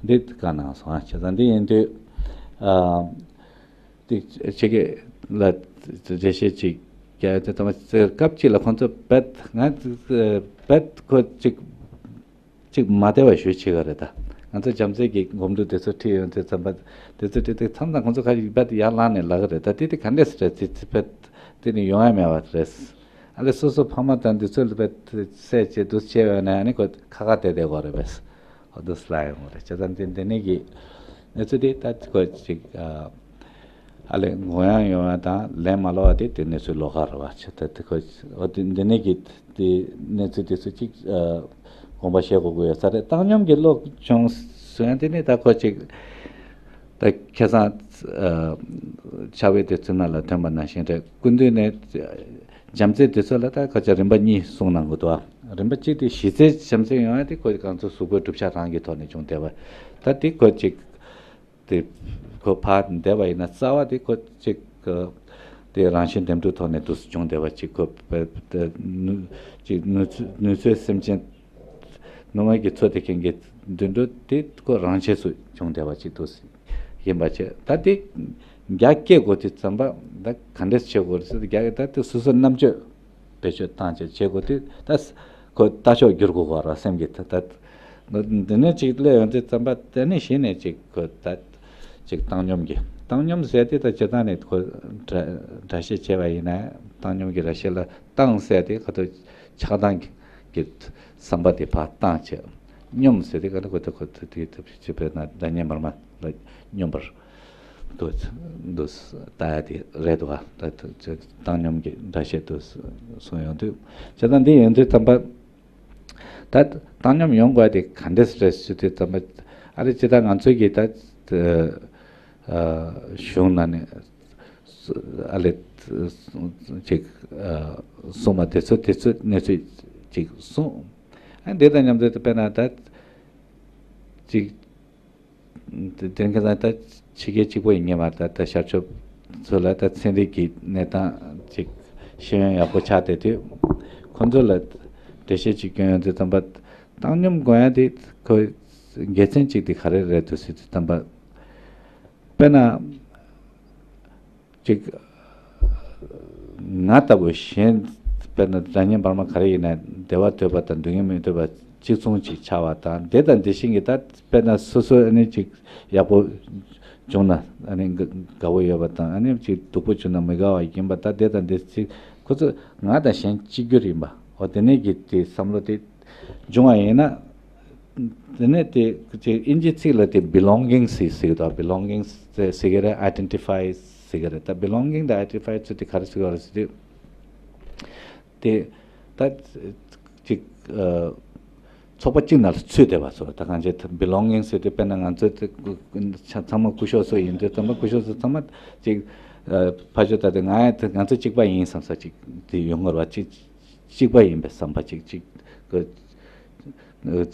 འདི་བཀའ་གནང་སོང་ཨ། བྱས་ཙང་འདི་ཡིན་དུས་ཨ་དེ་གཅིག་གི་ལ་འགྲེལ་བཤད་ཅིག་རྒྱག་ཡོད་དེ་ད་མ་སྐབས་གཅིག་ལ་ཁོང་ཚོ་བེད་ང་བེད་ཁོ་གཅིག་གཅིག་མ་བདེ་བ་ཞུ་བྱེད་ག་རེད་ད། ང་ཚོ་བྱམས་བརྩེ་གི་སྒོམ་སྒྲུབ་དེ་ཚོ་ཁྲིད་ཡོང་དུས་ཙམ་པ་དེ་ཚོ་ཁྲིད་དུས་མཚམས་དང་ཁོང་ཚོ་ཁ་ཅིག་བེད་ཡར་ལངས་ནས་ལབ་གི་རེད་ད། དེ་དེ་ག་འདྲས་སེ་རེད་དེ་བེད་དེ་ནི་ཡོང་ཡ་མེད་པ་རེད། ཨ་ལེ་སོ་སོ་ཕ་མ་དང་འདི་ཚོ་ལ་བས་སྲས་བྱེད་དུ་བྱས་པ་ན་ཨ་ནི་ཁོ་ཁ་ཁ་བསྡད་བསྡད་དགོས་རེད་པས། ཨོ་དུ་སླ་ཡོང་རེད་བྱས་ཙང་དེ་འདི་ནས་ཀྱི་གནས་ཚུལ་དེ་ད་ཁོ་ཅིག་ཨ་ལེ་དགོངས་ཡངས་ཡོང་བ་དང་ལན་མ་ལོག་པ་དེ་དེ་གནས་ཚུལ་ལོགས་ཀ་རེད་བ་བྱས་ད་དེ་ཁོ་ཨོ་དེ་འདི་ནས་ཀྱི་དེ་གནས་ཚུལ་དེ་ཚོ་ཅིག་ཨ་དགོངས་པ་བཞེས་དགོས་ཀྱི་ཡོད་ས་རེད། བཏང་སྙོམས་ཀྱི་བློ་བྱུང་ཟེར་ཡང་དེ་ནས་ད་ཁོ་ཅིག་ད་ཁ་སང་ཨ་ཕྱག་དཔེ་དེ་ཚོའི་ནང་ལ་ཐོན་པ་ནང་བཞིན་རེད། སྐུ་མདུན་ནས་བྱམས་བརྩེ་དེ་ཚོ་ལ་ད་ཁ་ཆ་རིམ་པ་གཉིས་གསུངས་གནང་གི་འདུག་ཨ། རིམ་པ་གཅིག་དེ་གཞི་རྩའི་བྱམས་བརྩེ་ཡོང་ཡ་དེ་ཁོ་གང་ཚོ་གཟུགས་པོའི་གྲུབ་ཆ་རང་གི་ཐོག་ནས་བྱུང་བསྡད་པ། ད་དེ་ཁོ་གཅིག་དེ་ཁོ་ཕར་འདེབས་པ་ཡིན་ན་རྩ་བ་དེ་ཁོ་གཅིག་དེ་རང་བཞིན་ལྡན་གྲུབ་ཐོག་ནས་འདུག་སེ་བྱུང་བསྡད་པ་གཅིག་ཁོ་ནུས་གཅིག་ནུས་ཚོད་ནུས་ཚོད་སེམས་ཅན་ནུ་མ་གི་ཚོད་དེ་མཁན་གྱི་འདུན་གྲོ་དེ་ཁོ་རང་ཆས་སུ་བྱུང་བསྡད་པ་གཅིག་འདུག་སེ། ཡིན་པ་བྱས། ད་དེ་རྒྱ་སྐྱེད་དགོས་དུས་ཙམ་པ་ད་ག་འདྲས་བྱེད་དགོས་རེད་ཟེར་ཏེ་རྒྱ་ད་དེ་སོ་སོ་རྣམ་དཔྱོད་བེད་སྤྱོད་བཏང་བྱས་བྱེད་དགོས་དུས་ད་ཁོ་ལྟ་ཕྱོགས་བསྒྱུར་དགོས་གོ་ར་སེམས་ཀྱི་ད་ད་འདི་ནས་ཅིག་སླེབས་ཡོང་དུས་ཙམ་པ་དེ་ནས་གཞི་ནས་ཅིག་ཁོ་ད་ཅིག་བཏང་སྙོམས་ཀྱི་བཏང་སྙོམས་ཟེར་དེ་ད་སྤྱིར་བཏང་ནས་ཁོ་སྒྲ་སྒྲ་བཤད་བྱས་པ་ཡིན་ན་བཏང་སྙོམས་ཀྱི་སྒྲ་བཤད་ལ་བཏང་ཟེར་དེ་ཁ་ཐུག་ཆགས་སྡང་གི་གི་བསམ་པ་དེ་ཕར་བཏང་བྱས། སྙོམས་ཟེར་དེ་ག་ལ་གོ་ད་གོ་ད་དེ་ད་ཕྱི་པའི་ན་ད་ཉན་པར་མ་ལ་སྙོམས་པར་འདུག་འདུག་ལྟ་ཡ་དེ་རེད་འདུག་ག་ད་ད་བཏང་སྙོམས་ཀྱི་འདྲ་བཤད་དུ་གསུངས་ཡོང་དུས་བྱས་ཙང་འདི་ཡོང་དུས་ཙམ་པ་ད་བཏང་སྙོམས་ཡོང་དགོས་དེ་ག་འདྲས་རེད་ཟེར་དུས་ཙམ་པ་ཨ་རེ་ཅི་ད་ང་ཚོས་ཀྱི་ད་གཞུང་ན་ནས། ཨ་ལེ། ཅིག་གསུངས་པ་དེ་ཚོ་དེ་ཚོ་གནས་ཚུལ་ཅིག་གསུངས། ཨ་འདི་དང་མཉམ་དུ་དཔེར་ན་ད་ཅིག་དེ་ཁ་སང་ད་ཕྱི་རྒྱལ་གཅིག་པོ་ཡིན་ངེས་མ་ད་ད་ཤར་ཕྱོགས་ཚོ་ལ་ད་ཚན་རིག་གི་གནས་སྟངས་ཅིག་ཤེས་ཡོན་ཡག་པོ་ཆགས་བསྡད་དུས་ཁོ་ཚོ་ལ་འགྲེལ་བཤད་ཅིག་སྐྱོན་ཡོང་དུས་ཙམ་པ་བཏང་སྙོམས་དགོས་ཡ་དེ་ཁོ་དགེ་མཚན་ཅིག་དེ་ག་རེ་རེད་འདུག་ཟེར་དུས་ཙམ་པ་དཔེར་ན། ཅིག་ང་ལྟ་བུ་གཞན་དཔེར་ན་སྒྲ་སྙན་བར་མ་ག་རེ་ཡིན་ན་བདེ་བ་འདོད་པ་དང་སྡུག་བསྔལ་མི་འདོད་པ་གཅིག་མཚུངས་ཅིག་ཆགས་པ་དང་དེ་དང་དེ་བཞིན་གྱི་ད་དཔེར་ན་སོ་སོ་ཨ་ནི་ཅིག་ཡག་པོ་བྱུང་ན་ཨ་ནི་དགའ་བོ་ཡོད་པ་དང་ཨ་ནི་ཅིག་སྡུག་པོ་བྱུང་ན་མི་དགའ་བ་ཡིན་པ་ད་དེ་དང་དེ་ཅིག་ཁོ་ཚོ་ང་དང་གཞན་གཅིག་གྱུར་ཡིན་པ་འོ་དེ་ནས་ཀྱི་དེ་བསམ་བློ་དེ་བྱུང་བ་ཡིན་ན། དེ་ནས་དེ་ཅིག་ཨིན་ཇི་ཚིག་ལ་དེ་belonging ཟེར་ཟེར་གི་འདུག belonging ཟེར་གི་རེད། identify ཟེར་གི་རེད། ད་belonging དང་identify ཚོ་དེ་ག་རེ་ཟེར་གི་རེད་ཟེར་དུས་དེ་ད་ཅིག་ཨ་ཚོགས་པ་གཅིག་ནང་ལ་ཚུད་བསྡད་པ་ཚོ་ད་གང་ཅི་belonging ཟེར་དུས་དཔེར་ན་ང་ཚོ་དེ་ཚང་མ་སྐུ་ཞབས་ཚོ་ཡིན་དུས་ཚང་མ་སྐུ་ཞབས་ཚོ་ཚང་མ་ཅིག་ཨ་ཕར་ཕྱོགས་ད་དེ་ང་ཡང་ང་ཚོ་གཅིག་པ་ཡིན་བསམ་ས་ཅིག་དེ་ཡོང་གི་རེད་བ། ཅིག་གཅིག་པ་ཡིན་པའི་བསམ་པ་ཅིག་ཅིག་གི་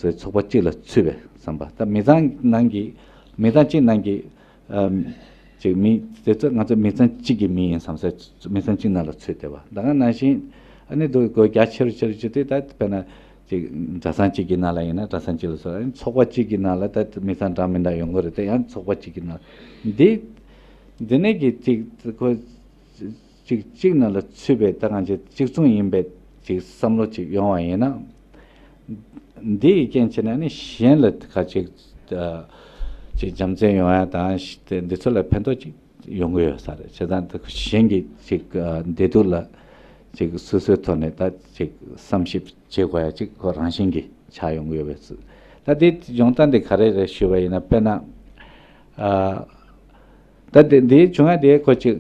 ཚོགས་པ་གཅིག་ལ་ཚུད་པའི་བསམ་པ། ད་མི་ཚང་ནང་གི་མི་ཚང་གཅིག་ནང་གི་ཨམ་ཅིག་མི་དེ་ཚོ་ང་ཚོ་མི་ཚང་གཅིག་གི་མི་ཡིན་བསམ་ས་མི་ཚང་གཅིག་ནང་ལ་ཚུད་བསྡད་པ། ད་ག་ནང་བཞིན་ཨ་ནི་འདུག་གོ་རྒྱ་ཆེ་རུ་ཆེ་རུ་ཆེ་དུས་ད་དཔེར་ན་ཅིག་གྲྭ་ཚང་གཅིག་གི་ནང་ལ་ཡིན་ན་གྲྭ་ཚང་གཅིག་ལ་སོགས་ཨ་ནི་ཚོགས་པ་གཅིག་གི་ནང་ལ་ད་མི་ཚང་འདྲ་མི་འདྲ་ཡོང་གི་རེད། དེ་ཡང་ཚོགས་པ་གཅིག་གི་ནང་འདི་འདི་ནས་ཀྱི་ཅིག་ཁོ། གཅིག་གཅིག་ནང་ལ་ཚུད་པའི་ད་གང་ཅི་གཅིག་མཚུངས་ཡིན་པའི་ཅིག་བསམ་བློ་ཅིག་ཡོང་བ་ཡིན་ན། འདི་ཡི་རྐྱེན་བྱས་ནས་ནི་གཞན་ལ་ག་ཅིག་ཨ་ ཅིག་འཇམ་རྩུབ་ཡོང་ཡ་དང་ཞི་བདེ་འདི་ཚོ་ལ་ཕན་ཐོགས་ཅིག་ཡོང་གི་ཡོད་ས་རེད། བྱས་ཙང་ད་གཞན་གྱི་ཅིག་ཨ་བདེ་སྡུག་ལ་ཅིག་སོ་སོའི་ཐོག་ནས་ད་ཅིག་བསམ་ཞིབ་བྱེད་དགོས་ཡ་ཅིག་ཁོ་རང་བཞིན་གྱིས་ཆགས་ཡོང་གི་ཡོད་པའི་ཚུལ། ད་དེ་ཡོང་སྟངས་དེ་ག་རེ་རེད་ཞུས་པ་ཡིན་ན། དཔེར་ན་ཨ་ད་དེ་འདིའི་བྱུང་ཡ་དེ་ཁོ་ཅིག་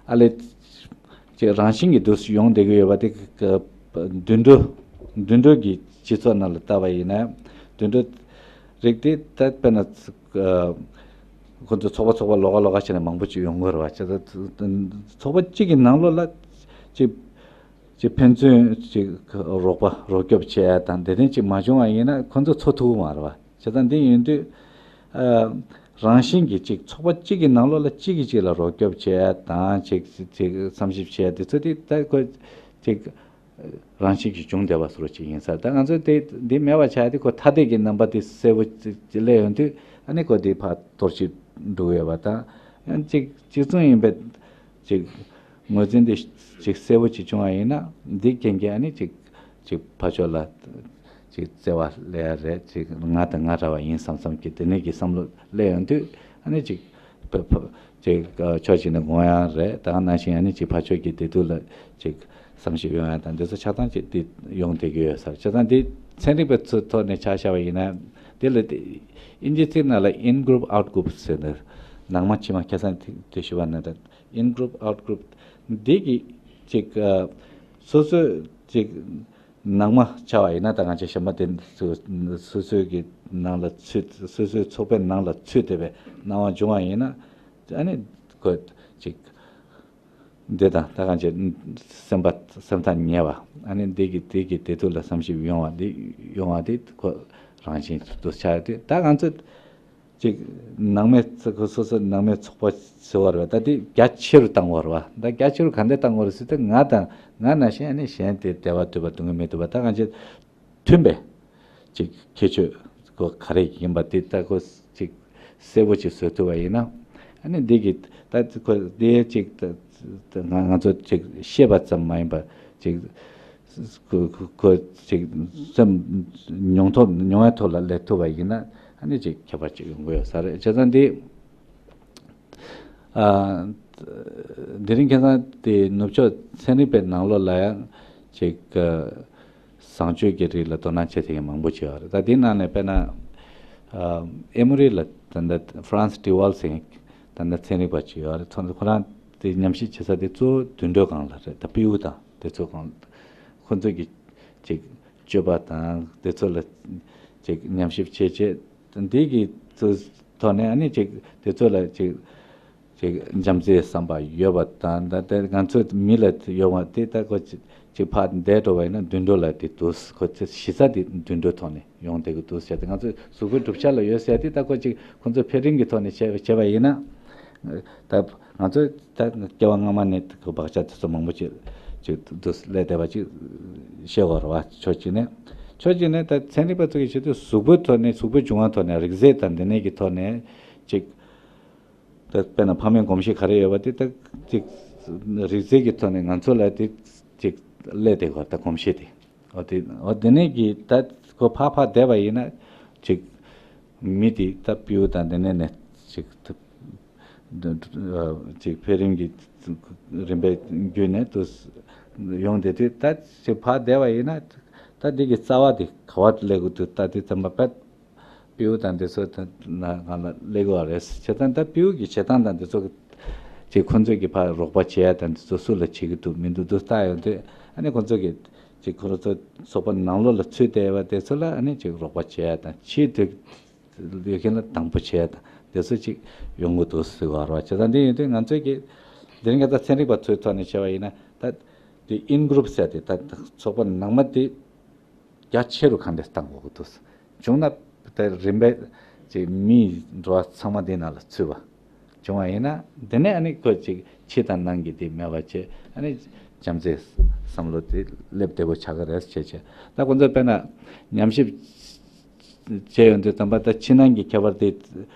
ཨ་ལས་ཅིག་རང་བཞིན་གྱི་འདུག་ཡོང་བསྡད་ཀྱི་ཡོད་པ་དེ་ཀ་དུད་འགྲོ་དུད་འགྲོ་གི་སྤྱི་ཚོགས་ནང་ལ་ལྟ་བ་ཡིན་ན། དུད་འགྲོ་རིགས་དེ་ད་དཔེར་ན་ཁོ་ཚོ་ཚོགས་པ་ཚོགས་པ་ལོགས་ཀ་ལོགས་ཀ་བྱས་ནས་མང་པོ་ཅིག་ཡོང་གི་རེད་བ། བྱས་ཙང་ཚོགས་པ་གཅིག་གི་ནང་ལོགས་ལ་ཅིག་ཅིག་ཕན་ཚུན་ཅིག་རོགས་པ་རོགས་སྐྱོབ་བྱེད་ཡ་དང་དེ་འདྲ་ཅིག་མ་བྱུང་བ་ཡིན་ན་ཁོ་ཚོ་འཚོ་ཐུབ་ཀྱི་མ་རེད་བ། བྱས་ཙང་འདི་ཡིན་དུས་ཨ་རང་བཞིན་གྱིས་ཅིག་ཚོགས་པ་གཅིག་གི་ནང་ལོགས་ལ་གཅིག་གིས་གཅིག་ལ་རོགས་སྐྱོབ་བྱེད་ཡ་དང་ཅིག་ཅིག་བསམ་ཞིབ་བྱེད་ཡ་དེ་ཚོ་དེ་ད་ཁོ་ཅིག་རང་བཞིན་གྱིས་བྱུང་བསྡད་པ་བཟོ་འདྲ་ཅིག་ཡིན་ས། ད་ང་ཚོས་དེ་འདི་མེད་པ་ཆགས་ཡ་དེ་ཁོ་ཐ་དད་ཀྱི་རྣམ་པ་དེ་གསལ་པོ་ཅིག་སླེབས་ཡོང་དུས་ཨ་ནི་ཁོ་དེ་ཕར་གཏོར་བཤིག་འགྲོ་གི་ཡོད་པ་དང་། ཡང་ཅིག་གཅིག་མཚུངས་ཡིན་པའི་ཅིག་ངོས་འཛིན་དེ་ཅིག་གསལ་པོ་ཅིག་བྱུང་བ་ཡིན་ན་འདི་རྐྱེན་གྱིས་ཨ་ནི་ཅིག་ཅིག་ཕར་ཕྱོགས་ལ་ཅིག་བརྩེ་བ་སླེབས་ཡ་རེད། ཅིག་ང་དང་ང་འདྲ་བ་ཡིན་བསམ་བསམ་གྱི་དེ་ནས་ཀྱི་བསམ་བློ་སླེབས་ཡོང་དུས་ཨ་ནི་ཅིག་ཕ་ཕ་ཅིག་ཕྱོགས་གཅིག་ནས་དགོངས་ཡ་རེད། ད་ག་ནང་བཞིན་ཨ་ནི་ཅིག་ཕར་ཕྱོགས་ཀྱི་བདེ་སྡུག་ལ་ཅིག་བསམ་ཞིབ་ཡོང་ཡ་དང་དེ་ཚོ་ཆ་ཚང་ཅིག་དེ་ཡོང་བསྡད་ཀྱི་ཡོད་ས་རེད། བྱས་ཙང་འདི་ཚན་རིག་པའི་ཚོ་ཐོག་ནས་ཆ་བཞག་པ་ཡིན་ན་དེ་ལ་དེ་ཨིན་ཇི་ཚིག་ནང་ལ་in group out group ཟེར་ནས་ནང་མ་ཕྱི་མ་ཁ་སང་དེ་ཞུ་བ་ན་ད། In group out group འདི་གི་ཅིག་ཨ་སོ་སོའི་ཅིག་ནང་མ་ཆ་བ་ཡིན་ན། ད་ང་ཚོ་གཞན་པ་དེ་ཚོ་སོ་སོའི་གི་ནང་ལ་ཚུད། སོ་སོའི་ཚོགས་པའི་ནང་ལ་ཚུད་བསྡད་པའི་སྣང་བ་བྱུང་བ་ཡིན་ན། ཨ་ནི་ཁོ་ཅིག་འདི་དང་ད་གང་ཅི་སེམས་པ་སེམས་ཐག་ཉེ་བ། ཨ་ནི་འདི་གི་འདི་གི་བདེ་སྡུག་ལ་བསམ་ཞིབ་ཡོང་བ་འདི་ཡོང་བ་འདི་ཁོ་རང་བཞིན་དུ་ཆགས་ཏེ། ད་ང་ཚོ་ཅིག་ནང་མའི་ཚོ་ཁོ་སོ་སོ་ནང་མའི་ཚོགས་པ་ཟེར་བ་རེད་བ། ད་དེ་རྒྱ་ཆེ་རུ་བཏང་བ་རེད་བ། ད་རྒྱ་ཆེ་རུ་ག་འདྲ་བཏང་བ་རེད་ཟེར་ཏེ། ང་དང་ང་ནང་བཞིན་ཨ་ནི་གཞན་དེ་བདེ་བ་འདོད་པ་སྡུག་བསྔལ་མི་འདོད་པ། ད་གང་ཅི་མཐུན་པའི་ཅིག་ཁྱད་ཆོས་ཁོ་ག་རེ་ཡིན་པ་དེ་ད་ཁོ་ཅིག་གསལ་པོ་ཅིག་བཟོ་ཐུབ་པ་ཡིན་ན། ཨ་ནི་འདི་གི་ད་ཁོ་དེ་ཅིག་ད་ང་ང་ཚོ་ཅིག་ཤེས་པ་ཙམ་མ་ཡིན་པ་ཅིག་ཁོ་ཁོ་ཁོ་ཅིག་སེམས་མྱོང་ཐོག་མྱོང་བའི་ཐོག་ལ་སླེབས་ཐུབ་པ་ཡིན་ན། ཨ་ནི་ཅིག་ཁྱད་པར་ཅིག་ཡོང་གི་ཡོད་ས་རེད། བྱས་ཙང་འདི་ཨ་དེ་རིང་ཁ་སང་དེ་ནུབ་ཕྱོགས་ཚན་རིག་པའི་ནང་ལོགས་ལ་ཡང་ཅིག་བཟང་སྤྱོད་ཀྱི་རིགས་ལ་དོ་སྣང་བྱེད་མཁན་མང་པོ་ཅིག་ཡོད་རེད། ད་དེའི་ནང་ནས་དཔེར་ན་ཨ་ཨེ་མོ་རི་ལ་ད་ལྟ་ཧྥ་རན་སི་ཌི་ཝལ་ཟེར་མཁན་ད་ལྟ་ཚན་རིག་པ་ཅིག་ཡོད་རེད། ཁོ་ཁོ་རང་དེ་ཉམས་ཞིབ་བྱེད་ས་དེ་གཙོ་བོ་དུད་འགྲོའི་སྒང་ལ་རེད། ད་སྤྲེའུ་དང་དེ་ཚོ་སྒང་ཁོ་ཚོ་གི་ཅིག་སྤྱོད་པ་དང་དེ་ཚོ་ལ་ཅིག་ཉམས་ཞིབ་བྱེད་ཆེད། འདི་གི་ཚོ་ཐོག་ནས་ཨ་ནི་ཅིག་དེ་ཚོ་ལ་ཅིག་ཅིག་འཇམ་རྩུབ་བསམ་པ་ཡོད་པ་དང་། ད་ལྟ་ང་ཚོ་མི་ལ་ཡོད་པ་དེ་ད་ཁོ་ཅིག་ཅིག་ཕར་འདས་འགྲོ་བ་ཡིན་ན་དུད་འགྲོ་ལ་དེ་འདུག་ཁོ་ཚོ་གཞི་རྩ་དེ་དུད་འགྲོའི་ཐོག་ནས་ཡོང་བསྡད་ཀྱི་འདུག་ཟེར་ཏེ། ང་ཚོ་གཟུགས་པོའི་གྲུབ་ཆ་ལ་ཡོད་ཟེར་ཏེ། ད་ཁོ་ཅིག་ཁོ་ཚོ་འཕེལ་རིམ་གྱི་ཐོག་ནས་བྱས་བྱས་པ་ཡིན་ན། ད་ང་ཚོ་ད་སྐྱེ་བ་སྔ་མ་ནས་ཁོ་བག་ཆགས་དེ་ཚོ་མང་པོ་ཅིག་ཅིག་འདུག་སླེབས་བསྡད་པ་ཅིག་ཤེས་དགོས་རེད་བ། ཕྱོགས་གཅིག་ནས། ཕྱོགས་གཅིག་ནས་ད་ཚན་རིག་པ་ཚོ་གི་ཆེད་དུ་གཟུགས་པོའི་ཐོག་ནས་གཟུགས་པོའི་འབྱུང་བ་ཐོག་ནས་རིགས་རྫས་དང་འདི་ནས་ཀྱི་ཐོག་ནས་ཅིག་ད་དཔེར་ན་ཕ་མའི་གོམས་གཤིས་ག་རེ་ཡོད་པ་དེ་ད་ཅིག་རིགས་རྫས་ཀྱི་ཐོག་ནས་ང་ཚོ་ལ་དེ་ཅིག་སླེབས་བསྡད་ཀྱི་ཡོད་རེད། ད་གོམས་གཤིས་དེ། འོ་དེ་འོ་དེ་ནས་ཀྱི་ད་ཁོ་ཕར་ཕར་བསྡད་པ་ཡིན་ན་ཅིག་མི་དེ་ད་སྤྲེའུ་དང་དེ་ནས་ནས་ཅིག་ཅིག་འཕེལ་རིམ་གྱི་རིམ་པའི་བརྒྱུད་ནས་དུ་ཡོང་བསྡད་དུས། ད་ཅིག་ཕར་བསྡད་པ་ཡིན་ན་ད་འདི་གི་རྩ་བ་དེ་ག་པར་སླེབས་དགོས་འདུག་ད་དེ་ཙམ་པ་པད་སྤྲེའུ་དང་དེ་ཚོ་ད་ནང་ལ་སླེབས་དགོས་པ་རེད། བྱས་ཙང་ད་སྤྲེའུ་གི་བྱེད་སྟངས་དང་དེ་ཚོ་གི་ཅིག་ཁོ་ཚོས་ཀྱི་ཕར་རོགས་པ་བྱེད་ཡ་དང་དེ་ཚོ་སུ་ལ་བྱེད་ཀྱི་འདུག་མི་འདུག་འདུག་ལྟ་ཡོང་དུས། ཨ་ནི་ཁོ་ཚོ་གི་ཅིག་ཁོ་ཚོ་ཚོགས་པ་ནང་ལོགས་ལ་ཚུད་བསྡད་པ་དེ་ཚོ་ལ་ཨ་ནི་ཅིག་རོགས་པ་བྱེད་ཡ་དང་། ཕྱིའི་དེ་ལས་མཁན་ལ་དང་པོ་བྱས་དང་དེ་ཚོ་ཅིག་ཡོང་གི་འདུག་ཟེར་བ་རེད་བ། བྱས་ཙང་འདི་ཡིན་དུས་ང་ཚོས་ཀྱི་འདི་རིང་ང་ཚོ་ཚན་རིག་པ་ཚོའི་ཐོག་ནས་བྱས་པ་ཡིན་ན། ད་དེ་ཨིན་གུ་རུབ་ཟེར་ཏེ་ད་ཚོགས་པ་ནང་མ་དེ་རྒྱ་ཆེ་རུ་གང་འདྲ་བཏང་དགོས་ཀྱི་འདུག་བྱུང་ན་ད་རིམ་པས་ཅིག་མིའི་འགྲོ་བ་ཚང་མ་དེ་ནང་ལ་ཚུད་པ་བྱུང་བ་ཡིན་ན། དེ་ནས་ཨ་ནི་ཁོ་ཅིག་ཕྱི་དང་ནང་གི་དེ་མེད་པ་བྱས། ཨ་ནི་བྱམས་བརྩེའི་བསམ་བློ་དེ་སླེབས་བདེ་པོ་ཆགས་ཀྱི་རེད་བྱས་བྱས། ད་ཁོ་ཚོ་དཔེར་ན་ཉམས་ཞིབ་བྱས་ཡོང་དུས་ཙམ་པ། ད་ཕྱི་ནང་གི་ཁྱད་པར་དེ་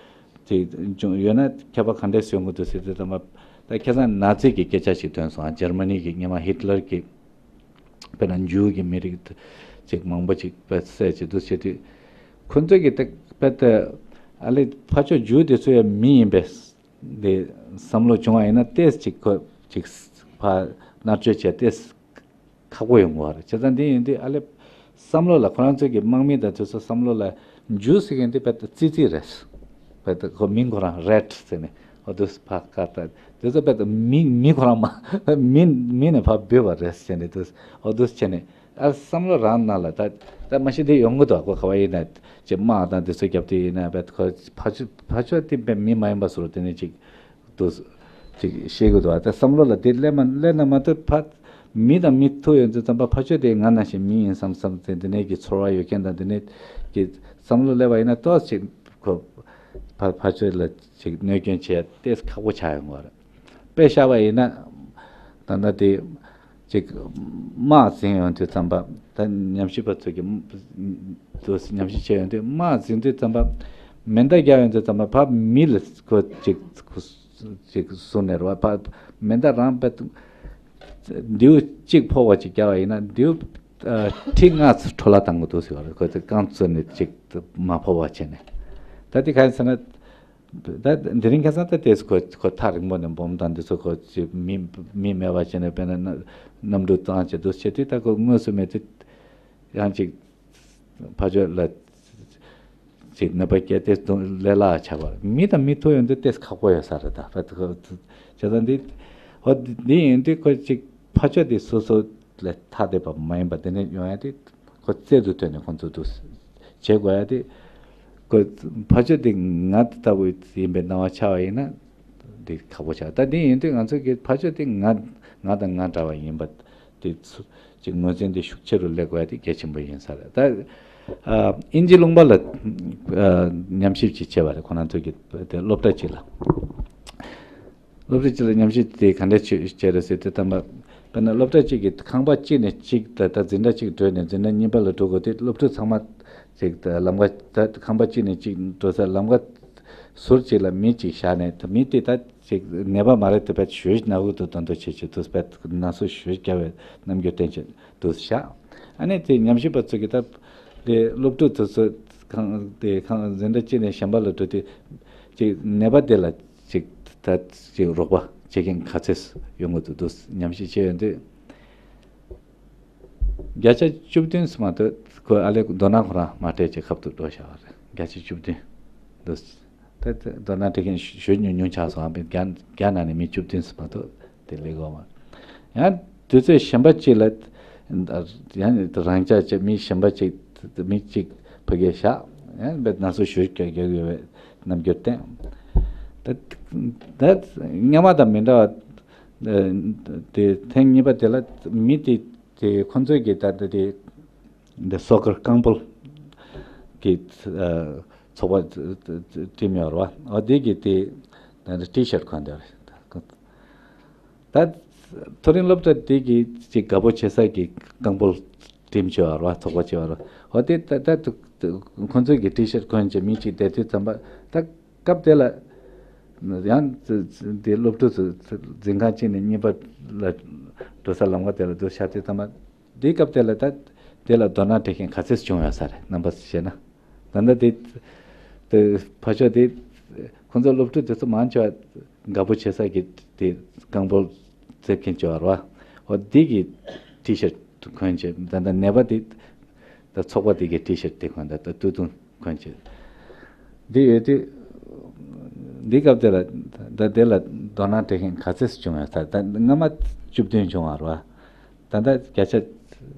དེ་བྱུང་ཡོད་ན་ཁྱད་པར་ག་འདྲས་ཡོང་གི་འདུག་ཟེར་དུས་ཙམ་པ། ད་ཁ་སང་ནཱ་ཛི་གི་སྐད་ཆ་ཞིག་ཐོན་སོང་། ཨ་འཇར་མ་ནི་གི་སྔོན་མ་ཧི་ཏི་ལར་གྱི་དཔེར་ན་ཇུའུ་གི་མི་རིགས་ཅིག་མང་པོ་ཅིག་དཔེ་བསད་ཅིག་འདུག་བྱེད་དུས། ཁོ་ཚོས་ཀྱི་ད་དཔེ་ད་ ཨ་ལས་ཕར་ཕྱོགས་རྒྱུ་དེ་ཚོ་ཡང་མི་ཡིན་པའི་དེ་བསམ་བློ་བྱུང་བ་ཡིན་ན་ཏོག་ཙམ་ཅིག་ཁོ་ཅིག་ཕར་མནར་གཅོད་བྱས་ཏོག་ཙམ་ཁག་པོ་ཡོང་གི་རེད། བྱས་ཙང་འདི་ཡིན་དུས་ཨ་ལས་བསམ་བློ་ལ་ཁོ་རང་ཚོའི་གི་དམག་མི་དང་དེ་ཚོ་བསམ་བློ་ལ་རྒྱུ་ཟེར་མཁན་དེ་དཔེ་ཙི་ཙི་རེད། དཔེ་ཁོ་མིང་ཁོ་རང་རེད་ཟེར་ནས་ཨོ་དུས་ཕར་ཁ་ལྟ་དེ་ཚོ་དཔེ་མི་མི་ཁོ་རང་མ་མི་མི་ནས་ཕར་བུད་པ་རེད་ཟེར་ནས་དུས་ཨོ་དུས་བྱས་ནས། ཨ་བསམ་བློ་རང་ནང་ལ་ད་ད་མ་གཞི་དེ་ཡོང་གི་འདུག་ཁོ་ག་བ་ཡིན་ན་ཅེ་དམག་དང་དེ་ཚོ་རྒྱབ་དེ་ཡིན་ན་བས་ཁོ་ཕར་ཕྱོགས་ཕར་ཕྱོགས་དེ་བས་མི་མ་ཡིན་པ་སོར་དེ་ནས་ཅིག་དུ་ཅིག་ཤེས་གི་འདུག་ད་བསམ་བློ་ལ་དེ་སླེབས་མ་སླེབས་ན་མ་གཏོགས་ཕ་མི་དང་མི་ཐུག་ཡོང་དུས་ཙམ་པ་ཕར་ཕྱོགས་དེ་ང་ནང་བཞིན་མི་ཡིན་བསམ་བསམ་དེ་འདི་ནས་ཀྱི་ཚོར་བ་ཡོད་མཁན་དང་འདི་ནས་ཀྱི་བསམ་བློ་སླེབས་པ་ཡིན་ན་ཏོག་ཅིག་ཁོ་ཕར་ཕར་ཕྱོགས་ལ་ཅིག་གནོད་སྐྱོན་བྱས་ཏེ་ཁག་པོ་ཆགས་ཡོང་གི་རེད། དཔེ་བཞག་པ་ཡིན་ན་ད་ལྟ་དེ་ཅིག་དམག་འཛིང་ཡོང་དུས་ཙམ་པ་ད་ཉམས་ཞིབ་པ་ཚོ་གི་དུ་ཉམས་ཞིབ་བྱས་ཡོང་དུས་དམག་འཛིང་དུས་ཙམ་པ་མེ་མདའ་རྒྱག་ཡོང་དུས་ཙམ་པ་ཕར་མི་ལ་ཁོ་ཅིག་ཅིག་བཟུང་ནས་རེད་བ། ཕར་མེ་མདའ་རང་དཔེ་མདེའུ་གཅིག་ཕོག་པ་ཅིག་རྒྱག་པ་ཡིན་ན་མདེའུ་ཁྲི་ལྔ་ཚོ་འཕྲོ་བརླག་བཏང་གི་འདུག་ཟེར་བ་རེད། ཁོ་ཚོ་རྐང་བཙུགས་ནས་ཅིག་མ་ཕོག་པ་བྱས་ནས་ད་དེ་ག་ཡིན་ཟེར་ན། ད་དེ་རིང་ཁ་སང་ད་དེ་ཁོ་ཁོ་ཐག་རིང་པོ་ནས་འབོམ་དང་འདི་ཚོ་ཁོ་ཅིག་མི་མི་མེད་པ་བྱས་ནས་དཔེར་ན་གནམ་གྲུ་བཏང་བྱས་འདུག་བྱས་དུས་ད་ཁོ་དངོས་སུ་མེད་དུས་ཡང་ཅིག་ཕར་ཕྱོགས་ལ་ཅིག་ནད་པ་བསྐྱལ་ཏེ་ལས་སླ་ཆགས་པ་མི་དང་མི་ཐུག་ཡོང་དུས་ཏོག་ཙམ་ཁག་པོ་ཡོད་ས་རེད། ད་ཕར་ཁོ་བྱས་ཙང་འདི་ཧོ་འདི་ཡིན་དུས་ཁོ་ཅིག་ཕར་ཕྱོགས་དེ་སོ་སོ་ལས་ཐ་དད་པ་མ་ཡིན་པ་དེ་ནས་ཡོང་ཡ་དེ་ཁོ་རྩལ་དུ་བཏོན་ནས་ཁོང་ཚོ་འདུག་བྱེད་དགོས་ཡ་དེ་ཁོ་ཕར་ཕྱོགས་དེ་ང་ལྟ་བུ་ཡིན་པའི་སྣང་བ་ཆགས་པ་ཡིན་ན་འདི་ཁག་པོ་ཆགས། ད་འདི་ཡིན་དུས་ང་ཚོ་གི་ཕར་ཕྱོགས་དེ་ང་ང་དང་ང་འདྲ་བ་ཡིན་པ་དེ་ཚོ་ཅིག་ངོས་འཛིན་དེ་ཤུགས་ཆེ་རུ་སླེབས་དགོས་ཡ་དེ་གལ་ཆེན་པོ་ཡིན་ས་རེད། ད་ཨ་དབྱིན་ཇི་ལུང་པ་ལ་ཨ་ཉམས་ཞིབ་ཅིག་བྱས་པ་རེད། ཁོ་རང་ཚོ་གི་དེ་སློབ་གྲྭ་གཅིག་ལ། སློབ་ཕྲུག་གཅིག་ལ་ཉམས་ཞིབ་དེ་ག་འདྲ་བྱས་བྱས་རེད་ཟེར་དུས་ཙམ་པ། དཔེར་ན་སློབ་གྲྭ་གཅིག་གི་ཁང་པ་གཅིག་ནས་གཅིག་ད་ལྟ་འཛིན་གྲྭ་གཅིག་གྲོལ་ནས་འཛིན་གྲྭ་གཉིས་པ་ལ་འགྲོ་དགོས་དུས་སློབ་ཕྲུག་ཚང་མ་ཅིག་ད་ལམ་ཁ་ད་ཁང་པ་གཅིག་ནས་གཅིག་འགྲོ་ས་ལམ་ཁ་ཟུར་གཅིག་ལ་མི་གཅིག་བཞག་ནས་ད་མི་དེ་ད་ཅིག་ནད་པ་མ་རེད་དེ་བས་ཞོད་ན་འུ་དུ་དོན་དུ་བྱེད་ཆེད་དུ་བས་ན་སོ་ཞོད་རྒྱ་བའི་རྣམ་འགྱུར་བསྟན་ཆེད་དུ་བཞག་ཨ་ནི་དེ་ཉམས་ཞིབ་པ་ཚོ་གི་ད་དེ་སློབ་ཕྲུག་དེ་ཚོ་ཁང་དེ་ཁང་འཛིན་གྲྭ་གཅིག་ནས་གཞན་པ་ལ་འགྲོ་དུས་ཅིག་ནད་པ་དེ་ལ། ཅིག་ད་ཅིག་རོགས་པ་བྱེད་མཁན་ག་ཚད་ཡོང་གི་འདུག་འདུག་ཉམས་ཞིབ་བྱས་ཡོང་དུས། བརྒྱ་ཆ་བཅུ་བདུན་ཙམ་མ་གཏོགས་ཁོ་ཨ་ལས་མདོར་ན་ཁོ་རང་མ་སྤྲད་ཅིག་ཁབ་ཏུ་འགྲོ་བཞག་པ་རེད། བརྒྱ་ཆ་བཅུ་བདུན་འདུག་ད་ད་མདོར་ན་དེ་མཁན་ཞུ་ཉུང་ཉུང་ཆགས་སོང་ཨ་བརྒྱ་བརྒྱ་ནང་ནས་མི་བཅུ་བདུན་ཙམ་མ་གཏོགས་དེ་ལས་གོ་མ་ཡང་། དུས་ཚོད་གཞན་པ་གཅིག་ལ་ཡང་རང་ཅག་ཅིག་མི་གཞན་པ་གཅིག་མི་གཅིག་ཕ་གིར་བཞག་ཡང་དཔེ་ན་སོ་ཞོད་རྒྱག་རྒྱག་ཡོད་པའི་རྣམ་འགྱུར་བསྟན། ད་ད་སྔ་མ་དང་མི་འདྲ་བ་དེ་ཐེངས་གཉིས་པ་དེ་ལ་མི་དེ་དེ་ཁོང་ཚོས་ཀྱི་ད་ལྟ་དེ་འདི་སོ་ཀར་རྐང་སྤོལ་གྱི་ཚོགས་པ་བསྐྲུན་ཡོད་རེད་བ། འོ་དེ་གི་དེ་ད་ལྟ་ཊི་ཤར་གོན་བསྡད་རེད། ད་མཐོ་རིམ་སློབ་གྲྭ་དེ་གི་ཅིག་དགའ་པོ་བྱེད་ས་གི་རྐང་སྤོལ་ཊིམ་ཅིག་ཡོད་རེད་བ། ཚོགས་པ་ཅིག་ཡོད་རེད་བ། འོ་དེ་ད་ད་ཁོང་ཚོས་ཀྱི་ཊི་ཤར་གོན་བྱས་མི་ཅིག་བསྡད་དུས་ཙམ་པ་ད་སྐབས་དེ་ལ་ཡང་དེ་སློབ་ཕྲུག་ཚོ་འཛིན་ཁང་གཅིག་ནས་གཉིས་པ་ལ་འགྲོ་ས་ལམ་ཁ་དེ་ལ་འགྲོ་ཤར་དུས་ཙམ་པ། དེའི་སྐབས་དེ་ལ་ད་དེ་ལ་དོ་སྣང་སྤྲད་མཁན་ག་ཚད་བྱུང་ཡོད་ས་རེད་རྣམ་པ་བཤད་ན། ད་ལྟ་དེ་དེ་ཕར་ཕྱོགས་དེ་ཁོང་ཚོ་སློབ་ཕྲུག་དེ་ཚོ་མང་ཆེ་བ་དགའ་པོ་བྱེད་ས་གི་དེ་རྐང་སྤོལ་རྩེད་མཁན་བྱེད་པ་རེད་བ། འོ་དེ་གི་ཊི་ཤར་གོན་བྱས་ད་ལྟ་ནད་པ་དེ་ད་ཚོགས་པ་དེ་གི་ཊི་ཤར་དེ་གོན་ད་ལྟ་སྟོད་ཐུང་གོན་བྱས། འདི་ཡོད་དུས། འདི་སྐབས་དེ་ལ་ད་དེ་ལ་དོ་སྣང་སྤྲད་མཁན་ག་ཚད་བྱུང་ཡོད་ས་ད་སྔ་མ་བཅུ་བདུན་བྱུང་བ་རེད་བ། ད་ལྟ་བརྒྱ་ཆ་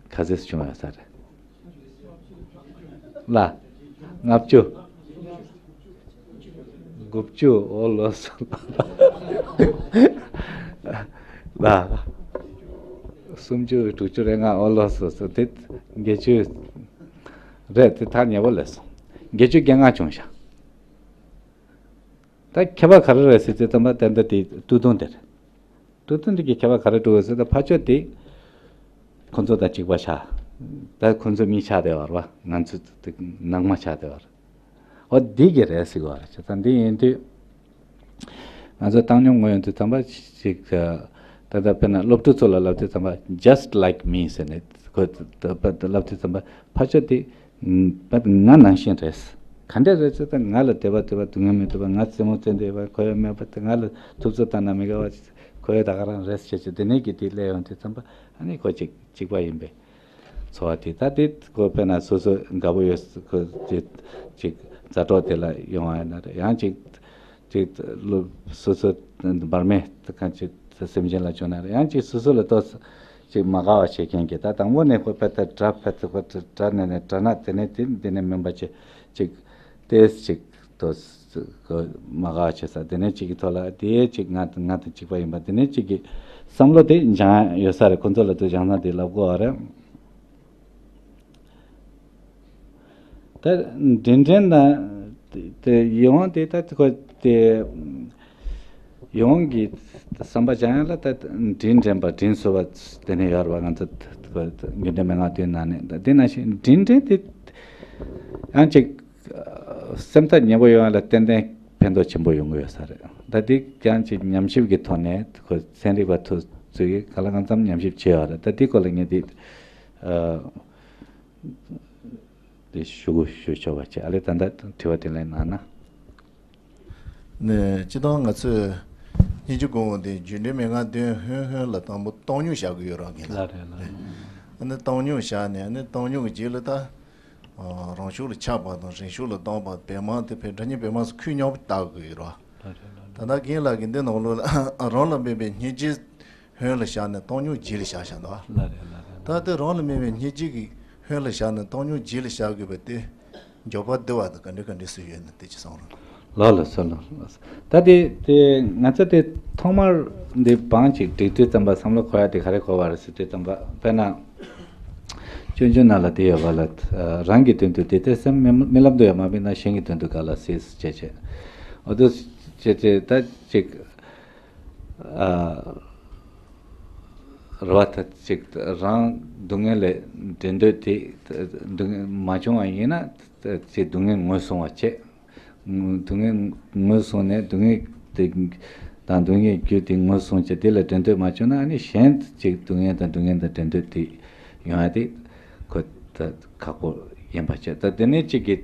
ག་ཚད་བྱུང་ཡོད་ས་རེད། ལ། ལྔ་བཅུ། དགུ་བཅུ་འོ་ལོ་སོ། ལ། སུམ་ཅུ་དྲུག་ཅུ་རེ་ལྔ་འོ་ལོ་སོ་སོ་དེ་བརྒྱད་ཅུ། རེད་དེ་ཐག་ཉེ་བོ་ལས་སོང་། བརྒྱད་ཅུ་གྱ་ལྔ་བྱུང་ཤག་ད་ཁྱད་པར་ག་རེ་རེད་ཟེར་དུས་ཙམ་པ་ད་ལྟ་དེ་སྟོད་ཐུང་དེ་རེད། སྟོད་ཐུང་དེ་གི་ཁྱད་པར་ག་རེ་འགྲོ་གི་ཟེར་ད་ཕར་ཕྱོགས་དེ་ཁོ་ཚོ་དང་གཅིག་པ་ཆགས། ད་ཁོ་ཚོ་མི་ཆགས་བསྡད་པ་རེད་བ། ང་ཚོ་དེ་ནང་མ་ཆགས་བསྡད་པ་རེད། འོ་འདི་གི་རེད་ཟེར་གི་བ་རེད། བྱས་ཙང་འདི་ཡིན་དུས་ང་ཚོ་བཏང་སྙོམས་ངོས་ཡོང་དུས་ཙམ་པ་ཅིག་ད་ལྟ་དཔེར་ན་སློབ་ཕྲུག་ཚོ་ལ་ལབ་དུས་ཙམ་པ་just like me ཟེར་ནས་ཁོ་ད་ལབ་དུས་ཙམ་པ་ཕར་ཕྱོགས་དེ་ང་ནང་བཞིན་རེད། ག་འདྲ་རེད་ཟེར་ད་ང་ལ་དད་པ་དད་པ་སྡུག་བསྔལ་མི་སྡུག་པ། ང་རྩེད་མོ་རྩེ་འདོད་ཡོད་པ་ཁོ་ཡོད་མེད་པ་དེ། ང་ལ་ཐུབ་ཚོད་བཏང་ན་མི་དགའ་བ་ཁོ་ཡོད་ད་ག་རང་རེད་ཟེར་བྱས་དེ་ནས་ཀྱི་དེ་སླེབས་ཡོང་དུས་ཙམ་པ་ཨ་ནི་ཁོ་གཅིག་གཅིག་པ་ཡིན་པས། འཚོ་བ་དེ་ད་དེ་ཁོ་དཔེར་ན་སོ་སོ་དགའ་པོ་ཡོད་ཁོ་དེ་གཅིག་མཛའ་གྲོགས་དེ་ལ་ཡོང་བ་ཡིན་ན་རེད། ཡང་གཅིག་གཅིག་སློབ་སོ་སོ་བར་མའི་གང་ཅིག་སེམས་ཅན་ལ་བྱུང་ན་རེད། ཡང་གཅིག་སོ་སོ་ལ་ཏོག་ཙམ་ཅིག་མ་དགའ་བ་བྱེད་མཁན་གྱི་ད་དང་པོ་ནས་ཁོ་ཕེ་ཏེ་དགྲ་ཕེ་ཏེ་ཁོ་དགྲ་ནས་ནས་དགྲ་ན་དེ་ནས་དེ་འདི་ནས་མིན་པ་ཅིག་ཅིག་ཏེས་ཅིག་ཏོག་ཙམ་མ་དགའ་བ་བྱེད་ས་དེ་ནས་ཅིག་གི་ཐོག་ལ་དེ་ཅིག་ང་ང་དང་གཅིག་པ་ཡིན་པ་དེ་ནས་ཅིག་གི་བསམ་བློ་དེ་འཇང་ཡོད་ས་རེད། ཁོ་ཚོ་ལ་དུ་འཇང་ན་དེ་ལབ་དགོས་བ་རེད། ད་འདྲེན་འདྲེན་དང་དེ་ཡིད་འོང་དེ་ད་ཁོ་དེ་ཡིད་འོང་གི་བསམ་པ་བྱ་ཡང་ལ་ད་དྲིན་དྲན་པ་དྲིན་གཟོ་བ་དེ་ནས་ཡོད་རེད་བ། ང་ཚོ་ཁོ་རྒྱུན་ལྡན་མན་ངག་བདུན་ནང་ནས་ད་དེ་ནང་བཞིན་དྲིན་དྲན་དེ་ཡང་ཅིག་སེམས་ཐག་ཉེ་པོ་ཡོང་ཡང་ལ་ཏན་ཏན་ཕན་ཐོགས་ཆེན་པོ་ཡོང་གི་ཡོད་ས་རེད། ད་དེ་ཀྱང་ཅིག་ཉམས་ཞིབ་ཀྱི་ཐོག་ནས་ཁོ་ཚན་རིག་པ་ཐུགས་ཚུད་ཀྱིས་ག་ལ་གང་འཚམ་ཉམས་ཞིབ་བྱས་ཡོད་རེད། ད་དེ་སྐོར་ལ་ངས་དེ་དེ་ཞུ་དགོས་ཞུ་ཆོག་པ་བྱས། ཨ་ལེ་ད་ལྟ་དྲི་བ་དེ་ལན་གནང་ན། ནས་སྤྱི་བཏང་ང་ཚོས་སྙིང་རྗེ་སྐུ་ངོ་དེ་རྒྱུན་ལྡན་མན་ངག་བདུན་ཧོན་ཧོན་ལ་དང་པོ་སྟོང་ཉུང་བཞག་གི་ཡོད་རང་གི་ལ། ལ་རེད་ལ་རེད། ཨ་ནི་སྟོང་ཉུང་བཞག་ནས་ཨ་ནི་སྟོང་ཉུང་གི་རྗེས་ལ་ད་རང་ཤུགས་ལ་ཆགས་པ་དང་རང་ཤུགས་ལ་ལྡང་བ་བེ་མ་དེ་བེ་སྒྲ་སྙན་བེ་མ་སུ་ཁུལ་ཉོག་པོ་བཏགས་གི་ཡོད་ར། ལ་རེད་ལ་རེད། ད་ལྟ་རྒན་ལགས་ཀྱིས་འདི་ནང་ལོགས་ལ་རང་ལ་དམིགས་པའི་སྙིང་རྗེ་ཧོན་ལ་བཞག་ནས་སྟོང་ཉུང་རྗེས་ལ་བཞག་བཞག་འདུག་ལ་རེད་ལ་རེད། ད་ལྟ་རང་ལ་དམིགས་པའི་སྙིང་རྗེ་གི་ཧོན་ལ་བཞག་ནས་སྟོང་ཉུང་རྗེས་ལ་བཞག་དགོས་པ་དེ་མགྱོགས་པ་བདེ་བ་དང་ག་འདྲ་ག་འདྲ་སུ་ཡོད་ན་དེ་ཅི་སོང་རུང་། ལགས་ལགས་སོ་ལགས་ལགས་སོ། ད་དེ་དེ་ང་ཚོ་དེ་ཐོག་མར་འདི་བང་ཅིག་སྒྲིག་དུས་ཙམ་པ་བསམ་བློ་འཁོར་ཡ་དེ་ག་རེ་འཁོར་བ་རེད་ཟེར་དུས་ཙམ་པ་དཔེར་ན། སྤྱོད་འཇུག་ནང་ལ་དེ་ཡོད་པ་ལ་རང་གི་དོན་དུ་དེ་ལྟར་སེམས་རྨི་ལམ་དུ་ཡང་མ་རྨིས་ན་གཞན་གྱི་དོན་དུ་ག་ལ་སྲིད་ཅེས་བྱས། འོ་དུ་བྱས་བྱས་ད་ཅིག་རེ་བ་ད་ཅིག་རང་སྡུག་བསྔལ་ལས་འདྲེན་འདོད་དེ་སྡུག་བསྔལ་མ་བྱུང་བ་ཡིན་ན་ཅིག་སྡུག་བསྔལ་ངོས་བཟུང་བ་བྱས། སྡུག་བསྔལ་ངོས་བཟུང་ནས་སྡུག་བསྔལ་དེ་དང་སྡུག་བསྔལ་རྒྱུ་དེ་ངོས་བཟུང་བྱས་དེ་ལ་འདྲེན་འདོད་མ་བྱུང་ན་ཨ་ནི་གཞན་ཅིག་སྡུག་བསྔལ་དང་སྡུག་བསྔལ་དང་འདྲེན་འདོད་དེ་ཡོང་ཡ་དེ་ཁོ་ད་ཁག་པོ་ཡིན་པ་བྱས། ད་དེ་ནས་ཅིག་གི་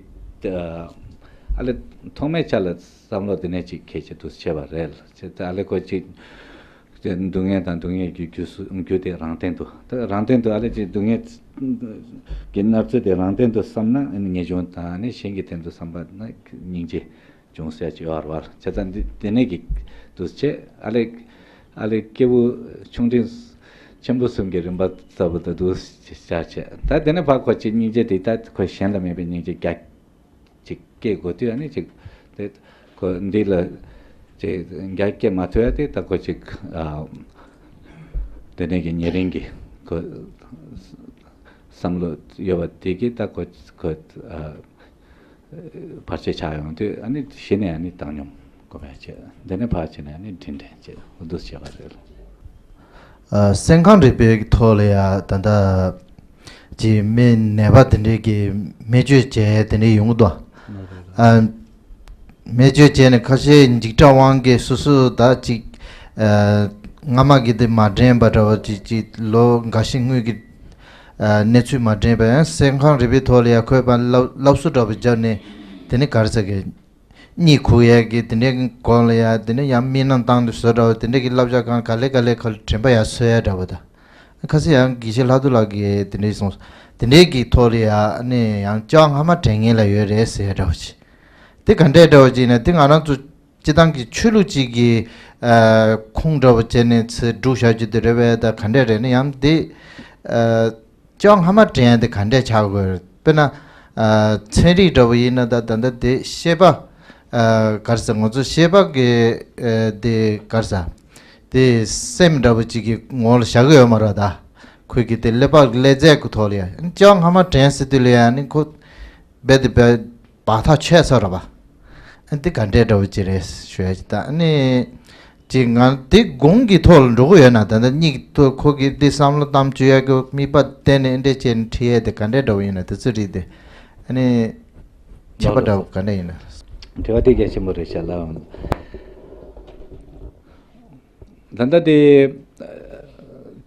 ཨ་ལེ་ཐོག་མའི་ཆ་ལ་བསམ་བློ་དེ་ནས་ཅིག་ཁྱེད་ཀྱི་དུས་བྱས་པ་རེད་ལ་བྱས་ད་ཨ་ལེ་ཁོ་ཅིག་དེ་སྡུག་བསྔལ་དང་སྡུག་བསྔལ་གྱི་རྒྱུ་སུ་རྒྱུ་དེ་རང་སྟེང་དུ། ད་རང་སྟེང་དུ་ཨ་ལེ་ཅིག་སྡུག་བསྔལ་གྱི་མནར་ཚུལ་དེ་རང་སྟེང་དུ་བསམ་ན་ཨ་ནི་ངེས་འབྱུང་དང་ཨ་ནི་གཞན་གྱི་སྟེང་དུ་བསམ་པ་ན་སྙིང་རྗེ་ཅུང་ཟད་ཅིག་ཡོད་རེད་བ། བྱས་ཙང་འདི་དེ་ནས་ཀྱི་འདུ་བྱེད་ཨ་ལེ་ཨ་ལེ་སྐྱེས་བུ་ཆུང་འབྲིང་ཆེན་པོ་གསུམ་གྱི་རིམ་པ་ལྟ་བུ་དུ་འདུ་བྱ་བྱེད། ད་དེ་ནས་ཕར་ཁོ་ཅིག་སྙིང་རྗེ་དེ་ད་ཁོ་གཞན་ལ་དམིགས་པའི་སྙིང་རྗེ་རྒྱ་ཅིག་སྐྱེ་དགོས་དུས་ཨ་ནི་ཅིག་དེ་ཁོ་འདི་ལ་ཅིག་རྒྱ་སྐྱེ་མ་ཐུབ་ཡ་དེ་ད་ཁོ་ཅིག་ཨ་དེ་ནས་ཀྱི་ཉེ་རིང་གི་ཁོ་བསམ་བློ་ཡོད་པ་དེ་གིས་ད་ཁོ་ཁོ་ཨ། བར་ཆད་ཆགས་ཡོང་དུས་ཨ་ནི་གཞི་ནས་ཨ་ནི་བཏང་སྙོམས་སྒོམ་ཡ་བྱེད། འདི་ནས་ཕར་ཕྱིན་ནས་ཨ་ནི་དྲིན་དྲན་བྱེད་འོ་འདུག་བྱས་པ་རེད། ཨ། སེམས་ཁམས་རིག་པའི་ཐོག་ལ་ཡ་ད་ལྟ་ཅིག་མི་ནད་པ་དེ་འདྲས་ཀྱི་སྨན་བཅོས་བྱས་དེ་འདྲས་ཡོང་གི་འདུག་ཨ། སྨན་བཅོས་བྱས་ནས་ཁ་ཤས་འཇིགས་སྐྲག་དབང་གིས་སོ་སོ་ད་ཅིག་ཨ། སྔ་མ་གི་དེ་མ་དྲན་པ་འདྲ་བ་ཅིག་ཅིག་ལོ་འགའ་ཤས་སྔོན་གྱི་ཨ། གནས་ཚུལ་མ་དྲན་པ་ཡང་སེམས་ཁམས་རིག་པའི་ཐོག་ལ་ཡ་འཁོད་པ་སླབ་སླབ་གསོ་འདྲ་བོ་བརྒྱབ་ནས་དེ་ནས་ག་རེ་ཟེར་གི་གཉིད་ཁུག་ཡས་ཀྱི་དེ་འདྲའི་སྐོར་ལ་ཡ་དེ་འདྲ་ཡང་དམིགས་རྣམ་བཏང་དུས་བཟོ་འདྲ་བོ་དེ་འདྲ་གི་བསླབ་བྱ་གང་ག་ལེ་ག་ལེ་ག་ལེ་དྲན་པ་ཡར་གསོ་ཡ་འདྲ་བོ་དང་། ཁ་སང་ཡང་དགེ་བཤེས་ལྷག་རྡོར་ལགས་ཀྱིས་དེ་འདྲ་གསུངས། དེ་འདྲའི་གི་ཐོག་ལ་ཡ་ནི་ཡང་ལྕགས་སྔ་མ་དྲན་མཁན་ལ་ཡོད་རེད་ཟེར་ཡ་འདྲ་བོ་ཅིག་དེ་ག་འདྲའི་འདྲ་བོ་ཅིག་ནས་དེ་ང་རང་ཚོ་སྤྱི་བཏང་གི་ཆོས་ལུགས་ཅིག་གི་ཨ་ཁུངས་འདྲ་བོ་བྱས་ནས་ཚེ་སྒྲུག་བྱ་རྒྱུ་དེ་རེད་པས། ད་ག་འདྲ་རེད་ན་ཡང་དེ་ཨ་ལྕགས་སྔ་མ་དྲན་ཡ་དེ་ག་འདྲ་ཆགས་དགོས་རེད། དཔེར་ན་ཨ་ཚན་རིག་འདྲ་བོ་ཡིན་ན་ད་ད་ལྟ་དེ་ཤེས་པ་ཨ་ག་རེ་ཟེར་ང་ཚོ་ཤེས་པ་གི་ཨ་དེ་ག་རེ་ཟེར་དེ་སེམས་འདྲ་བོ་ཅིག་གི་ངོ་ལ་བཞག་གི་ཡོད་མ་རེད། ད་ཁོས་ཀྱི་དེ་ཀླད་པ་ཀླད་རྫས་ཀྱི་ཐོག་ལ་ཡ་ལྕགས་སྔ་མ་དྲན་ཟེར་དུས་ལ་ཡ་ནི་ཁོ་རྦད་དེ་རྦད། བར་ཐག་ཆོད་ས་རེད་པ། ཨ་འདི་ག་འདྲའི་འདྲ་བོ་ཅིག་རེད་ཞུ་ཡ་ཅིག་ད་ཨ་ནི་ཅིག་ང་འདི་དགུང་གི་ཐོག་ལ་འགྲོ་གི་ཡོད་ན་ད་ལྟ་གཉིད་ཐོག་ཁོ་གི་འདི་བསམ་བློ་གཏམ་བཅོ་ཡ་གི་དམིགས་པ་གཏན་ནས་ཨེ་འདྲས་བྱས་ནས་ཁྲིད་ཡས་དེ་ག་འདྲའི་འདྲ་བོ་ཡིན་ན་དེ་ཚོ་རིགས་དེ་ཨ་ནི་ཁྱད་པར་འདྲ་བོ་ག་འདྲ་ཡིན་ན། དྲི་བ་དེ་གལ་ཆེན་པོ་རེད་ཤག་ལགས། ད་ལྟ་དེ་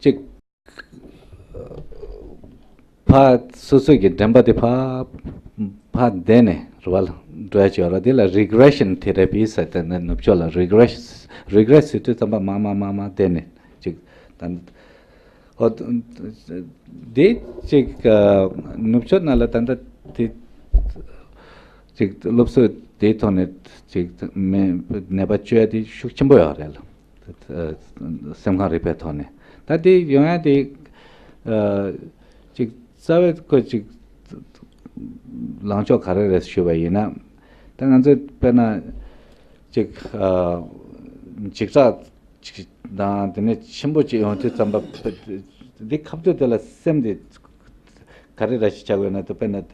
ཅིག་ཕ་སོ་སོ་གི་དྲན་པ་དེ་ཕ་ཕ་བསྡད་ནས་རེད་བ། འགྲོ་ཡ་ཅིག་ཡོད་ར། དེ་ལ་རི་གྷི་རེ་ཤན་ཐེ་ར་པི་ཟེར་ཏེ་ནི་ནུབ་ཕྱོགས་ལ་རི་གྷི་རེ་ཤན། རི་གྷི་རེ་ཤན་ཟེར་དུས་ཙམ་པ་མར་མར་མར་མར་བསྡད་ནས་ཅིག་ད། ཨོ། དེ་ཅིག་ནུབ་ཕྱོགས་ནང་ལ་ད་ལྟ་དེ་ཅིག་སློབ་གསོ་དེའི་ཐོག་ནས་ཅིག་མེ་ནད་པ་བཅོས་ཡ་དེ་ཤུགས་ཆེན་པོ་ཡོད་རེད་ལ། སེམས་ཁམས་རིག་པའི་ཐོག་ནས་ད་དེ་ཡོང་ཡ་དེ་ཅིག་རྩ་བའི་ཁོ་ཅིག་ལངས་ཕྱོགས་ག་རེ་རེད་ཞུས་པ་ཡིན་ན། ད་ང་ཚོས་དཔེར་ན་ཅིག་འཇིགས་སྐྲག་ཅིག་དང་དེ་ནས་ཆེན་པོ་ཅིག་ཡོང་དུས་ཙམ་པ། འདི་ཁ་ཐུག་དེ་ལ་སེམས་དེ་ག་རེ་ར་ཞིག་ཆགས་དགོས་ན། དེ་དཔེར་ན་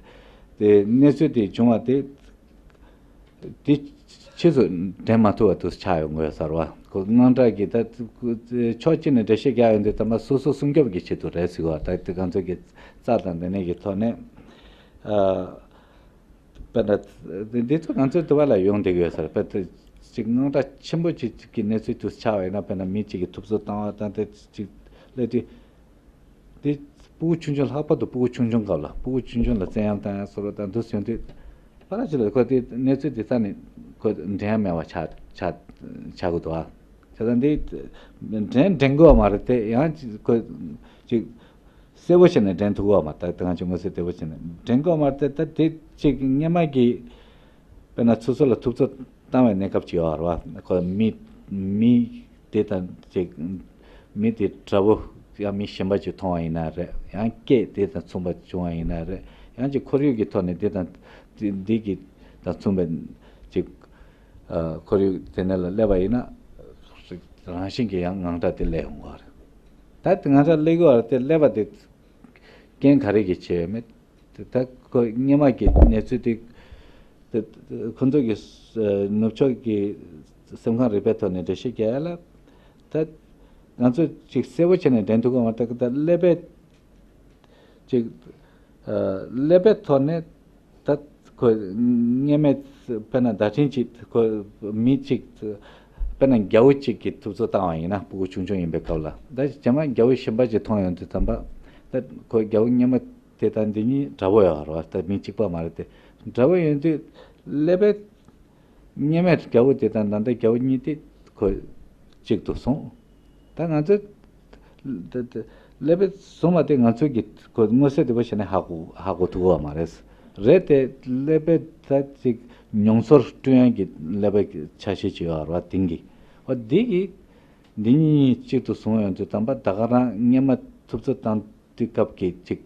དེ་གནས་ཚུལ་དེ་བྱུང་བ་དེ་དེ་ཕྱིས་སུ་དྲན་མ་ཐུབ་པ་དུ་ཆགས་ཡོང་དགོས་ཟེར་བ། ཁོ་དངངས་སྐྲག་གི་ད་ཕྱོགས་གཅིག་ནས་འགྲེལ་བཤད་རྒྱག་ཡོང་དུས་ཙམ་པ་སོ་སོ་སྲུང་སྐྱོབ་ཀྱི་ཆེད་དུ་རེད་ཟེར་བ། ད་དེ་ང་ཚོ་གི་རྩ་དང་དེ་ནས་ཀྱི་ཐོག་ནས། དཔེར་ན་འདི་ཚོ་ང་ཚོའི་འདུ་བ་ལ་ཡོང་བསྡད་ཀྱི་ཡོད་ས་རེད། དཔེར་ན་ཅིག་དངངས་སྐྲག་ཆེན་པོ་ཅིག་གི་གནས་ཚུལ་དུ་ཆགས་པ་ཡིན་ན། དཔེར་ན་མི་གཅིག་གིས་ཐུབ་ཚོད་བཏང་བ་དང་དེ་ཅིག་སླེབས་དུས། དེ་ཕྲུ་གུ་ཆུང་ཆུང་། ལྷག་པར་དུ་ཕྲུ་གུ་ཆུང་ཆུང་སྐབས་ལ། ཕྲུ་གུ་ཆུང་ཆུང་ལ་བཙན་གཡེམ་བཏང་ཡ་བཟོ་འདྲ་དང་འདུག་སེ་ཡོང་དུས། ཕར་ཅིག་ལ་ཁོ་དེ་གནས་ཚུལ་དེ་རྩ་ནས་ཁོ་འདྲེན་ཡ་མེད་པ་ཆགས་ཆགས་ཆགས་ཀྱི་འདུག་ཨ། བྱས་ཙང་འདི་འདྲེན་འདྲེན་དགོས་པ་མ་རེད་དེ། ཡང་ཅིག་ཁོ་ཅིག་གསལ་པོ་བྱས་ནས་འདྲེན་ཐུབ་ཀྱི་ཡོད་མ་རེད། ད་ང་ཚོས་མངོན་གསལ་དོད་པོ་བྱས་ནས་འདྲེན་དགོས་པ་མ་རེད་དེ། ད་དེ་ཅིག་སྔོན་མ་གི་དཔེར་ན་སོ་སོ་ལ་ཐུབ་ཚོད་བཏང་བའི་གནས་སྐབས་ཅིག་ཡོད་རེད་བ། ཁོ་མི་མི་དེ་དང་ཅིག་མི་དེ་དགྲ་བོ་ཡང་མི་གཞན་པ་ཅིག་མཐོང་བ་ཡིན་ན་རེད། ཡང་སྐད་དེ་དང་མཚུངས་པ་བྱུང་བ་ཡིན་ན་རེད། ཡང་ཅིག་ཁོར་ཡུག་གི་ཐོག་ནས་དེ་དང་དེ་འདི་གི་དང་མཚུངས་པའི་ཅིག་ཁོར་ཡུག་དེ་ནས་ལ་སླེབས་པ་ཡིན་ན། རང་བཞིན་གྱིས་ཡང་དངངས་སྐྲག་དེ་སླེབས་ཡོང་གི་རེད། ད་དེ་དངངས་སྐྲག་སླེབས་ཀྱི་ཡོད་རེད་དེ། སླེབས་པ་དེ་རྐྱེན་ག་རེ་གིས་བྱས་ཡོད་མེད། དེ་ད་ཁོ་སྔོན་མ་གི་གནས་ཚུལ་དེ། དེ་ཁོ་ཚོ་གི་ནུབ་ཕྱོགས་ཀྱི་སེམས་ཁམས་རིག་པའི་ཐོག་ནས་འགྲེལ་བཤད་རྒྱག་ཡ་ལ། ད་ང་ཚོས་ཅིག་གསལ་པོ་བྱས་ནས་འདྲེན་ཐུབ་ཀྱི་མ་རེད། ད་ད་སླེབས་པའི་ཅིག་ཨ། ཀླད་པའི་ཐོག་ནས་ད་ཁོ་སྔོན་མའི་དཔེར་ན་བརྡ་འཕྲིན་ཅིག་ཁོ་མི་གཅིག་དཔེར་ན་རྒྱལ་པོ་གཅིག་གིས་ཐུབ་ཚོད་བཏང་བ་ཡིན་ན། ཕྲུ་གུ་ཆུང་ཆུང་ཡིན་པའི་སྐབས་ལ། ད་རྗེས་མ་རྒྱལ་པོ་གཞན་པ་ཅིག་མཐོང་ཡོང་དུས་ཙམ་པ། ད་ཁོ་རྒྱལ་པོ་སྔོན་མ་དེ་དང་འདི་གཉིས་འདྲ་པོ་ཡོད་རེད་བ། ད་མི་གཅིག་པ་མ་རེད་དེ། འདྲ་པོ་ཡོང་དུས་ཀླད་པའི་སྔོན་མའི་རྒྱལ་པོ་དེ་དང་ད་ལྟ་རྒྱལ་པོ་གཉིས་དེ་ཁོ་གཅིག་ཏུ་སོང་། ད་ང་ཚོས་ད་ད་ཀླད་པའི་བཟུང་བ་དེ་ང་ཚོས་ཀྱི་ཁོ་མངོན་གསལ་དོད་པོ་བྱས་ནས་ཧ་གོ་ཧ་གོ་ཐུབ་ཀྱི་ཡོད་མ་རེད། རེད་དེ། ཀླད་པའི་ད་ཅིག་མྱོང་ཚོར་སྐྲུན་ཡག་གི་ཀླད་པའི་ཆ་ཤས་ཅིག་ཡོད་རེད་བ། དེང་གི་འོ་འདི་གི་འདི་གཉིས་གཅིག་ཏུ་བཟུང་ཡོང་དུས་ཙམ་པ། ད་ག་རང་སྔོན་མ་ཐུབ་ཚོད་བཏང་དུས་སྐབས་ཀྱི་ཅིག་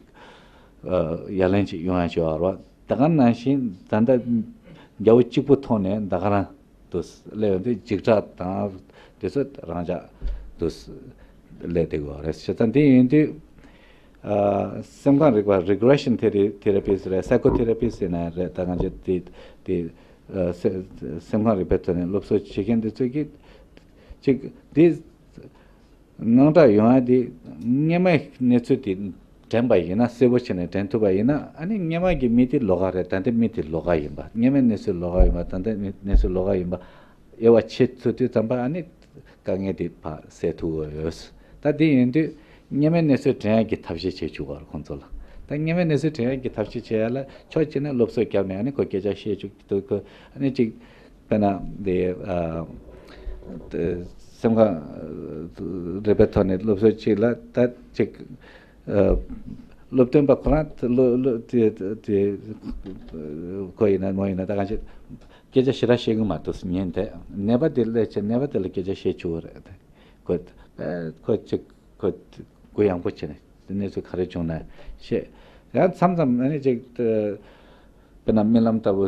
ཨ། ཡ་ལན་ཅིག་ཡོང་ཡ་ཅིག་ཡོད་རེད་བ། ད་ག་ནང་བཞིན་ད་ལྟ་རྒྱལ་པོ་གཅིག་པུ་མཐོང་ནས་ད་ག་རང་དུ་སླེབས་ཡོང་དུས་འཇིགས་སྐྲག་དང་དེ་ཚོ་རང་འཇགས་དུ་སླེབས་བསྡད་ཀྱི་ཡོད་རེད། བྱས་ཙང་འདི་ཡིན་དུས་ཨ། སེམས་ཁམས་རིག་པ་regression therapy རེད། psychotherapy ཟེར་ན་རེད། ད་གང་ཅི་དེ་དེ་ཨ། སེ་སེམས་ཁམས་རིག་པའི་ཐོག་ནས་སློབ་གསོ་བྱེད་མཁན་འདི་ཚོས་ཀྱིས་ཅིག་འདི། དངངས་སྐྲག་ཡོང་ཡ་དེ་སྔོན་མའི་གནས་ཚུལ་དེ་དྲན་པ་ཡིན་ན། གསལ་པོ་བྱས་ནས་དྲན་ཐུབ་པ་ཡིན་ན། ཨ་ནི་སྔོན་མ་གི་མི་དེ་ལོགས་ཀ་རེད། ད་ལྟའི་མི་དེ་ལོགས་ཀ་ཡིན་པ། སྔོན་མའི་གནས་ཚུལ་ལོགས་ཀ་ཡིན་པ། ད་ལྟའི་གནས་ཚུལ་ལོགས་ཀ་ཡིན་པ་དབྱེ་བ་ཕྱེ་ཐུབ་དུས་ཙམ་པ། ཨ་ནི་དཀའ་ངལ་དེ་ཕར་སེལ་ཐུབ་ཀྱི་ཡོད། ད་དེ་ཡིན་དུས་སྔོན་མའི་གནས་ཚུལ་དྲན་ཡ་གི་ཐབས་ཤེས་བྱེད་བཅུག་པ་རེད་ཁོང་ཚོ་ལ། ད་སྔོན་མའི་གནས་ཚུལ་དྲན་ཡ་གི་ཐབས་ཤེས་བྱེད་ཡ་ལ་ཕྱོགས་གཅིག་ནས་སློབ་གསོ་བརྒྱབ་ནས། ཨ་ནི་ཁོ་སྐད་ཆ་བཤད་བཅུག་གི་འདུག་ཁོ་ཨ་ནི་ཅིག་དཔེར་ན་འདི་ཨ། སེམས་ཁམས་རིག་པའི་ཐོག་ནས་སློབ་གསོ་ཅིག་ལ་ད་ཅིག་ཨ། སློབ་སྟོན་པ་ཁོ་རང་སློབ་སློབ་དེ་དེ་ཁོ་ཡིན་ན་མོ་ཡིན་ན། ད་གང་ཅི་སྐད་ཆ་ཞེ་དྲག་བཤད་གི་མ་འདུག་ཉན་དེ་ནད་པ་དེ་སླེབས་བྱས་ནད་པ་དེ་ལ་སྐད་ཆ་བཤད་བཅུག་པ་རེད། ཁོ་ཁོ་ཅིག་ཁོ་གུ་ཡངས་པོ་བྱས་ནས་དེ་གནས་ཚུལ་ག་རེ་བྱུང་ན་བཤད། ཡང་མཚམས་མཚམས་ཨ་ནི་ཅིག་དཔེར་ན་རྨི་ལམ་ལྟ་བུ་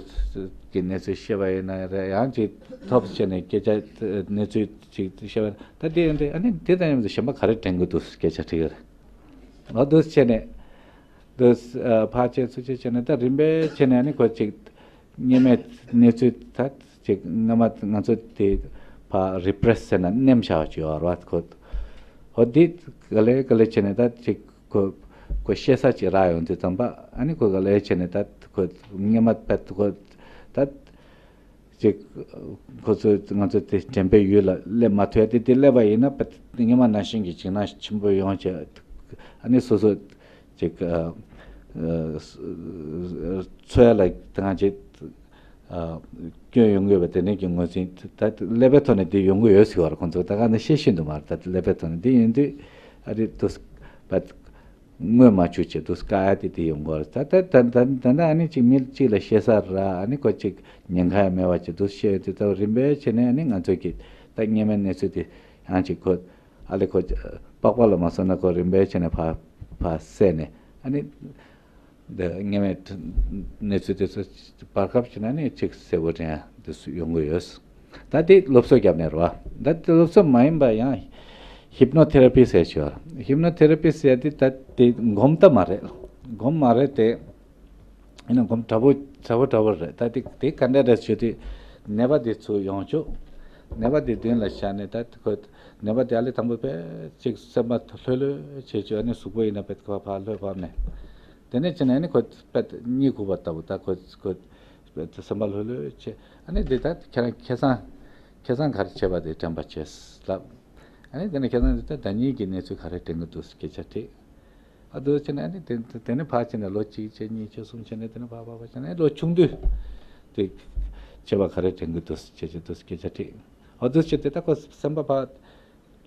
གི་གནས་ཚུལ་བཤད་པ་ཡིན་ན་རེད། ཡང་ཅིག་ཐོབ་བྱས་ནས་སྐད་ཆ་གནས་ཚུལ་ཅིག་བཤད་པ་ཡིན་ན། ད་དེ་ཡིན་དུས་ཨ་ནི་དེ་དང་མཉམ་དུ་གཞན་པ་ག་རེ་དྲན་གི་འདུག་སྐད་ཆ་དྲིས་ཀྱི་རེད། འོ་འདུག་བྱས་ནས་འདུག་ཕར་བྱས་ཚུར་བྱས་བྱས་ནས། ད་རིམ་པས་བྱས་ནས་ཨ་ནི་ཁོ་ཅིག་སྔོན་མའི་གནས་ཚུལ་ད་ཅིག་སྔ་མ་ང་ཚོ་དེ་ཕར་repress ཟེར་ན་ནེམ་བཞག་པ་ཅིག་ཡོད་རེད་བ། ཁོ་ཧོ་འདི་ག་ལེ་ག་ལེ་བྱས་ནས་ད་ཅིག་ཁོ་ཁོ་ཤེས་ས་ཅིག་རག་ཡོང་དུས་ཙམ་པ། ཨ་ནི་ཁོ་ག་ལེ་བྱས་ནས་ད་ཁོ་སྔོན་མ་ཕར་ཁོ་ད་ཅིག་ཁོ་ཚོ་ང་ཚོ་དེ་དྲན་པའི་ཡུལ་ལ་སླེབས་མ་ཐུབ་ཡ་དེ། དེ་སླེབས་པ་ཡིན་ན་ཕར་སྔོན་མ་ནང་བཞིན་གྱི་འཇིགས་སྣང་ཆེན་པོ་ཡོང་བྱས། ཨ་ནི་སོ་སོ་ཅིག་ཨ། ཨ། འཚོ་ཡ་ལ་ད་གང་ཅི། ཨ། སྐྱོན་ཡོང་གི་ཡོད་པ་དེ་འདྲ་གི་ངོས་འཛིན་ད་ཀླད་པའི་ཐོག་ནས་དེ་ཡོང་གི་ཡོད་ཟེར་བ་རེད། ཁོང་ཚོ་ད་ག་ནས་བཤད་ཤེས་འདུག་མ་རེད། ད་ཀླད་པའི་ཐོག་ནས་དེ་ཡིན་དུས་ཨ་རི་དུས་པ་དངོས་མ་བྱུང་བྱས་དུས་དཀའ་ཡ་དེ་དེ་ཡོང་གི་ཡོད་རེད། ད་ད་ད་ད་ད་ཨ་ནི་གཅིག་མི་གཅིག་ལ་བཤད་ས་ར་ཨ་ནི་ཁོ་གཅིག་ཉེན་ཁ་ཡང་མེད་པ་བྱས་དུས་བཤད་ཡོད་དུས་ད་རིམ་པས་བྱས་ནས་ཨ་ནི་ང་ཚོ་གི་ད་སྔོན་མའི་གནས་ཚུལ་དེ་ཡང་གཅིག་ཁོ་ཨ་ལེ་ཁོ་པགས་པ་ལ་མ་སོང་ན་ཁོ་རིམ་པས་བྱས་ནས་ཕར་ཕར་བསད་ནས་ཨ་ནི། འདི་སྔོན་མའི་གནས་ཚུལ་དེ་ཚོ་བར་སྐབས་ཀྱི་ནང་ནས་གཅིག་གསལ་པོ་དྲན་ཡ་འདི་ཚོ་ཡོང་གི་ཡོད། ད་དེ་སློབ་གསོ་བརྒྱབ་ནས་རེད་བ། ད་དེ་སློབ་གསོ་མ་ཡིན་པ་ཡང་ཧིབ་ནོ་ཐེ་ར་པི་ཟེར་ཞིག་ཡོད་རེད། ཧིབ་ནོ་ཐེ་ར་པི་ཟེར་དེ་ད་དེ་སྒོམ་ད་མ་རེད། སྒོམ་མ་རེད་དེ། ཡིན་ན་སྒོམ་དྲག་པོ་དྲག་པོ་དྲག་པོ་རེད། ད་དེ་དེ་ག་འདྲ་རེད་ཞུ་དུས་ནད་པ་དེ་ཚོ་ཡོང་ཆོག་ནད་པ་དེ་མདུན་ལ་བཞག་ནས་ད་ཁོ་ནད་པ་དེ་ཨ་ལེ་དང་པོ་ཕལ་ཆེར་སེམས་པ་ལྷོད་ལྷོད་བྱེད་ཆོག་ཨ་ནི་གཟུགས་པོ་ཡིན་ན་ཕལ་ཕར་ཕར་ལྷོད་ཕབ་ནས། དེ་ནས་ཕྱིན་ནས་ནི་ཁོ་དཔེ་གཉིད་ཁུག་པ་ལྟ་བུ་ད་ཁོ་ཁོ་སེམས་པ་ལྷོད་ལྷོད་བྱས། ཨ་ནི་འདི་ལྟར་ཁྱེད་རང་ཁ་སང་ཁ་སང་ག་རེ་བྱས་པ་དེ་དྲན་པ་བྱས་ལབ། ཨ་ནི་དེ་ནས་ཁ་སང་འདི་ལྟར་ཟླ་ཉིན་གྱི་གནས་ཚུལ་ག་རེ་དྲན་གྱི་འདུག་སྐད་ཆ་དྲིས། ཨ་འདུག་བྱས་ནས་ཨ་ནི་དེ་དེ་ནས་ཕར་བྱས་ནས་ལོ་གཅིག་བྱས་གཉིས་བྱས་གསུམ་བྱས་ནས་དེ་ནས་ཕར་ཕར་ཕར་བྱས་ནས་ལོ་ཆུང་དུས་དེ་བྱས་པ་ག་རེ་དྲན་གྱི་འདུག་བྱས་བྱས་འདུག་སྐད་ཆ་དྲིས། ཨ་འདུག་བྱས་དེ་ལྟར་ཁོ་སེམས་པ་ཕར་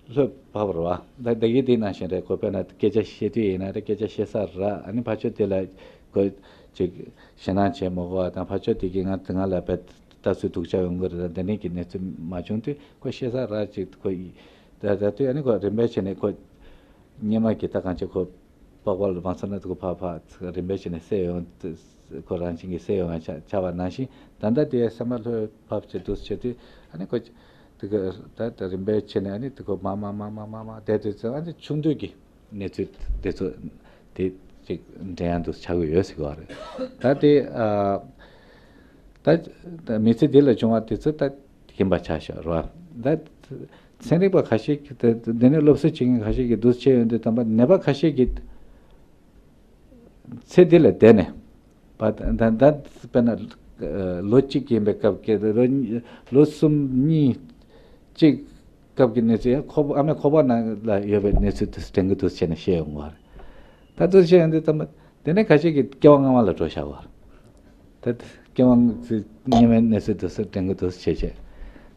ལྷོད་བབས་རེད་བ། ད་ད་གིན་དེ་ནང་བཞིན་རེད། ཁོ་དཔེར་ན་སྐད་ཆ་བཤད་དུས་ཡིན་ན་རེད། སྐད་ཆ་བཤད་ས་ར་ཨ་ནི་ཕར་ཕྱོགས་དེ་ལ་ཁོ་ཅིག་ཞེད་སྣང་བྱེད་མི་དགོས་པ་དང་ཕར་ཕྱོགས་དེ་གིས་ང་ང་ལ་དཔེ་ལྟ་ཚུལ་སྡུག་ཅག་ཡོང་གི་རེད། ད་འདི་འདྲའི་གི་གནས་ཚུལ་མ་བྱུང་དུས་ཁོ་བཤད་ས་ར་ཅིག་ཁོ་ཡི་ད་ད་དུས་ཨ་ནི་ཁོ་རིམ་པས་བྱས་ནས་ཁོ་སྔོན་མ་གི་ད་གང་ཅི་ཁོ་པགས་པ་ལ་མ་སོང་ན་ཁོ་ཕར་ཕར་རིམ་པས་བྱས་ནས་སེལ་ཡོང་། ཁོ་རང་བཞིན་གྱིས་སེལ་ཡོང་བ་ཆ་ཆགས་པ་ནང་བཞིན་ད་ལྟ་དེ་སེམས་པ་ལྷོད་ཕབ་བྱེད་དུས་བྱེད་དུས་ཨ་ནི་ཁོ་དེ་ག་ད་ད་རིམ་པས་བྱས་ནས་ཨ་ནི་དེ་ཁོ་མ་མ་མ་མ་མ་མ་བསྡད་དུས་ཙང་ཨ་ནི་ཆུང་དུས་ཀྱི་གནས་ཚུལ་དེ་ཚོ་དེ་ཅིག་འདྲེན་ཡང་དུ་ཆགས་ཀྱི་ཡོད་ཟེར་གྱི་ཡོད་རེད། ད་དེ་ཨ་ད་ད་མི་ཚེ་འདི་ལ་བྱུང་བ་དེ་ཚོ་ད་ཡིན་པ་ཆགས་ཤག་རེད་བ། ད་ཚན་རིག་པ་ཁ་ཤས་ཀྱིས་ད་འདི་ནས་སློབ་གསོ་བྱེད་མཁན་ཁ་ཤས་ཀྱིས་འདུག་བྱས་ཡོང་དུས་ཙམ་པ་ནད་པ་ཁ་ཤས་ཀྱིས་ཚེ་འདི་ལ་བསྡད་ནས་པ་ད་ད་དཔེར་ན་ལོ་གཅིག་ཡིན་པའི་སྐབས་ཀྱི་ལོ་གཉིས་ལོ་གསུམ་གཉིས་གཅིག་སྐབས་ཀྱི་གནས་ཚུལ་ཡང་ཁོག་པ་ཨ་མའི་ཁོག་པ་ནང་ལ་ཡོད་པའི་གནས་ཚུལ་དེ་དྲན་གྱི་འདུག་བྱས་ནས་བཤད་ཡོང་བ་རེད། ད་འདུག་བྱས་ཡོང་དུས་ཙམ་པ་དེ་ནས་ཁ་ཤས་ཀྱིས་སྐྱེ་བ་སྔ་མ་ལ་འགྲོ་བཞག་པ་རེད། ད་སྐྱེ་བ་སྔ་མའི་གནས་ཚུལ་དེ་ཚོ་དྲན་གྱི་འདུག་བྱས་བྱས།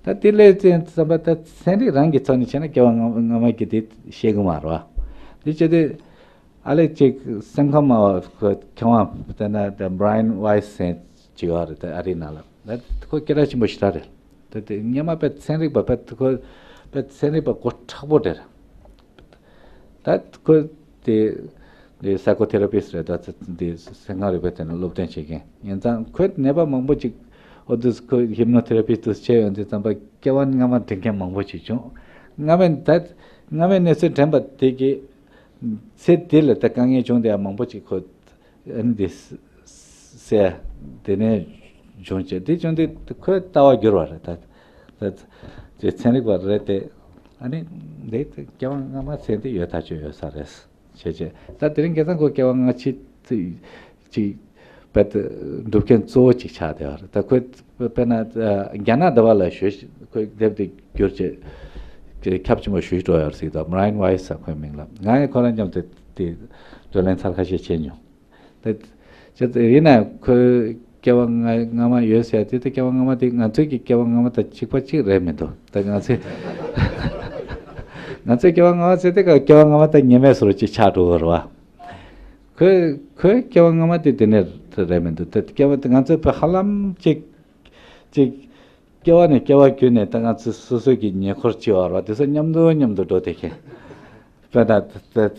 ད་དེ་ལས་ཙམ་ཙམ་པ་ད་ཚན་རིག་རང་གི་ཐོག་ནས་བྱས་ན་སྐྱེ་བ་སྔ་སྔ་མ་གི་དེ་ཤེས་གི་མ་རེད་བ། དེ་བྱས་དུས་ཨ་ལས་ཅིག་སེམས་ཁམས་སྨྲ་བ་ཁོ་མཁས་དབང་དཔེར་ན་ད་Brian Weiss་ཟེར་ཅིག་ཡོད་རེད། ད་ཨ་རིའི་ནང་ལ་ད་ཁོ་སྐད་གྲགས་ཆེན་པོ་ཞེ་དྲག་རེད། ད་དེ་སྔོན་མ་དཔེ་ཚན་རིག་པ་དཔེ་ཁོ་དཔེ་ཚན་རིག་པ་མགོ་མཁྲེགས་པོ་རེད། ད་ཁོ་དེ་དེ་Psychotherapist་རེད། ད་དེ་སེམས་ཁམས་རིག་པའི་ཐད་ནས་སློབ་སྟོན་བྱེད་མཁན་ཡིན་ཙང་ཁོས་ནད་པ་མང་པོ་ཅིག་ཨོ་དུས་ཁོ་Hypnotherapist་དུ་བྱས་ཡོང་དུས་ཙམ་པ་སྐྱེ་བ་སྔ་མ་དྲན་མཁན་མང་པོ་ཅིག་བྱུང་། སྔ་མའི་ད་སྔ་མའི་གནས་ཚུལ་དྲན་པ་དེ་གིས་ཚེ་འདི་ལ་ད་དཀའ་ངལ་བྱུང་དེ་ཡང་མང་པོ་ཅིག་ཁོ་ཨ་ནི་དེ་སེ་དེ་ནས་བྱུང་བྱས་དེ་བྱུང་དུས་ཁོའི་ལྟ་བ་འགྱུར་བ་རེད། ད་ད་དེ་ཚན་རིག་པ་རེད་དེ་ཨ་ནི་འདི་སྐྱེ་བ་སྔ་མ་ཚེ་འདི་ཡོད་ཐག་ཆོད་ཡོད་ས་རེད། བྱས་བྱས་ད་དེ་རིང་ཁ་སང་ཁོ་སྐྱེ་བ་སྔ་ཕྱི་ཅིག་ཅིག་དཔེ་སྒྲུབ་མཁན་གཙོ་བོ་ཅིག་ཆགས་བསྡད་པ་རེད། ད་ཁོས་དཔེར་ན་རྒྱ་ནག་འདི་པ་ལ་ཞུ་ཁོས་དེབ་དེ་བསྒྱུར་བྱས་ཁྱབ་ཆེན་པོ་ཞུ་འགྲོ་ཡོད་ཟིག་ད་Brian Weiss་ཟེར་ཁོའི་མིང་ལ་ང་ཡང་ཁོ་རང་མཉམ་དུ་དེ་བགྲོ་གླེང་ཚར་ཁ་ཤས་བྱས་མྱོང་། ད་ཅི་ཡིན་ན་ཁོའི་སྐྱེ་བ་སྔ་སྔ་མ་ཡོད་ཟེར་དུས་ད་སྐྱེ་བ་སྔ་མ་དེ་ང་ཚོའི་གི་སྐྱེ་བ་སྔ་མ་དང་གཅིག་པ་གཅིག་རེད་མི་འདུག་ད་ང་ཚོའི་ང་ཚོའི་སྐྱེ་བ་སྔ་མ་ཟེར་དུས་སྐབས་སྐྱེ་བ་སྔ་མ་དང་ཉེ་མོ་བཟོ་འདྲ་ཅིག་ཆགས་འགྲོ་གི་རེད་བ། ཁོའི་ཁོའི་སྐྱེ་བ་སྔ་མ་དེ་དེ་ནས་རེད་མི་འདུག་ད་སྐྱེ་བ་དེ་ང་ཚོའི་བོད་ཧ་ལམ་གཅིག་གཅིག་སྐྱེ་བ་ནས་སྐྱེ་བ་བརྒྱུད་ནས་ད་ང་ཚོ་སོ་སོ་གི་ཉེ་འཁོར་གཅིག་ཡོད་རེད་བ། དེ་ཚོ་མཉམ་དུ་མཉམ་དུ་འགྲོ་བསྡད་མཁན། དཔེར་ན་ད་ད་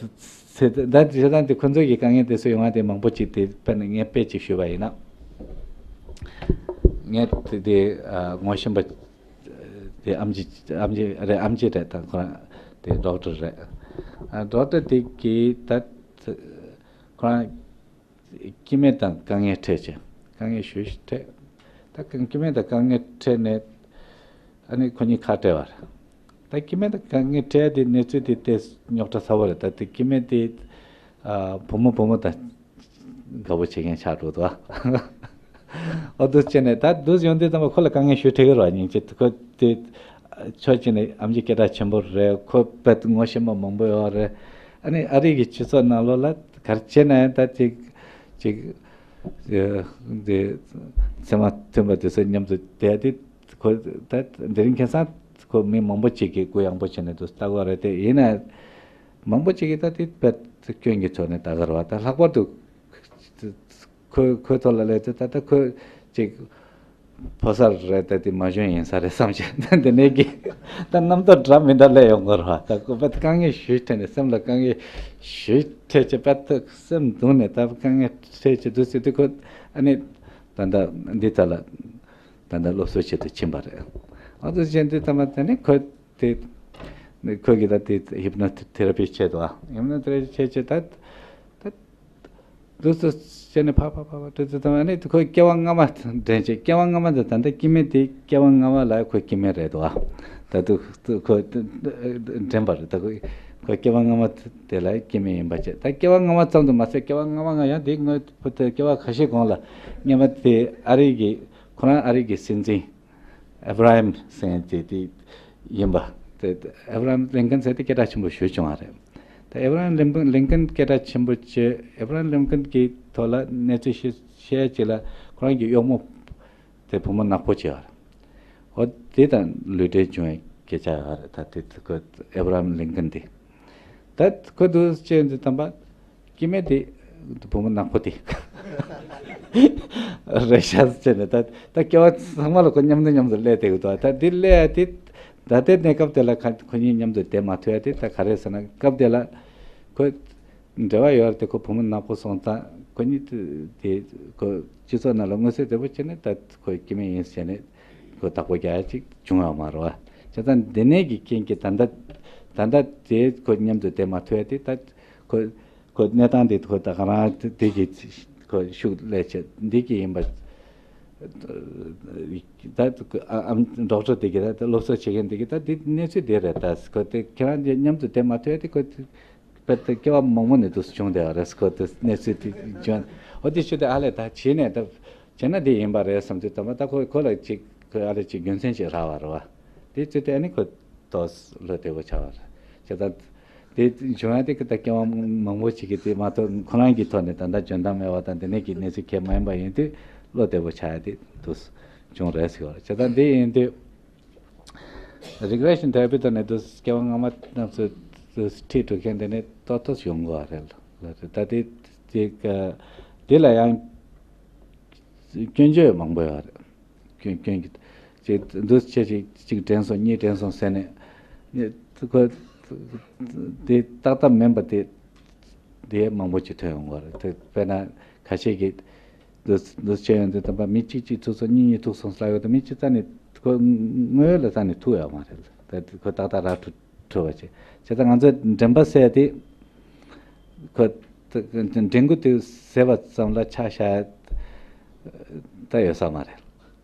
ད་ད་ད་ད་ཁོ་ཚོ་གི་དཀའ་ངལ་དེ་ཚོ་ཡོང་བ་དེ་མང་པོ་ཅིག་དེ་དཔེར་ན་ངས་དཔེ་ཅིག་ཞུས་པ་ཡིན་ན། ངས་དེ་དེ་ཨ་ངོ་ཤེས་པ་དེ་ཨེམ་ཆི་ཨེམ་ཆི་རེད། ཨེམ་ཆི་རེད། ད་ཁོ་རང་དེ་ཌོག་ཊར་རེད། ཨ་ཌོག་ཊར་དེ་གིས་ད་ཁོ་རང་སྐྱེ་དམན་དང་དཀའ་ངལ་འཕྲད་བྱས་དཀའ་ངལ་ཞེ་པོ་ཅིག་འཕྲད། ད་སྐྱེ་དམན་དང་དཀའ་ངལ་འཕྲད་ནས་ཨ་ནི་ཁོ་གཉིས་ཁ་བྲལ་བ་རེད། ད་སྐྱེ་དམན་དང་དཀའ་ངལ་འཕྲད་དེ་གནས་ཚུལ་དེ་ཏོག་ཙམ་རྙོག་དྲ་ཚ་བོ་རེད། ད་དེ་སྐྱེ་དམན་དེ་ཨ་བུ་མོ་བུ་མོ་དང་དགའ་པོ་བྱེད་མཁན་ཆགས་འགྲོ་འདུག་ཨོ་འདུག་བྱས་ནས་ད་འདུག་ཡོང་དུས་ཙམ་པ་ཁོ་ལ་དཀའ་ངལ་ཞེ་པོ་འཕྲད་ཀྱི་རེད་བ། སྙིང་རྗེ་ཁོ་དེ་ཕྱོགས་གཅིག་ནས་ཨེམ་ཆི་སྐད་གྲགས་ཆེན་པོ་རེད། ཁོ་དཔེ་ངོ་ཤེས་པ་མང་པོ་ཡོད་རེད། ཨ་ནི་ཨ་རི་གི་སྤྱི་ཚོགས་ནང་ལོགས་ལ་ག་རེ་བྱས་ན་ཡང་ད་ཅིག་ཅིག་ དེ་ཚད་མ་མཐུན་པ་དེ་ཚོ་མཉམ་དུ་བསྡད་དེ། ཁོ་ད་དེ་རིང་ཁ་སང་ཁོ་མི་མང་པོ་ཅིག་གིས་གུ་ཡངས་པོ་བྱས་ནས་འདུག་ལྟ་གི་རེད། དེ་ཡིན་ན་མང་པོ་ཅིག་གིས་ད་དེ་དཔེ་སྐྱོན་གྱི་ཐོག་ནས་ལྟ་གི་རེད་བ། ད་ལྷག་པར་དུ་ཁོ་ཁོའི་ཐོག་ལ་སླེབས་ཚེ་ད་ལྟ་ཁོ་ཅིག་ཕོ་གསར་རེད། ད་དེ་མ་གཞོན་ཡིན་ས་རེད་བསམ་བྱས། ད་འདི་ནས་ཀྱི་ད་རྣམ་རྟོག་འདྲ་མི་འདྲ་སླེབས་ཡོང་གི་རེད་བ། ད་ཁོ་དཔེ་དཀའ་ངལ་ཞེ་པོ་འཕྲད་ནས། སེམས་ལ་དཀའ་ངལ་ཞེ་པོ་འཕྲད་བྱས། དཔེ་ད་སེམས་གདུང་ནས་ད་དཀའ་ངལ་འཕྲད་བྱས་འདུག་ཟེར་དུས། ཁོ་ཨ་ནི་ད་ལྟ་འདི་ད་ལ་ད་ལྟ་སློབ་གསོའི་ཆེད་དུ་ཕྱིན་པ་རེད། ཨ་ཙི་བྱས་འདི་ད་མ་དེ་ནས་ཁོ་དེ་ཁོ་གིས་ད་དེ་ཧིབ་ནོ་ཐེ་ར་པི་བྱས་འདུག་ཨ། ཧིབ་ནོ་ཐེ་ར་པི་བྱས་བྱས་ད་ད་འདུག་སེ་བྱས་ནས་ཕར་ཕར་ཕར་ཕར་འགྲོ་ཚུལ་དང་། ཨ་ནི་ཁོས་སྐྱེ་བ་སྔ་མ་དྲན་བྱས། སྐྱེ་བ་སྔ་མ་དེ་ད་ལྟ་སྐྱེ་དམན་དེ་སྐྱེ་བ་སྔ་མ་ལ་ཁོ་སྐྱེ་དམན་རེད་འདུག་ཨ། ད་དུ་ཁོ་དྲན་པ་རེད། ད་ཁོ་ཁོ་སྐྱེ་བ་སྔ་མ་དེ་ལ་སྐྱེ་དམན་ཡིན་པ་བྱས། ད་སྐྱེ་བ་སྔ་མ་ཙམ་དུ་མ་ཟད། སྐྱེ་བ་སྔ་མ་ང་ཡང་དེ་སྔོན་བུ་དེ་སྐྱེ་བ་ཁ་ཤས་གོང་ལ་སྔོན་མ་དེ་ཨ་རི་གི་ཁོ་རང་ཨ་རི་གི་སྲིད་འཛིན་ཨེབ་ར་ཧམ་ཟེར་མཁན་དེ་དེ་ཡིན་པ། དེ་ཨེབ་ར་ཧམ་ལིན་ཀན་ཟེར་དེ་སྐད་གྲགས་ཆེན་པོ་ཞེ་པོ་བྱུང་བ་རེད། དེ་ཨེབ་ར་ཧམ་ལིན་ཀན་ལིན་ཀན་སྐད་གྲགས་ཆེན་པོ་བྱས། ཨེབ་ར་ཧམ་ལིན་ཀན་གྱི་ཐོག་ལ་གནས་ཚུལ་བཤད་བཤད་ཡ་ཅིག་ལ་ཁོ་རང་གི་གཡོག་མོ་དེ་བུ་མོ་ནག་པོ་བྱས་པ་རེད། འོ་དེ་དང་ལུས་འབྲེལ་བྱུང་བའི་སྐད་ཆ་ཡོད་རེད། ད་དེ་ཁོ་ཨེབ་ར་ཧམ་ལིན་ཀན་དེ། ད་ཁོ་འདུག་སེ་བྱས་འདི་དམ་པ་སྐྱེ་དམན་དེ་བུ་མོ་ནག་པོ་དེ་རེད་ཤག་ཟེར་ནས། ད་ད་སྐྱེ་བ་ཚང་མ་ལ་ཁོ་མཉམ་དུ་མཉམ་དུ་སླེབས་བསྡད་ཀྱི་འདུག་ད་འདི་སླེབས་ཡ་དེ་ད་ལྟའི་གནས་སྐབས་དེ་ལ་ཁ་ཁོ་གཉིས་མཉམ་དུ་བསྡད་མ་ཐུབ་ཡ་དེ་ད་ག་རེ་ཟེར་ན། སྐབས་དེ་ལ་ཁོ་འབྲེལ་བ་ཡོད་རེད་དེ། ཁོ་བུ་མོ་ནག་པོ་སོང་ཙང་ཁོ་གཉིས་དེ་ཁོ་སྤྱི་ཚོགས་ནང་ལ་མངོན་གསལ་དོད་པོ་བྱས་ནས་ད་ཁོ་སྐྱེ་དམན་ཡིན་ཟེར་ནས་ཁོ་བདག་པོ་རྒྱག་ཡ་ཅིག་བྱུང་ཡོད་མ་རེད་བ། བྱས་ཙང་འདི་ནས་ཀྱི་རྐྱེན་གྱིས་ད་ལྟ་ད་ལྟ་དེ་ཁོ་མཉམ་དུ་བསྡད་མ་ཐུབ་ཡ་དེ། ད་ཁོ་ཁོ་གནས་སྟངས་དེ་ཁོ་ད་ག་རང་དེ་གི་ཁོ་ཤུགས་སླེབས་བྱས་འདི་གི་ཡིན་པ། ད་ཨ་ཨམ་ཌོག་ཊར་དེ་གི་ད་སློབ་གསོ་བྱེད་མཁན་དེ་གི་ད་འདི་གནས་ཚུལ་དེ་རེད། ད་ཁོ་དེ་ཁྱེད་རང་དེ་མཉམ་དུ་བསྡད་མ་ཐུབ་ཡ་དེ་ཁོ་དཔེ་ད་སྐྱེ་བ་མང་པོ་ནས་འདུག་སེ་བྱུང་བསྡད་པ་རེད། ཁོ་དེ་གནས་ཚུལ་དེ་བྱུང་། འོ་དེ་ཤུ་དེ་ཨ་ལས་ད་བྱས་ནས་ད་བྱས་ན་དེ་ཡིན་པ་རེད་བསམ་དུས་ད་མ་ད་ཁོ་ཁོ་ལ་ཅིག་ཁོ་ཨ་ལས་ཅིག་རྒྱུ་མཚན་ཅིག་རག་པ་རེད་བ། དེ་བྱས་ཏེ་ཨ་ནི་ཁོ་ཏོག་བློ་བདེ་པོ་ཆགས་པ་རེད། བྱས་ཙང་དེ་བྱུང་ཡ་དེ་ཁོ་ད་སྐྱེ་བ་མང་པོ་ཅིག་གི་དེ་མ་གཏོགས་ཁོ་རང་གི་ཐོག་ནས་ད་ལྟ་འཇོན་ཐང་མེད་པ་དང་དེ་ནས་ཀྱི་གནས་ཚུལ་གང་ཡང་མ་ཡིན་པ་ཡིན་དུས་བློ་བདེ་པོ་ཆགས་ཡ་དེ་འདུག་སེ་བྱུང་རེད་ཟེར་བ་རེད། བྱས་ཙང་དེ་ཡིན་དུས། རི་གྷི་རེ་ཤན་ཐེ་ར་པི་ཐོག་ནས་དུ་སྐྱེ་བ་སྔ་མ་རྣམས་སུ་དུ་ཁྲིད་འགྲོ་མཁན་དེ་ནས་ཏོག་ཏོག་ཡོང་གི་ཡོད་རེད་ལ། ད་དེ་དེ་ག་དེ་ལ་ཡང་སྐྱོན་བརྗོད་མང་པོ་ཡོད་རེད། སྐྱོན་སྐྱོན་གྱི་ཅིག་འདུ་བྱེད་ཅིག་ཅིག་དྲན་སོང་གཉིས་དྲན་སོང་ཟེར་ནས་ཁོ་དེ་ཏག་ཏག་མིན་པ་དེ་དེ་མང་པོ་ཅིག་ཐོན་ཡོང་གི་ཡོད་རེད། དེ་དཔེར་ན་ཁ་ཤས་ཀྱིས་འདུ་འདུ་བྱས་ཡོང་དུས་ཙམ་པ་མི་གཅིག་གཅིག་ཐུག་སོང་གཉིས་གཉིས་ཐུག་སོང་ལབ་ཡོད་དུས། མི་གཅིག་རྩ་ནས་ཁོ་དངོས་ཡོད་ལ་རྩ་ནས་ཐུག་ཡོད་མ་རེད། ད་ཁོ་ཏག་ཏག་ར་འཕྲོད་འཕྲོད་པ་བྱས། བྱས་ཙང་ང་ཚོས་འདྲེན་པ་ཟེར་དེ་ཁོ་འདྲེན་ཁུལ་དུ་ཟེར་བ་ཙམ་ལ་ཆ་བཞག་ད་ཡོད་ས་མ་རེད།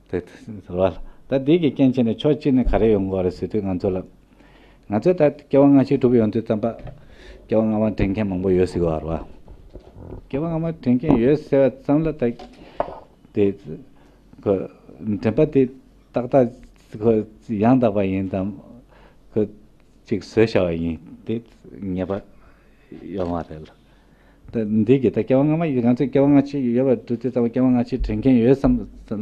དེ་རེད་བ། ད་འདི་གི་རྐྱེན་བྱས་ནས་ཕྱོགས་གཅིག་ནས་ག་རེ་ཡོང་གི་ཡོད་རེད་ཟེར་དུས་ང་ཚོ་ལ། ང་ཚོས་ད་སྐྱེ་བ་སྔ་ཕྱི་གྲུབ་ཡོང་དུས་ཙམ་པ་སྐྱེ་བ་སྔ་མ་དྲན་མཁན་མང་པོ་ཡོད་ཟེར་གི་ཡོད་རེད་བ། སྐྱེ་བ་སྔ་མ་དྲན་མཁན་ཡོད་ཟེར་བ་ཙམ་ལ་ད་དེ་ཁོ་དྲན་པ་དེ་ཏག་ཏག་ཁོ་ཡང་དག་པ་ཡིན་དམ་ཁོ་ཅིག་བཟོས་བཞག་པ་ཡིན་དེ་ངེས་པ་ཡོད་མ་རེད་ལ། ད་འདི་གི་ད་སྐྱེ་བ་སྔ་མ་ཡི་ང་ཚོས་སྐྱེ་བ་སྔ་ཕྱི་ཡོད་པ་འདུག་དེ་ལྟ་བུ་སྐྱེ་བ་སྔ་ཕྱི་དྲན་མཁན་ཡོད་བསམ་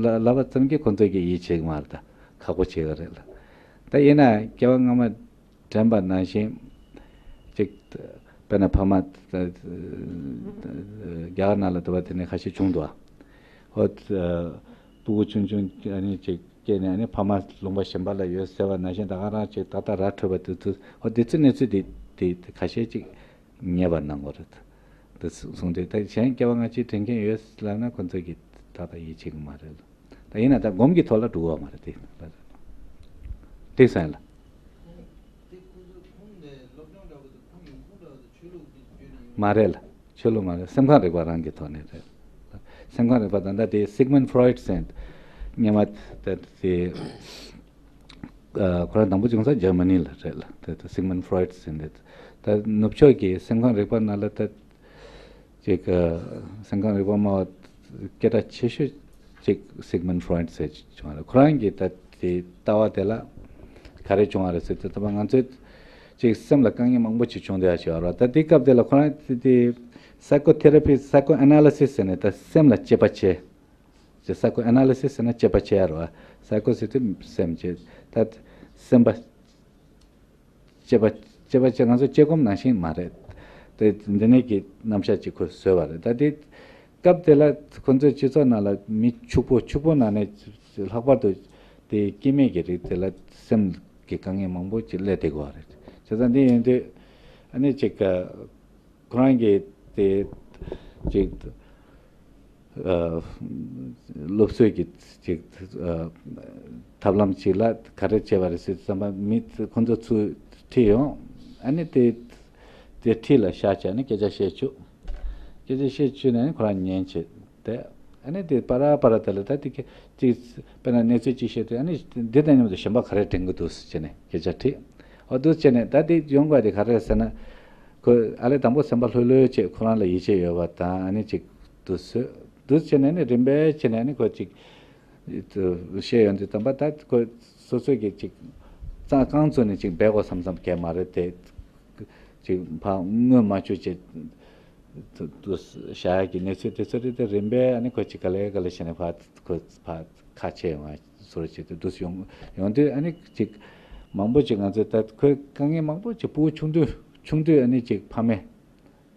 ལ་ལབ་པ་ཙམ་གྱིས་ཁོ་ཚོས་ཀྱི་ཡིད་ཆེས་ཀྱི་མ་རེད། ད་ཁག་པོ་བྱེད་ཀྱི་རེད་ལ། ད་ཡིན་ན་སྐྱེ་བ་སྔ་མ་དྲན་པ་ནང་བཞིན་ཅིག་དཔེར་ན་ཕ་མ་རྒྱ་གར་ནང་ལ་དུ་བ་དེ་ནས་ཁ་ཤས་བྱུང་འདུག་ཨ། ཧོ་ཕྲུ་གུ་ཆུང་ཆུང་ཨ་ནི་ཅིག་སྐྱེས་ནས་ཨ་ནི་ཕ་མ་ལུང་པ་གཞན་པ་ལ་ཡོད་ཟེར་བ་ནང་བཞིན་ད་ག་རང་ཅིག་ད་ལྟ་ར་འཕྲོད་པ་དེ་ཚོ་ཧོ་དེ་ཚོའི་གནས་ཚུལ་དེ་དེ་ཁ་ཤས་ཅིག་ངེས་པར་གནང་དགོས་རེད། དེ་གསུངས་དུས་ད་གཞན་སྐྱེ་བ་སྔ་ཕྱི་དྲན་མཁན་ཡོད་ལབ་ན་ཁོ་ཚོ་གིས་ད་ལྟ་ཡིད་ཆེས་ཀྱི་མ་རེད་ལ། ད་ཡིན་ན་ད་སྒོམ་གྱི་ཐོག་ལ་འགྲོ་བ་མ་རེད་དེ། དེ་སང་ལ། མ་རེད་ལ། ཆོས་ལུགས་མ་རེད། སེམས་ཁམས་རིག་པ་རང་གི་ཐོག་ནས་རེད། སེམས་ཁམས་རིག་པ་ད་ལྟ་དེ་སིག་མན་ཕྲོའིཌ་ཟེར་སྔོན་མ་ད་དེ་ཁོ་རང་དང་པོ་བྱུང་ས་ཇར་མ་ནི་ལ་རེད་ལ། དེ་སིག་མན་ཕྲོའིཌ་ཟེར་འདི་ད་ནུབ་ཕྱོགས་ཀྱི་སེམས་ཁམས་རིག་པ་ནང་ལ་ད། ཅིག་སེམས་ཁམས་རིག་པ་སྨྲ་བ་སྐད་གྲགས་ཆེ་ཤོས་ཅིག་སིག་མན་ཕྲོའིཌ་ཟེར་བྱུང་བ་རེད། ཁོ་རང་གིས་ད་དེ་ལྟ་བ་དེ་ལ་ག་རེ་བྱུང་བ་རེད་ཟེར་དུས་ད་ང་ཚོས་ཅིག་སེམས་ལ་དཀའ་ངལ་མང་པོ་ཅིག་བྱུང་བསྡད་ཡ་ཞིག་ཡོད་རེད། ད་དེ་སྐབས་དེ་ལ་ཁོ་རང་དེ་དེ་ Psychotherapy, psychoanalysis ཟེར་ནས་ད་སེམས་ལ་དཔྱད་པ་བྱེད། ཅེས་psychoanalysis ཟེར་ན་དཔྱད་པ་བྱེད་ཡ་རེད་བ། Psycho ཟེར་དུས་སེམས་བྱེད། ད་སེམས་པ་དཔྱད་པ་དཔྱད་པ་བྱེད། ང་ཚོ་དཔྱད་སྒོམ་ནང་བཞིན་མ་རེད། དེ་འདི་ནས་ཀྱི་རྣམ་གཞག་ཅིག་ཁོས་བཟོས་པ་རེད། ད་དེ་སྐབས་དེ་ལ་ཁོ་ཚོའི་སྤྱི་ཚོགས་ནང་ལ་མི་ཕྱུག་པོ་ཕྱུག་པོ་ནང་ནས་ལྷག་པར་དུ་དེ་སྐྱེ་དམན་གྱི་རིགས་དེ་ལ་སེམས་ཀྱི་དཀའ་ངལ་མང་པོ་ཅིག་སླེབས་བསྡད་ཀྱི་ཡོད་རེད། བྱས་ཙང་འདི་ཡིན་དུས་ཨ་ནི་ཅིག་ཁོ་རང་གིས་དེ་ཅིག་ཨ་སློབ་གསོའི་གི་ཅིག་ཨ་ཐབས་ལམ་ཅིག་ལ་ག་རེ་བྱས་པ་རེད་ཟེར་བསམ་པ། མི་ཁོ་ཚོ་ཚུར་ཁྲིད་ཡོང་། ཨ་ནི་དེ་དེ་ཁྲིད་ལ་བཞག་བྱས་ནས་སྐད་ཆ་བཤད་བཅུག་སྐད་ཆ་བཤད་བཅུག་ནས་ཁོ་རང་ཉན་བྱས་ཏེ། ཨ་ནི་དེ་པ་ར་པ་ར་དེ་ལ་ད་དེ་ག་ཅིག་དཔེར་ན་གནས་ཚུལ་ཅིག་བཤད་དུས། ཨ་ནི་འདི་དང་མཉམ་དུ་གཞན་པ་ག་རེ་དྲན་གྱི་འདུག་ཟེར་བྱས་ནས་སྐད་ཆ་དྲིས། ཨོ་འདུག་བྱས་ནས་ད་དེ་ཡོང་དགོས་དེ་ག་རེ་ཟེར་ན། ཁོ་ཨ་ལས་དང་པོ་སེམས་པ་ལྷོད་ལྷོད་བྱས་ཁོ་རང་ལ་ཡིད་ཆེས་ཡོད་པ་དང་། ཨ་ནི་ཅིག་འདུག་སེ་འདུག་བྱས་ནས་ནི་རིམ་པས་བྱས་ནས་ནི་ཁོ་ཅིག་བཤད་ཡོང་དུས་ཙམ་པ། ད་ཁོ་སོ་སོ་གིས་ཅིག་རྩ་རྐང་བཙུགས་ནས་ཅིག་འབད་དགོས་བསམ་བསམ་གས་མ་རེད་དེ། ཅིག་ཕར་རྔོ་མ་བཅུག་ཅིག་དུ་བཞག་ཡག་གི་གནས་ཚུལ་དེ་ཚོ་རེད་དེ། རིམ་པས་ཨ་ནི་ཁོ་ཅིག་ག་ལེ་ག་ལེ་བྱས་ནས་ཕར་ཁོ་ཕར་ཁ་ཕྱེ་ཡོང་བ་བཟོ་འདྲ་བྱས་ཏེ་འདུག་སེ་ཡོང་ཡོང་དུས། ཨ་ནི་ཅིག་མང་པོ་ཅིག་ང་ཚོས་ད་ཁོའི་དཀའ་ངལ་མང་པོ་ཅིག་ཕྲུ་གུ་ཆུང་དུས་ཆུང་དུས་ཨ་ནི་ཅིག་ཕ་མས་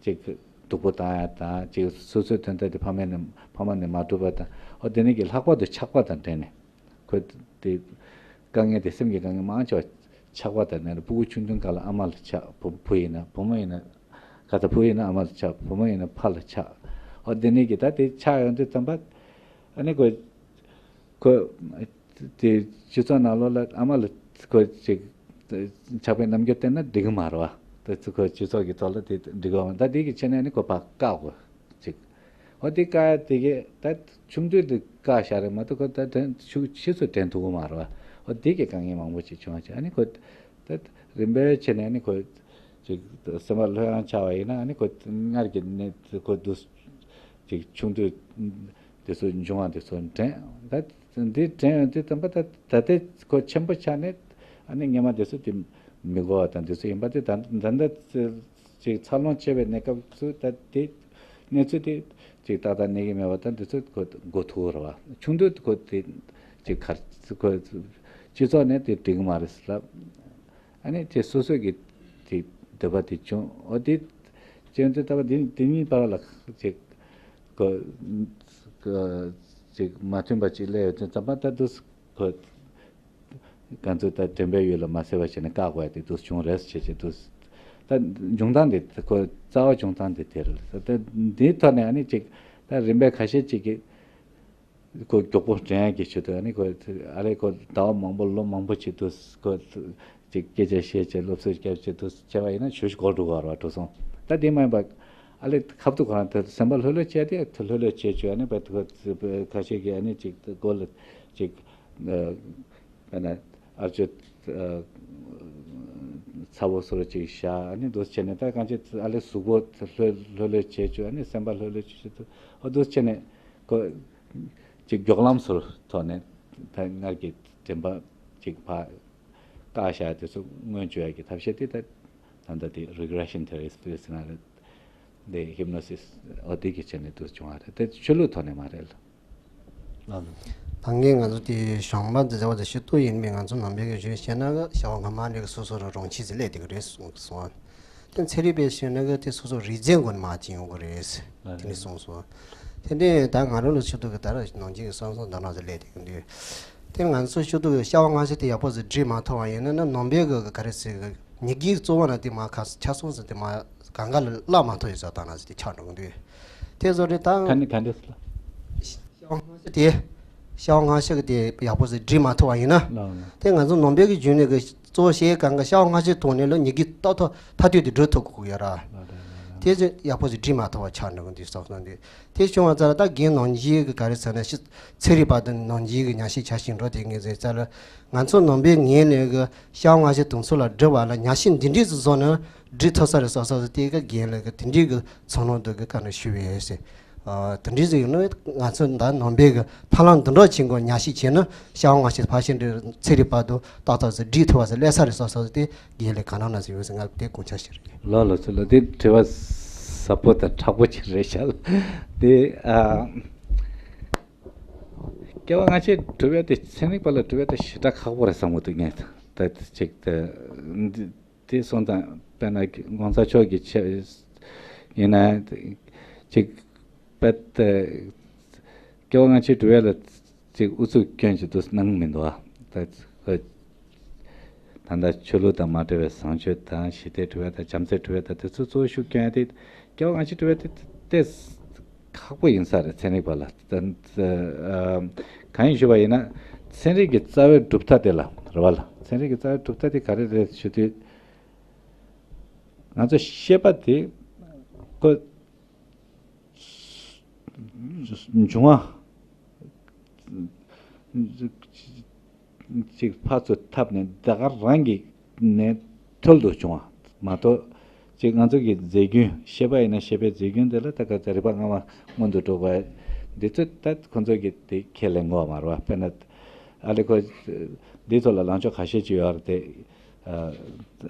ཅིག་སྡུག་པོ་བཏང་ཡ་དང་། ཅིག་སོ་སོའི་དོན་དག་དེ་ཕ་མ་ནས་ཕ་མ་ནས་མ་གྲུབ་པ་དང་། ཨོ་དེ་ནས་ཀྱི་ལྷག་པར་དུ་ཆགས་པ་དང་འབྲེལ་ནས། ཁོ་དེ་དཀའ་ངལ་དེ་སེམས་ཀྱི་དཀའ་ངལ་མང་ཆེ་བ་ཆགས་པ་དང་ནས། ཕྲུ་གུ་ཆུང་ཆུང་སྒང་ལ་ཨ་མ་ལ་ཆགས། བུ་བུ་ཡིན་ན་བུ་མོ་ཡིན་ན། ག་ད་བུ་ཡིན་ན་ཨ་མ་ལ་ཆགས། བུ་མོ་ཡིན་ན་ཕ་ལ་ཆགས། ཨོ་དེ་ནས་ཀྱི་ད་དེ་ཆགས་ཡོང་དུས་ཙམ་པ་ཨ་ནི་ཁོ་ཁོ་དེ་སྤྱི་ཚོགས་ནང་ལོགས་ལ་ཨ་མ་ལ་ཁོ་ཅིག་ཆགས་པའི་རྣམ་འགྱུར་བསྟན་ན་འགྲིག་གི་མ་རེད་བ། ད་ཁོ་སྤྱི་ཚོགས་ཀྱི་ཐོག་ལ་དེ་འགྲིག་གི་མ་རེད། ད་དེ་གི་ཆ་ནས་ཨ་ནི་ཁོ་ཕར་བཀག་དགོས་ཅིག་ཨོ་དེ་བཀག་ཡ་དེ་གས་ད་ཆུང་དུས་དེ་བཀག་བཞག་རེད་མ་གཏོགས། ཁོ་ད་དོན་ཕྱི་ཕྱི་ཚུལ་དྲན་ཐུབ་ཀྱི་མ་རེད་བ། ཨོ་དེ་གས་དཀའ་ངལ་མང་པོ་ཅིག་བྱུང་བ་ཅིག་ཨ་ནི་ཁོ་ད་རིམ་པས་བྱས་ནས་ཨ་ནི་ཁོ་ཅིག་སེམས་པ་ལྷོད་ཡངས་ཆགས་པ་ཡིན་ན། ཨ་ནི་ཁོ་སྔར་གྱི་གནས་ཁོ་འདུག་ཅིག་ཆུང་དུས་དེ་ཚོ་འབྱུང་བ་དེ་ཚོ་དྲན། ད་འདི་དྲན་ཡོང་དུས་ཙམ་པ། ད་ད་ལྟའི་ཁོ་ཆེན་པོ་ཆགས་ནས་ཨ་ནི་སྔོན་མ་དེ་ཚོ་དེ་མི་གོ་བ་དང་དེ་ཚོ་ཡིན་པ་དེ། ད་ད་ལྟ་ཅིག་འཚར་ལོངས་སྤྱད་པའི་གནས་སྐབས་སུ་ད་དེ་གནས་ཚུལ་དེ་ཅིག་ཏག་ཏག་གནས་ཀྱི་མེད་པ་དང་། དེ་ཚོ་ཁོ་གོ་ཐུབ་རེད་བ། ཆུང་དུས་ཁོ་དེ་ཅིག་གར་ཁོ་སྤྱི་ཚོགས་ནས་དེ་འགྲིག་གི་མ་རེད་ཟེར་ལབ། ཨ་ནི་དེ་སོ་སོ་གི་དེ་འདོད་པ་དེ་བྱུང་། ཨོ་དེ་བྱུང་དུས་ད་བར་དེ་དེ་གཉིས་བར་ལ་ཅིག་གོ་ཅིག་མ་མཐུན་པ་ཅིག་སླེབས་ཡོང་དུས་ཙམ་པ། ད་དུས་ཁོ་ག་ཚོད་ད་དྲན་པའི་ཡུལ་ལ་མ་སླེབས་པ་བྱས་ནས་བཀག་དགོས་ཡ་དེ་དུས་བྱུང་རེད་ཟེར་བྱས་དུས། ད་འབྱུང་སྟངས་དེ་ཁོ་རྩ་བ་འབྱུང་སྟངས་དེ་དེ་རེད། ད་འདིའི་ཐོག་ནས་ཨ་ནི་ཅིག་ད་རིམ་པས་ཁ་ཤས་ཅིག་གིས་ཁོ་མགྱོགས་པོ་དྲན་ཡག་གི་ཆེད་དུ། ཨ་ནི་ཁོ་ཨ་ལས་ཁོ་ཟླ་བ་མང་པོ་ལོ་མང་པོ་ཅིག་ཏུ་ཁོ་ཅིག་སྐད་ཆ་བཤད་བྱས་སློབ་གསོ་རྒྱབ་བྱས་ཏུ་བྱས་པ་ཡིན་ན་ཞུ་ཞུ་གོ་འགྲོ་གོ་ར་བ་འགྲོ་སོང་། ད་དེ་མ་ཡིན་པ་ཨ་ལས་ཁབ་ཏུ་ཁོ་རང་དེ་སེམས་པ་ལྷོད་ལྷོད་བྱས་ཏེ་དེ་ལྷོད་ལྷོད་བྱས་བྱས། ཨ་ནི་བས་ཁོ་ཁ་ཤས་ཀྱིས་ཨ་ནི་ཅིག་མགོ་ལ་ཅིག་ཨ་ན་ཨར་ཅོ་ཚ་བོ་སོར་ཅིག་བཞག་ཨ་ནི་འདུག་བྱས་ནས། ད་གང་ཅི་ཨ་ལས་གཟུགས་པོ་ལྷོད་ལྷོད་ལྷོད་བྱས་བྱས། ཨ་ནི་སེམས་པ་ལྷོད་ལྷོད་བྱས་བྱས་འདུག་ཨ་འདུག་བྱས་ནས་ཁོ་ཅིག་མགྱོགས་ལམ་སོར་ཐོག་ནས་ད་སྔར་གྱི་དྲན་པ་ཅིག་ཕར་བཀག་བཞག་དེ་ཚོ་སྔོན་འཇུག་ཡག་གི་ཐབས་ཤེས་དེ། ད་ད་ལྟ་དེ་regression therapy ཟེར་ན་རེད། དེ་hypnosis ཨོ་དེ་གི་བྱས་ནས་འདུག་བྱུང་བ་རེད། དེ་ཆོས་ལུགས་ཐོག་ནས་མ་རེད་ལ། ལགས་ལགས། ད་ངས་ང་ཚོ་དེ་གཞོན་པ་འདི་ཟེར་བ་དེ་ཞུ་གཏུག་ཡིན་མིན། ང་ཚོ་ནང་པའི་གི་གཞོན་བཤད་ན་གི་ཤ་བ་ང་མ་ནས་གི་སོ་སོ་རང་རང་ཆས་ཟིག་སླེབས་དེ་གི་རེད་གསུངས་སོང་། དེ་ཚན་རིག་པས་བཤད་ན་གི་དེ་སོ་སོ་རིགས་རྫས་སྒོ་ནས་མ་ཅིག་ཡོང་གི་རེད། ལགས་དེ་ནས་གསུངས་སོང་། དེ་ནས་ད་ང་རང་ལ་ཞུ་གཏུག་གི་ད་ར་ནང་ཆེན་གི་བསམ་བསམ་འདི་འདྲ་ཟིག་སླེབས་དེ་གི་འདུག་དེ་ང་ཚོ་ཞུ་གཏུག་གི་ཤ་བ་ང་ཤ་དེ་ཡག་པོ་ཟིག་སྒྲིལ་མ་ཐུབ་པ་ཡིན་ན་ན་ནང་པའི་གི་ག་རེ་ཟེར་གི་ཉི་གིས་གཙོ་བོ་ན་དེ་མ་ཁ་ཆ་སོང་ཟེར་དེ་མ་གང་ག་ལ་བརླག་མ་ཐུབ་ཡོད་ས་ད་ན་ཟེར་དེ་ཆགས་འགྲོ་གི་འདུག་དེ་བཟོ་རེད་ད། ག་ནས་ག་འདྲས་ལ། ཤ་བ་ང་ཤ་དེ། ཤ་བ་ང་ཤ་གི་དེ་ཡག་པོ་ཟིག་སྒྲིལ་མ་ཐུབ་པ་ཡིན་ན། ལགས་ལགས། དེ་ང་ཚོ་ནང་པའི་གི་རྒྱུད་ནས་གི་གཙོ་བོ་ཤ་བ་གང་ག་ཤ་བ་ང་ཤ་ཐོག་ནས་ལ་ཉི་གིས་ཏག་ཏག་ཐ་དད་དེ་འགྲོ་ཐུབ་དགོས་ཡོད་ར། ལགས་ལགས་ལགས། དེ་ཚོ་ཡག་པོ་ཟིག་སྒྲིལ་མ་ཐུབ་པ་ཆགས་འགྲོ་གི་འདུག་བསམ་སོང་དེ། དེ་བྱུང་བ་ཙ་ལ་ད་རྒན་ནང་བཞིན་གི་ག་རེ་ཟེར་ན་ཤི་ཚན་རིག་པ་དང་ནང་བཞིན་གི་ཉམས་ཞིབ་བྱ་བཞིན་འགྲོ་དེ་ངས་ཟེར་ཙ་ལ། ང་ཚོ་ནང་པའི་ངོས་ནས་གི་ཤ་བ་ང་ཤ་དེ་ཚོ་ལ་སྒྲིལ་བ་ལ་ཉམས་ཞིབ་འདི་འདྲས་སུ་བཟོ་ན་སྒྲིལ་ཐུབ་ས་རེད་བསམ་སོང་ཟེར་དེ་གི་རྒན་ལ་གི་དེ་འདྲས་གི་ཚོར་སྣང་དུ་གི་བཀའ་གནང་ཞུས་པ་ཡིན་ཟེར། ཨ་དེ་འདྲས་ཟེར་ཡོད་ན་ང་ཚོ་ད་ནང་པའི་གི་ཐབས་ལམ་འདི་འདྲ་ཆེན་པོ་ཉམས་ཞིབ་བྱས་ན་ཤ་བ་ང་ཤ་ཕལ་ཆེར་འདི་ཚན་རིག་པ་དང་ཏག་ཏག་ཟེར་སྒྲིལ་ཐུབ་པ་ཟེར་སླེབས་ས་རེད་བསམ་སོང་ཟེར་དེ་རྒན་ལ་ག་ནང་ན་ཟེར་ཡོད་ཟེར། ང་དེ་དགོངས་འཆར་ཞིག་རེད། ལགས་ལགས་ཚོ་ལགས། དེ་དྲི་བ་ ཟབ་པོ་དང་མཁྲེགས་པོ་ཅིག་རེད་ཤག་ལ། དེ་ཨ། སྐྱེ་བ་སྔ་ཕྱི་སྒྲུབ་ཡ་དེ་ཚན་རིག་པ་ལ་སྒྲུབ་ཡ་དེ་ཞེ་དྲག་ཁག་པོ་རེད་བསམ་གྱི་འདུག་ངས། ད་ཅིག་དེ་འདི་དེ་སོང་ཙང་དཔེར་ན་གོང་ས་མཆོག་གི་ཆེད་ཡིན་ན་ཅིག་དཔེ་དེ་སྐྱེ་བ་སྔ་ཕྱི་སྒྲུབ་ཡ་ལ་ཅིག་ཨུ་ཚུགས་སྐྱོན་ཅིག་འདུག་སྣང་མི་འདུག་ཨ། ད་ད་ལྟ་ཆོས་ལུགས་དང་མ་འབྲེལ་བའི་བཟང་སྤྱོད་དང་ཞི་བདེ་སྒྲུབ་ཡ་དང་བྱམས་བརྩེ་སྒྲུབ་ཡ་དང་དེ་ཚོ་གཙོ་བོ་ཤུགས་སྐྱོན་ཡ་དེ་སྐྱེ་བ་སྔ་ཕྱི་སྒྲུབ་ཡ་དེ་ཏོག་ཙམ་ཁག་པོ་ཡིན་ས་རེད། ཚན་རིག་པ་ལ་ད་ཨ་གང་ཡིན་ཞུས་པ་ཡིན་ན་ཚན་རིག་གི་རྩ་བའི་གྲུབ་མཐའ་དེ་ལ་རེད་བ་ལ། ཚན་རིག་གི་རྩ་བའི་གྲུབ་མཐའ་དེ་ག་རེ་རེད་ཞུ་དུས། ང་ཚོ་ཤེས་པ་དེ་ཁོ་འབྱུང་བ་ཅིག་ཕར་ཚུར་འཐབ་ནས་ད་ག་རང་གི་ནས་ཐོལ་དུ་བྱུང་བ་མ་གཏོགས། ཅིག་ང་ཚོ་གི་རྫས་རྒྱུན་ཤེས་པ་ཡིན་ན་ཤེས་པའི་རྫས་རྒྱུན་དེ་ལ་ད་ག་ཚོད་རིག་པ་སྔ་མ་སྔོན་དུ་འགྲོ་བ་འདི་ཚོ་ད་ཁོ་ཚོ་གི་དེ་ཁས་ལེན་དགོས་པ་མ་རེད་བ། དཔེར་ན་ཨ་ལེ་ཁོ་འདི་ཚོ་ལ་ལངས་ཕྱོགས་ཁ་ཤས་ཅིག་ཡོད་རེད་དེ། ཨ་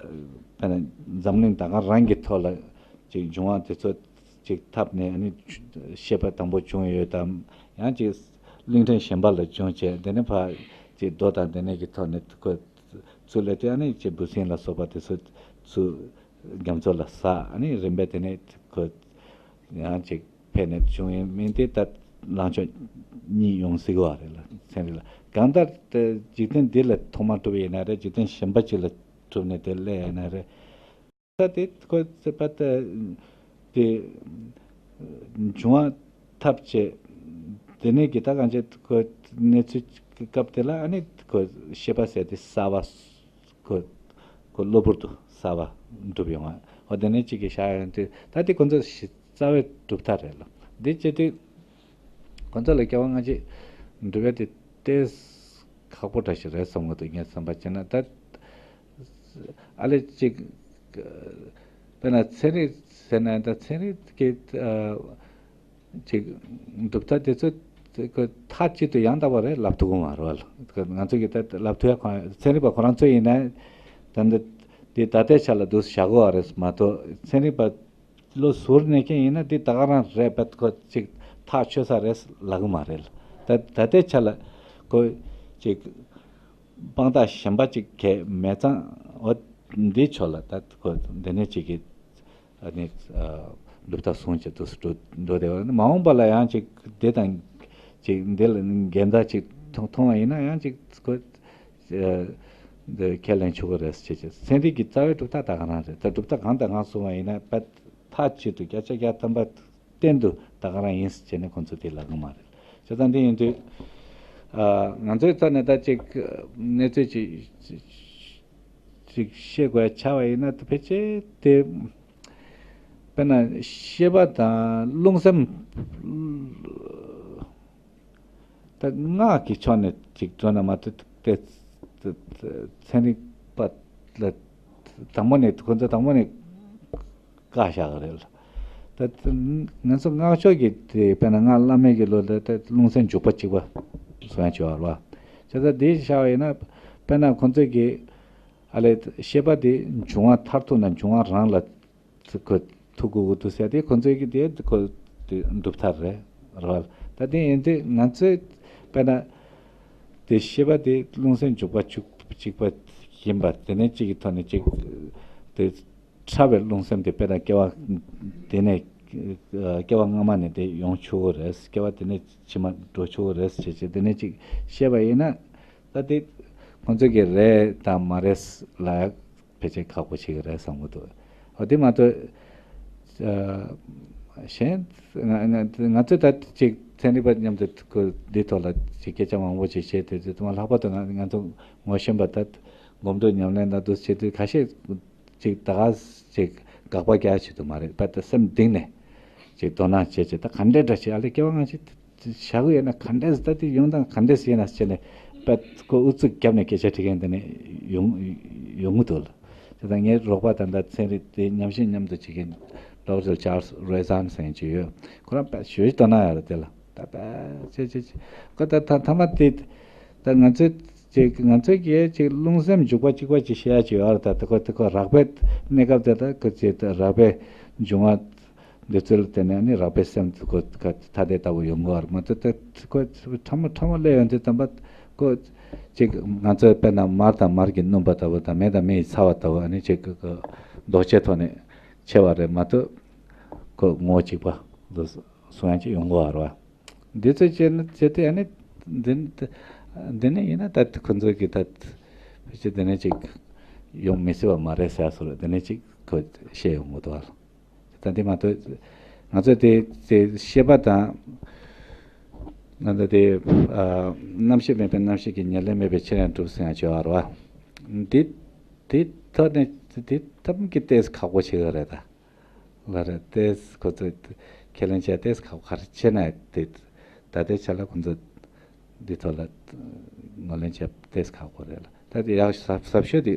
དཔེར་ན་འཛམ་གླིང་ད་ག་རང་གི་ཐོག་ལ་ཅིག་འབྱུང་བ་དེ་ཚོ་ཅིག་འཐབ་ནས་ཨ་ནི་ཤེས་པ་དང་པོ་བྱུང་ཡོད་དམ། ཡང་ཅིག་གླིང་ཕྲན་གཞན་པ་ལ་བྱུང་བྱས་དེ་ནས་ཕར་ཅིག་རྡོ་དང་དེ་ནས་ཀྱི་ཐོག་ནས་ཁོ་ཚུར་སླེབས་ཏེ་ཨ་ནི་ཅིག་འབུ་སྲིན་ལ་སོགས་པ་དེ་ཚོ་ཚུར་རྒྱ་མཚོ་ལ་ཟགས། ཨ་ནི་རིམ་པས་དེ་ནས་ཁོ་ཡང་ཅིག་ཕེབས་ནས་བྱུང་ཡིན་མིན་དེ་ད་ལངས་ཕྱོགས་གཉིས་ཡོང་སྲིད་པ་རེད་ལ། ཚན་རིག་ལ་གང་ལྟར་དེ་འཇིག་རྟེན་འདི་ལ་ཐོག་མ་གྲུབ་པ་ཡིན་ན་རེད། འཇིག་རྟེན་གཞན་པ་ཅིག་ལ་གྲུབ་ནས་དེ་སླེབས་ཡིན་ན་རེད། ད་དེ་ཁོ་ཚེ་པ་ད་དེ་འབྱུང་བ་ཐབས་བྱས་དེ་ནས་ཀྱི་ད་གང་བྱས་ཁོ་གནས་ཚུལ་སྐབས་དེ་ལ་ཨ་ནི་ཁོ་ཤེས་པ་ཟེར་དེ་གསར་པ་ཁོ་ཁོ་གློ་བུར་དུ་གསར་པ་འགྲུབ་ཡོང་བ། འོ་དེ་ནས་གཅིག་གིས་བཞག་ཡོང་དུས་ད་དེ་ཁོ་ཚོ་རྩ་བའི་གྲུབ་མཐའ་རེད་ལ། འདི་བྱེད་དུས་ཁོ་ཚོ་ལ་སྐྱེ་བ་སྔ་ཕྱི་འགྲུབ་ཡ་དེ་ཏོག་ཙམ་ཁག་པོ་འདྲ་ཞིག་རེད་བསམ་གྱི་འདུག་ངས་བསམ་པ་བྱས་ན་ད། ཨ་ལེ་ཅིག་དཔེར་ན་ཚན་རིག་ཟེར་ན་ད་ཚན་རིག་གི་ཅིག་གྲུབ་མཐའ་དེ་ཚོ་ཁོ་མཐའ་གཅིག་ཏུ་ཡང་དག་པ་རེད་ལབ་ཐུབ་ཀྱི་མ་རེད་བ། ང་ཚོ་གི་ད་ལབ་ཐུབ་ཡ་ཁོ་ཚན་རིག་པ་ཁོ་རང་ཚོ་ཡིན་ན་ད་འདི་འདི་ད་ལྟའི་ཆ་ལ་འདུག་བཞག་གི་རེད་མ་གཏོགས། ཚན་རིག་པ་ལོ་ཟུར་ནས་མཁན་ཡིན་ན་འདི་ད་ག་རང་རེད་པ། ཁོ་ཅིག་ཐག་ཆོད་ས་རེད་ལབ་གི་མ་རེད། ད་ད་ལྟའི་ཆ་ལ་ཁོ་ཅིག་དཔང་རྟགས་གཞན་པ་ཅིག་གས་མེད་ཙང་འོ་འདི་ཆོག་ལ། ད་ཁོ་འདི་ནས་ཅིག་གི་ཨ་ནི་ཨ་གྲུབ་མཐའ་སྲུང་བྱེད་དུ་འགྲོ་འགྲོ་བསྡད་པ་ནི་མ་འོངས་པ་ལ་ཡང་ཅིག་འདི་དང་ཅིག་འདི་ལ་འགལ་ཟླ་ཅིག་མཐོང་མཐོང་བ་ཡིན་ན་ཡང་ཅིག་ཁོ་ཨ་འདི་ཁས་ལེན་ཆོག་གི་རེད་ཟེར་བྱས། ཚན་རིག་གི་རྩ་བའི་གྲུབ་མཐའ་ད་ག་རང་རེད། ད་གྲུབ་མཐའ་གང་དང་གང་སྲུང་བ་ཡིན་ན་པད་མཐའ་གཅིག་ཏུ་བརྒྱ་ཆ་བརྒྱ་ཐམ་པ་གཏན་དུ་ད་ག་རང་ཡིན་ཟེར་བྱས་ནས་ཁོང་ཚོ་དེ་ལབ་གི་མ་རེད། བྱས་ཙང་འདི་ཡིན་དུས་ཨ་ང་ཚོའི་རྩ་ནས་ད་ཅིག་གནས་ཚུལ་ཅིག་ཅིག་ཤེས་དགོས་ཆགས་པ་ཡིན་ན་ཕལ་ཆེར་དེ་དཔེར་ན་ཤེས་པ་དང་རླུང་སེམས། ད་སྔགས་ཀྱི་ཕྱོགས་ནས་ཅིག་འགྲོ་ན་མ་གཏོགས་དེ་ཚན་རིག་པ་ལ་དང་པོ་ནས་ཁོ་ཚོ་དང་པོ་ནས་བཀག་བཞག་གི་རེད། ད་ང་ཚོ་སྔགས་ཕྱོགས་ཀྱི་དེ་དཔེར་ན་སྔགས་བླ་མེད་ཀྱི་ལུགས་ལ་ད་རླུང་སེམས་འཇུག་པ་གཅིག་པ་སོང་ཡ་བྱེད་པ་རེད་བ། བྱས་ཙང་དེ་བཞག་པ་ཡིན་ན་དཔེར་ན་ཁོ་ཚོས་ཀྱི་ཨ་ལས་ཤེས་པ་དེ་འབྱུང་བ་མཐར་ཐུག་ན་འབྱུང་བ་རང་ལ། ཁོ་ཐུག་དགོས་ཀྱི་འདུག་ཟེར་ཏེ་ཁོ་ཚོས་ཀྱི་དེ་ཁོ་དེ་གྲུབ་མཐའ་རེད་རེད་བ། ད་དེ་ཡིན་དུས་ང་ཚོས་དཔེར་ན་དེ་ཤེས་པ་དེ་རླུང་སེམས་འཇུག་པ་གཅིག་གཅིག་པ་ཡིན་པ་དེ་ནས་གཅིག་གི་ཐོག་ནས་གཅིག་དེ་ཕྲ་བའི་རླུང་སེམས་དེ་དཔེར་ན་སྐྱེ་བ་དེ་ནས་སྐྱེ་བ་སྔ་མ་ནས་དེ་ཡོང་ཆོག་གི་རེད། སྐྱེ་བ་དེ་ནས་ཕྱི་མ་འགྲོ་ཆོག་གི་རེད་ཟེར་བྱས་དེ་ནས་གཅིག་ཤེས་པ་ཡིན་ན་ད་དེ་ཁོ་ཚོས་ཀྱི་རེད་དང་མ་རེད་ལ། ཕལ་ཆེར་ཁག་པོ་ཞིག་རེད་བསམ་གྱི་འདུག་འོ་དེ་མ་གཏོགས་ཨ་གཞན་ང་ང་ང་ཚོས་ད་ཅིག་ཚན་རིག་པ་མཉམ་དུ་ཁོ་འདི་ཐོག་ལ་ཅིག་སྐད་ཆ་མང་པོ་ཅིག་བཤད་དུས་དེ་དུས་མ་ལྷག་པར་དུ་ང་ང་ཚོ་ངོ་ཤེས་པ་ད་སྒོམ་སྒྲུབ་ཉམས་ལེན་ལ་འདུ་བྱེད་དུས་ཁ་ཤས་ཅིག་ད་ག་ཅིག་དགག་པ་རྒྱག་བྱེད་དུ་མ་རེད་པ། ད་སེམས་གཏིང་ནས་ཅིག་དོ་སྣང་བྱེད་ཅིག་ད་ག་འདྲས་འདྲ་ཞིག་ཨ་ལས་སྐྱེ་བ་སྔ་ཕྱི་བྱ་དགོས་ཡོད་ན་ག་འདྲས་ད་དེ་ཡོང་སྟངས་ག་འདྲས་ཡིན་ན་ཟེར་ནས་པད་ཁོ་ཨུ་ཚུགས་བརྒྱབ་ནས་སྐད་ཆ་དྲི་མཁན་དེ་ནས་ཡོང་ཡོང་གི་འདུག་ལ། དེ་དང་ངའི་རོགས་པ་ད་ལྟ་ཚན་རིག་དེ་ཉམས་ཞིབ་མཉམ་དུ་བྱེད་མཁན་ཌོག་ཊར་ཅཱརལ་རོ་ཟན་ཟེར་མཁན་ཅིག་ཡོད། ཁོ་རང་པད་ཞོལ་དོ་སྣང་ཡོད་རེད་དེ་ལ། ད་པད་ཅེ་ཅེ་ཅེ་ཁོ་ད་ད་ཐ་མ་དེ་ད་ང་ཚོས་ཅིག་ང་ཚོས་ཀྱིས་ཅིག་རླུང་སེམས་འཇུག་པ་གཅིག་པ་ཅིག་བཤད་ཡ་ཅིག་ཡོད་རེད། ད་དེ་ཁོ་དེ་ཁོ་རགས་པའི་གནས་སྐབས་དེ་ད་ཁོ་ཅིག་ད་རགས་པའི་འབྱུང་བ། འདི་ཚོ་ལ་བརྟེན་ནས་ནི་རགས་པའི་སེམས་ཁོ་ཐ་དད་ལྟ་བུ་ཡོང་གི་ཡོད་རེད་མ་གཏོགས། ད་ཁོ་ཕྲ་མོ་ཕྲ་མོ་སླེབས་ཡོང་དུས་ཙམ་པ་ཁོ་ཅིག་ང་ཚོས་དཔེར་ན་མར་དང་མར་གྱི་སྣུམ་པ་ལྟ་བུ་དང་མེ་དང་མེ་ཡི་ཚ་བ་ལྟ་བུ་ཨ་ནི་ཅིག་ཁོ་ལྡོག་ཆའི་ཐོག་ནས་ཕྱེ་བ་རེད་མ་གཏོགས། ཁོ་ངོ་བོ་གཅིག་པ་ལ་སོང་ཡང་ཅིག་ཡོང་གི་ཡོད་རེད་བ། འདི་ཚོ་བྱས་ན་བྱས་ཏེ་ཨ་ནི་འདི་འདི་ནས་ཡིན་ན་ད་ཁོ་ཚོ་གི་ད་ཕལ་ཆེར་འདི་ནས་ཅིག་ཡོང་མི་སྲིད་པ་མ་རེད་ཟེར་སོང་རེད། འདི་ནས་ཅིག་ཁོ་བཤད་ཡོང་གི་འདུག་བ། ད་འདི་མ་གཏོགས་ང་ཚོ་དེ་དེ་ཤེས་པ་དང་ང་ཚོ་དེ་ཨ་རྣམ་ཤེས་མེད་པའི་རྣམ་ཤེས་ཀྱི་ཉེར་ལེན་མེད་པའི་ཕྱིར་ཡང་གྲུབ་ཟེར་ཡང་བྱ་བ་རེད་བ། འདི་དེ་ཐོག་ནས་དེ་ཐབས་ཀྱི་ཏོག་ཙམ་ཁག་པོ་ཆེ་གི་རེད་ད། ལ་རེད་དེ་ཁོ་ཚོས་ཁས་ལེན་བྱས་ཏོག་ཙམ་ཁག་པོ་ག་རེ་བྱས་ན་དེ་ད་ལྟའི་ཆ་ལ་ཁོ་ཚོ་འདི་ཐོག་ལ་ངོས་ལེན་བྱས་ཏོག་ཙམ་ཁག་པོ་རེད་ལ། ད་དེ་ཡག་ཟབ་ཟབ་ཤོས་དེ་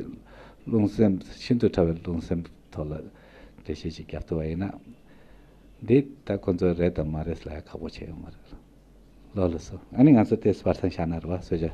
རླུང་སེམས་ཤིན་ཏུ་ཕྲ་བའི་རླུང་སེམས་ཐོག་ལ་འགྲེལ་བཤད་ཅིག་རྒྱབ་ཐུབ་པ་ཡིན་ན། འདི་ད་ཁོ་ཚོ་རེད་དང་མ་རེད་ལ་ཡ་ཁག་པོ་བྱས་ཡོང་མ་རེད། ལགས་ལགས་སོ། ཨ་ནི་ང་ཚོ་ཏོག་ཙམ་བར་མཚམས་བཞག་ན་རེད་བ་སོ་ཇ།